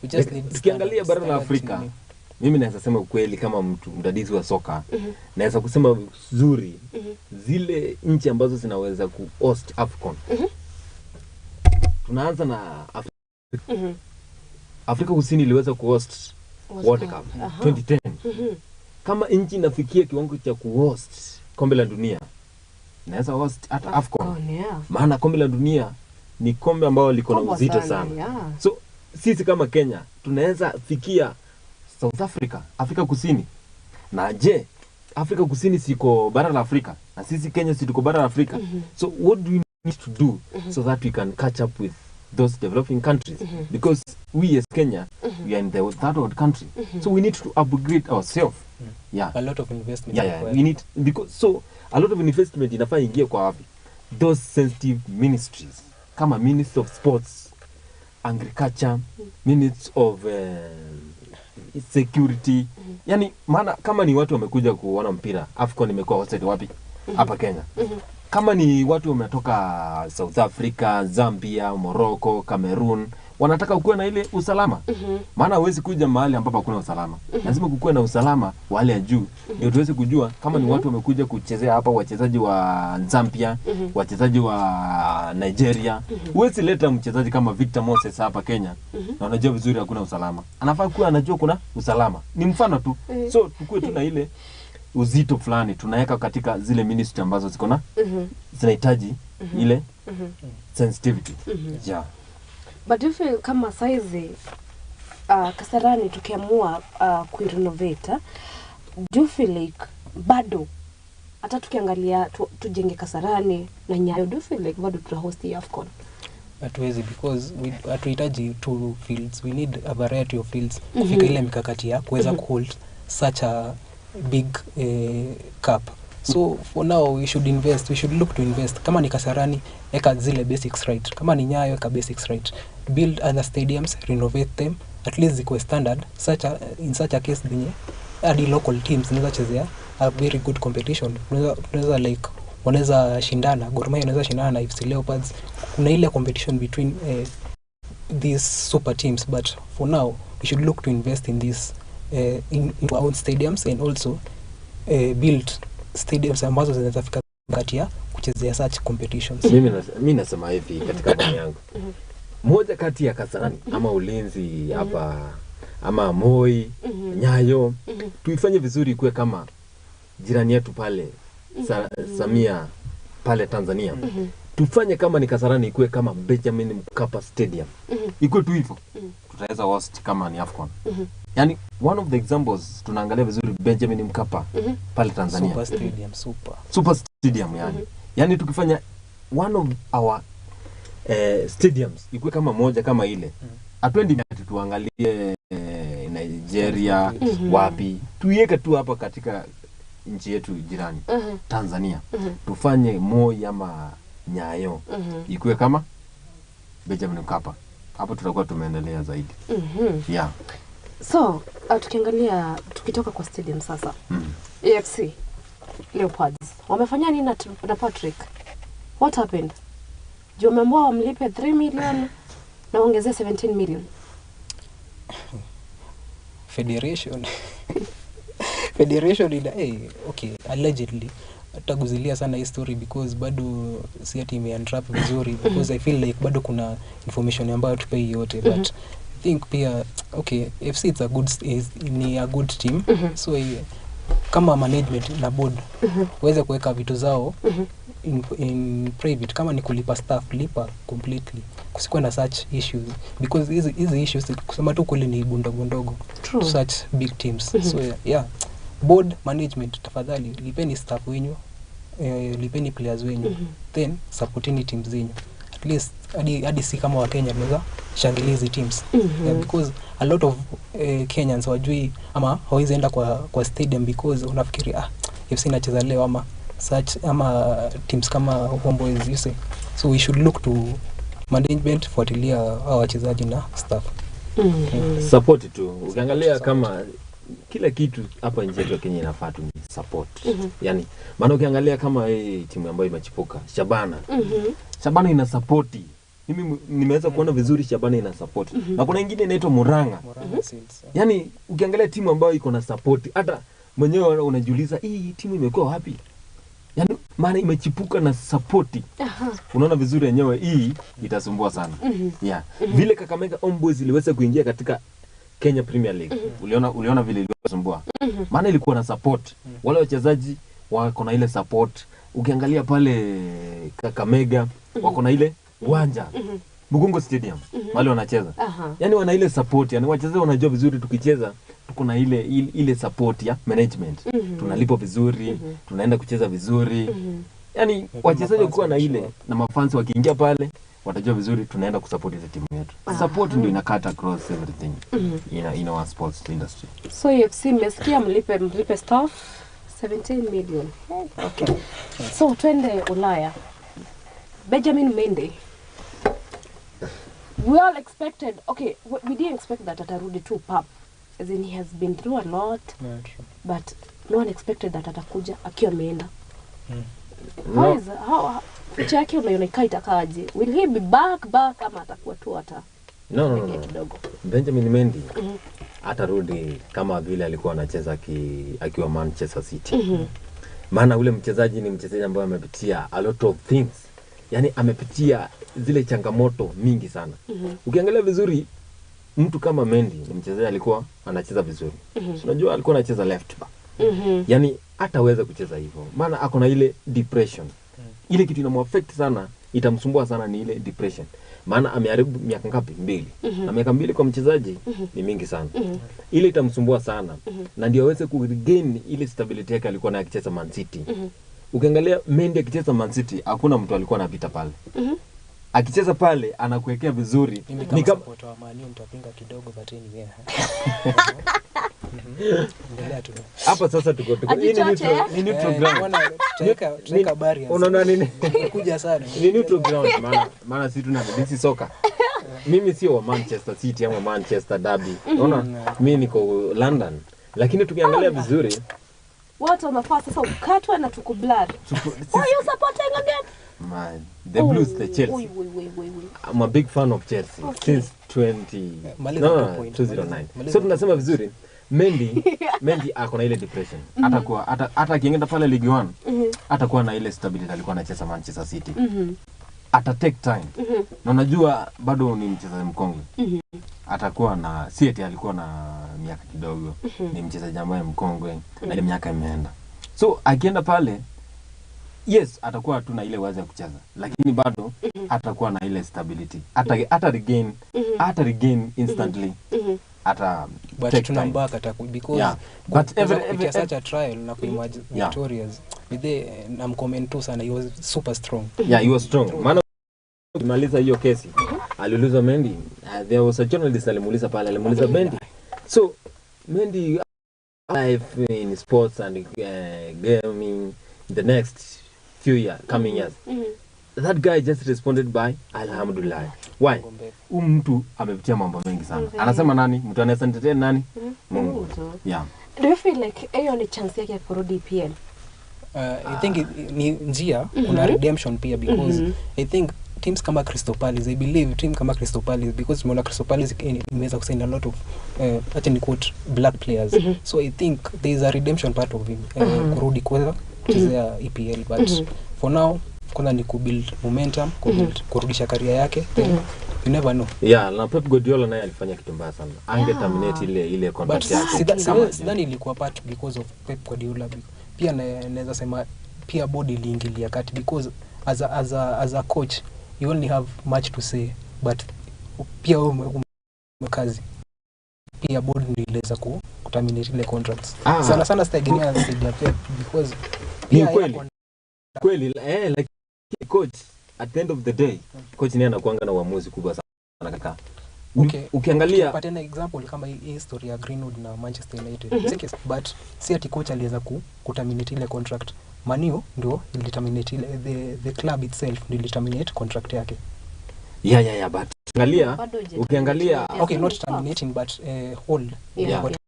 We just need Tukiangalia bara la Afrika, mimi naweza sema ukweli kama mtu mdadisi wa soka, naweza kusema vizuri zile nchi ambazo zinaweza ku-host AFCON. Tunaanza na Afrika. Afrika Kusini iliweza ku-host World Cup 2010. Kama nchi inafikia kiwango cha ku-host kombe la dunia, inaweza host hata AFCON. Yeah. Maana kombe la dunia ni kombe ambalo liko na Kubwa uzito sana, sana. yeah. So sisi kama Kenya tunaweza fikia South Africa, Afrika Kusini. Na je, Afrika Kusini siko bara la Afrika na sisi Kenya si tuko bara la Afrika. So what do we need to do so that we can catch up with those developing countries? Because we as Kenya, we are in the third world country. So we need to upgrade ourselves. Yeah. A lot of investment. Yeah, required. we need, because so a lot of investment inafaa ingie kwa wapi? Those sensitive ministries kama Ministry of Sports, Agriculture, Ministry of Security. Yani maana kama ni watu wamekuja kuona mpira, AFCON imekuwa hosted wapi? Hapa Kenya. Kama ni watu wametoka South Africa, Zambia, Morocco, Cameroon, wanataka kuwe na ile usalama. Maana huwezi kuja mahali ambapo hakuna usalama. Lazima kukuwe na usalama wa hali ya juu ndio tuweze kujua kama ni watu wamekuja kuchezea hapa, wachezaji wa Zambia, wachezaji wa Nigeria. Huwezi leta mchezaji kama Victor Moses hapa Kenya na unajua vizuri hakuna usalama. Anafaa kuwa anajua kuna usalama. Ni mfano tu. So tukue tu na ile uzito fulani tunaweka katika zile ministry ambazo ziko na zinahitaji ile sensitivity. Yeah. But do you feel kama saizi Kasarani tukiamua kuirenovate, do you feel like bado hata tukiangalia tujenge Kasarani na Nyayo, do you feel like bado tuta host hii AFCON? Hatuwezi, because hatuhitaji two fields, we need a variety of fields kufika ile mikakati ya kuweza kuhold such a big cup. So for now we should invest, we should look to invest. Kama ni Kasarani, eka zile basics right. Kama ni Nyayo, eka basics right. Build other stadiums, renovate them, at least zikuwe standard in such a case zenye hadi local teams zinaweza chezea a very good competition. Tunaweza like wanaweza shindana, Gor Mahia inaweza shindana na FC Leopards. Kuna ile competition between these super teams, but for now we should look to invest in this in our own stadiums and also build stadiums ambazo zinaweza fika kati ya kuchezea such competitions. Mimi nasema hivi katika maoni yangu. Moja kati ya Kasarani ama Ulinzi hapa ama Moi, Nyayo, tuifanye vizuri ikuwe kama jirani yetu pale Samia pale Tanzania. Tufanye kama ni Kasarani ikuwe kama Benjamin Mkapa Stadium. Ikuwe tu hivyo. Tutaweza host kama ni AFCON. Yani one of the examples tunaangalia vizuri Benjamin Mkapa pale Tanzania. Super stadium, super. Super stadium yani. Yani tukifanya one of our stadiums ikuwe kama moja kama ile. Hatuendi tuangalie Nigeria wapi. Tuiweke tu hapa katika nchi yetu jirani Tanzania. Tufanye Moi ama Nyayo ikuwe kama Benjamin Mkapa. Hapo tutakuwa tumeendelea zaidi. Yeah. So, tukiangalia tukitoka kwa stadium sasa. AFC Leopards wamefanya nini na Patrick? What happened? Juu wameamua wamlipe 3 million na waongezee 17 million. Federation ina okay, allegedly taguzilia sana hii story because bado si ati imeunwrap vizuri, because I feel like bado kuna information ambayo tupei yote, but I think pia okay, FC it's a good ni a good team. So kama management na board waweze kuweka vitu zao in private. Kama ni kulipa staff, lipa completely. kusikuwe na such issues, because hizi issues kusema tu kweli ni ibu ndogo ndogo to such big teams. So yeah, board management, tafadhali lipeni staff wenyu, lipeni players wenyu, then supportini teams zenyu. At least hadi si kama Wakenya tunaweza shangilia hizi teams. Yeah, because a lot of Kenyans hawajui ama hawawezi enda kwa stadium because unafikiri FC inacheza leo ama such, ama teams kama Homeboys, you see. So we should look to management, fuatilia hao wachezaji na staff. Support tu. Ukiangalia kama kila kitu hapa nje yetu ya Kenya inafaa tu ni support. Yani maana ukiangalia kama hii timu ambayo imechipuka Shabana. Shabana ina support. Mimi nimeweza kuona vizuri Shabana ina support. Na kuna nyingine inaitwa Murang'a. Yani ukiangalia timu ambayo iko na support, hata mwenyewe unajiuliza hii timu imekuwa wapi? Yani maana imechipuka na support. Unaona vizuri yenyewe hii itasumbua sana. Yeah. Vile Kakamega Homeboys iliweza kuingia katika Kenya Premier League. Uliona vile iliwasumbua. Maana ilikuwa na support. Wale wachezaji wako na ile support. Ukiangalia pale Kakamega wako na ile uwanja. Mugungo Stadium wale wanacheza. Yaani wana ile support, yani wachezaji wanajua vizuri tukicheza tuko na ile support ya management. Tunalipwa vizuri, tunaenda kucheza vizuri. Yaani wachezaji wakiwa na ile na mafans wakiingia pale watajua vizuri tunaenda kusupport ile timu yetu. Support ndio inakata across everything in our sports industry. So AFC mmesikia, mlipe staff 17 million. Okay. So twende Ulaya. Benjamin Mendy. We all expected, okay, we didn't expect that atarudi tu pap. As in he has been through a lot. Yeah, true. But no one expected that atakuja akiwa ameenda. No. How future yake unaiona itakaaje? Will he be back ama atakuwa tu hata? No. Benjamin Mendy atarudi kama vile alikuwa anacheza akiwa Manchester City. Maana ule mchezaji ni mchezaji ambaye amepitia a lot of things. Yani amepitia zile changamoto mingi sana. Ukiangalia vizuri mtu kama Mendy ni mchezaji alikuwa anacheza vizuri. Unajua alikuwa anacheza left back. Yani hataweza kucheza hivyo. Maana ako na ile depression. Ile kitu inamuaffect sana, itamsumbua sana ni ile depression. Maana ameharibu miaka ngapi? 2. Na miaka 2 kwa mchezaji ni mingi sana. Ile itamsumbua sana. Na ndio aweze ku regain ile stability yake alikuwa nayo akicheza Man City. Ukiangalia Mendy akicheza Man City, hakuna mtu alikuwa anapita pale. Akicheza pale anakuwekea vizuri. Ni kama supporter wa Man U nitapinga kidogo, but anyway. Endelea tu. Hapa sasa tuko ni neutral ground. Tutaweka barriers. Unaona nini? Kuja sana. Ni neutral ground maana sisi tuna this is soccer. Mimi sio wa Manchester City ama Manchester Derby. Unaona? Mimi niko London. Lakini tukiangalia vizuri watu wanafaa sasa ukatwe na tukublur. Why are you supporting again? Man, the Blues, the Chelsea. I'm a big fan of Chelsea since 2009. So tunasema vizuri Mendy ako na ile depression. Atakuwa hata akienda pale League 1, atakuwa na ile stability alikuwa anacheza Manchester City. Ata take time. Na unajua bado ni mchezaji mkongwe. Atakuwa na si alikuwa na miaka kidogo. Ni mchezaji ambaye mkongwe na ile miaka imeenda. So akienda pale, yes, atakuwa tu na ile wazi ya kucheza, lakini bado atakuwa na ile stability. Ata regain instantly. Ata but tunambaka ataku because yeah. But every such a trial na kuimagine victorious with the namcomment tu sana, he was super strong. Yeah, he was strong. Maana kumaliza hiyo kesi aliuliza Mendy, there was a journalist alimuuliza pale, alimuuliza Mendy. So Mendy life in sports and gaming the next few years, coming years. That guy just responded by alhamdulillah. Why? Huyu mtu amepitia mambo mengi sana. Anasema nani? Mtu anaweza nitetea nani? Mungu. Yeah. Do you feel like hiyo ni chance yake ya kurudi EPL? I think ni njia, kuna redemption pia because I think teams kama Crystal Palace, I believe team kama Crystal Palace, because tumeona Crystal Palace imeweza kusign a lot of actually quote black players. So I think there is a redemption part of him kurudi kuweza kuchezea EPL, but for now kwanza ni kubuild momentum, kubuild kurudisha career yake, then you never know. Yeah, na Pep Guardiola naye alifanya kitu mbaya sana. Ange terminate ile contract yake. Sidhani ilikuwa part because of Pep Guardiola. Pia naweza sema pia body iliingilia kati because as a coach you only have much to say. But pia kazi pia board ndio iliweza kuterminate ile contracts. Sana sana sitaegemea side ya Pep because ni kweli kweli, like coach at the end of the day coach ndiye anakuanga na uamuzi kubwa sana kaka. Okay. Ukiangalia tena example kama hii story ya Greenwood na Manchester United. But si ati coach aliweza kuterminate ile contract. Manu ndio iliterminate ile, the club itself ndio iliterminate contract yake. Yeah, but angalia, ukiangalia okay, not terminating but hold. Yeah. Hold.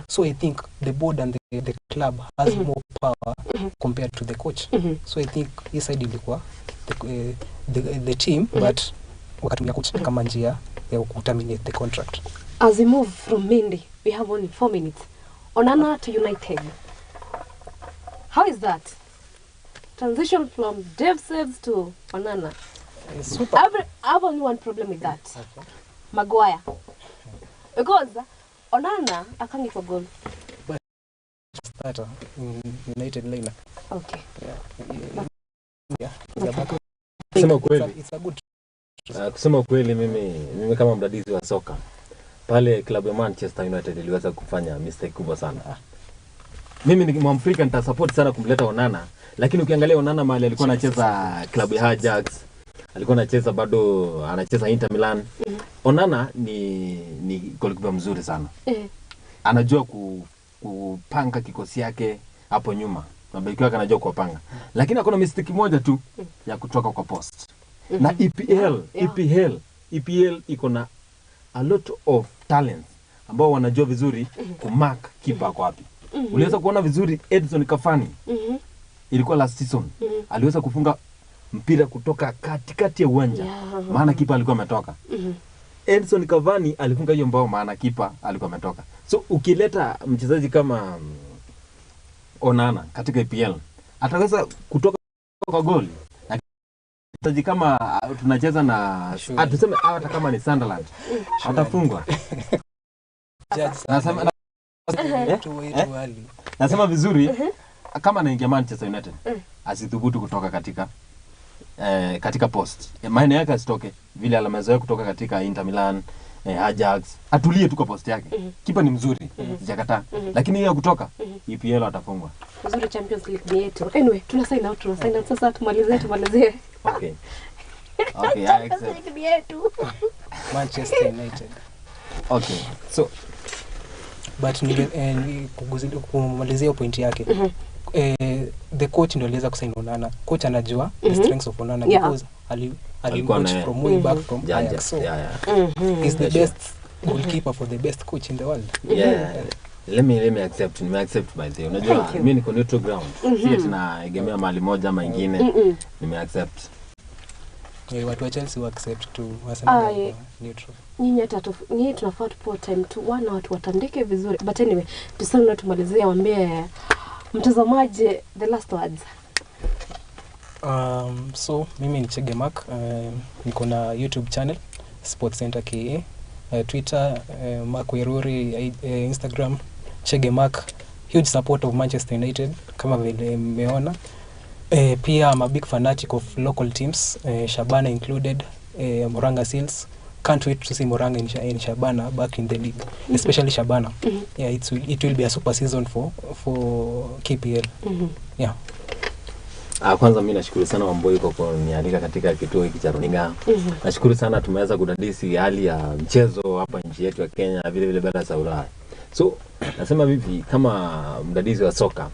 So I think the board and the club has more power compared to the coach. So I think hii side ilikuwa the team, but wakatumia coach kama njia ya kuterminate the contract. As we move from Mendy, we have only 4 minutes. Onana to United. How is that? Transition from Dave Saves to Onana. Super. I have only one problem with that. Okay. Maguire. Because Onana akangi for goal. But starter in United liner. Okay. Yeah. Yeah. Kusema kweli. It's a good. Kusema kweli mimi kama mdadisi wa soka pale klabu ya Manchester United iliweza kufanya mistake kubwa sana. Mimi ni Mwafrika, nitasupport sana kumleta Onana, lakini ukiangalia Onana mahali alikuwa anacheza klabu ya Ajax, alikuwa anacheza bado anacheza Inter Milan. Onana ni goalkeeper mzuri sana. Anajua kupanga kikosi yake hapo nyuma. Mabeki wake anajua kuwapanga. Lakini hakuna mistake moja tu ya kutoka kwa post. Na EPL iko na a lot of talents ambao wanajua vizuri kumark keeper kwa wapi. Uliweza kuona vizuri Edson Cavani. Ilikuwa last season. Aliweza kufunga mpira kutoka katikati ya uwanja. Maana kipa alikuwa ametoka. Edson Cavani alifunga hiyo mbao maana kipa alikuwa ametoka. So ukileta mchezaji kama Onana katika EPL ataweza kutoka kwa goli. Mchezaji kama tunacheza na tuseme hata kama ni Sunderland atafungwa. Nasema vizuri kama anaingia Manchester United asithubutu kutoka katika katika post. Maana yake asitoke vile alamezoea kutoka katika Inter Milan, Ajax. Atulie tu kwa post yake. Kipa ni mzuri, sijakataa. Lakini yeye kutoka EPL atafungwa. Mzuri Champions League ni yetu. Anyway, tuna sign out, sasa tumalizie. Okay. Okay, I accept. Yetu. Manchester United. Okay. So but kumalizia point yake. The coach ndio aliweza kusign Onana. Coach anajua the strengths of Onana because ali coach from way back from Ajax. So he's the best goalkeeper for the best coach in the world. Yeah. Let me accept. Nime accept by the way. Unajua mimi niko neutral ground. Si ati naegemea mahali moja ama nyingine. Nime accept. Watu wa Chelsea wa accept tu wasema neutral. Nyinyi hata nyinyi tunafaa tupo time tu wana watu watandike vizuri. But anyway, tuseme tumalizie, waambie mtazamaji the last words. So mimi ni Chege Mark, niko na YouTube channel Sports Center KA, Twitter Mark Weruri, Instagram Chege Mark. Huge support of Manchester United kama vile mmeona. Pia I'm a big fanatic of local teams, Shabana included, Murang'a Seals. Can't wait to see Murang'a in Shabana back in the league, especially Shabana. Yeah, it will be a super season for KPL. Yeah. Kwanza mimi nashukuru sana Wamboi kwa kunialika katika kituo hiki cha runinga. Nashukuru sana tumeweza kudadisi hali ya mchezo hapa nchi yetu ya Kenya vile vile bara za Ulaya. So nasema vipi kama mdadisi wa soka,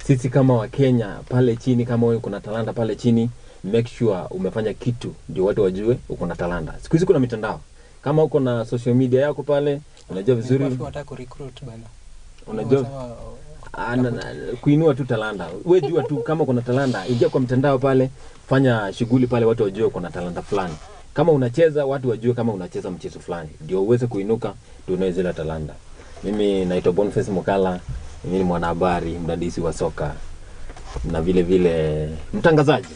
sisi kama wa Kenya pale chini, kama wewe kuna talanta pale chini, make sure umefanya kitu ndio watu wajue uko na talanta. Siku hizi kuna mitandao. Kama uko na social media yako pale, unajua vizuri. Unataka ku recruit bana. Unajua kuinua tu talanta. Wewe jua tu kama kuna talanta, ingia kwa mtandao pale, fanya shughuli pale watu wajue kuna talanta fulani. Kama unacheza watu wajue kama unacheza mchezo fulani, ndio uweze kuinuka, ndio unaweza ile talanta. Mimi naitwa Boniface Mukala, mimi ni mwanahabari, mdadisi wa soka na vile vile mtangazaji.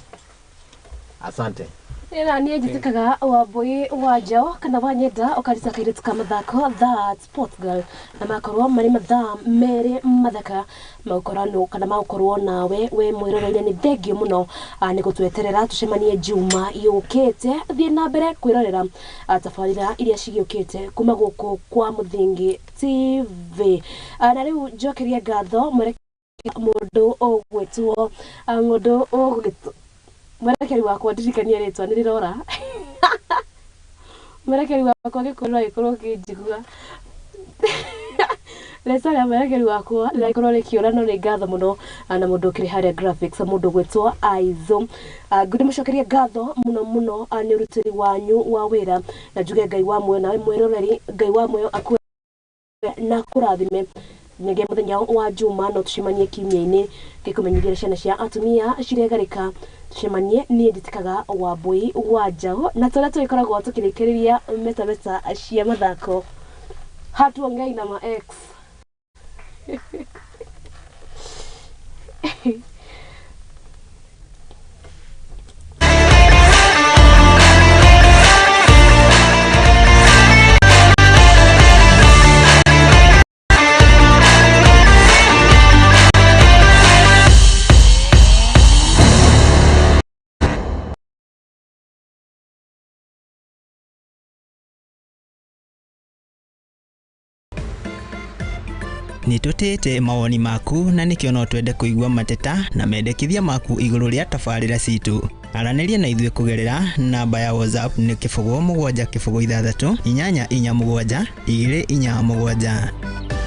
Asante. Ĩna niĩ njĩtĩkaga Wambui wa Njaũ kana wa Nyenda ũkarita kairĩtu ka mathako, that sport girl, na makorwo marĩ mathaa 2 mathaka magũkorwo kana magũkorwo nawe we mwĩroreire. Nĩ thengio mũno nĩ gũtweterera tũcemanie Juma yũkĩte. Thiĩ na mbere kwĩrorera tabarĩra iria cigĩũkĩte kuma gũkũ kwa Mũthingi TV. Na rĩu njokerie ngatho mũndũ ũgwĩtwo mũndũ ũgwĩtwo mwerekeri wakwa, ndirikania rĩtwa nĩ rĩrora mwerekeri wakwa gĩkorwo agĩkorwo kĩnjigua rĩtwa rĩa mwerekeri wakwa rĩragĩkorwo rĩkĩũra, no nĩ ngatho mũno na mũndũ ũkĩrĩ harĩa graphics, mũndũ ũgwĩtwo Aizo. Ngũndĩmũcokeria ngatho mũno mũno nĩ ũrutĩri wanyu wa wĩra, na njuge Ngai wa muoyo nawe mwĩroreri, Ngai wa muoyo akue na kũrathime nyenye mũthenya wa Juma. No tũcemanie kiumia-inĩ ngĩkũmenyithia ciana cia atumia ciregarĩka. Tũcemanie, niĩ njĩtĩkaga Wambui wa Njaũ, na tũrĩa tũgĩkoragwo tũkĩrĩkĩrĩria metameta cia mathako hatuongei na ma ex. Nĩ tũtĩĩte mawoni maku na nĩkĩo no twende kũigua mateta na mendekithia maku igũrũ rĩa tabarĩra citũ. Aranĩria na ithuĩ kũgerera namba ya WhatsApp nĩ 0 7 0 6 8 4 7 2 4 7.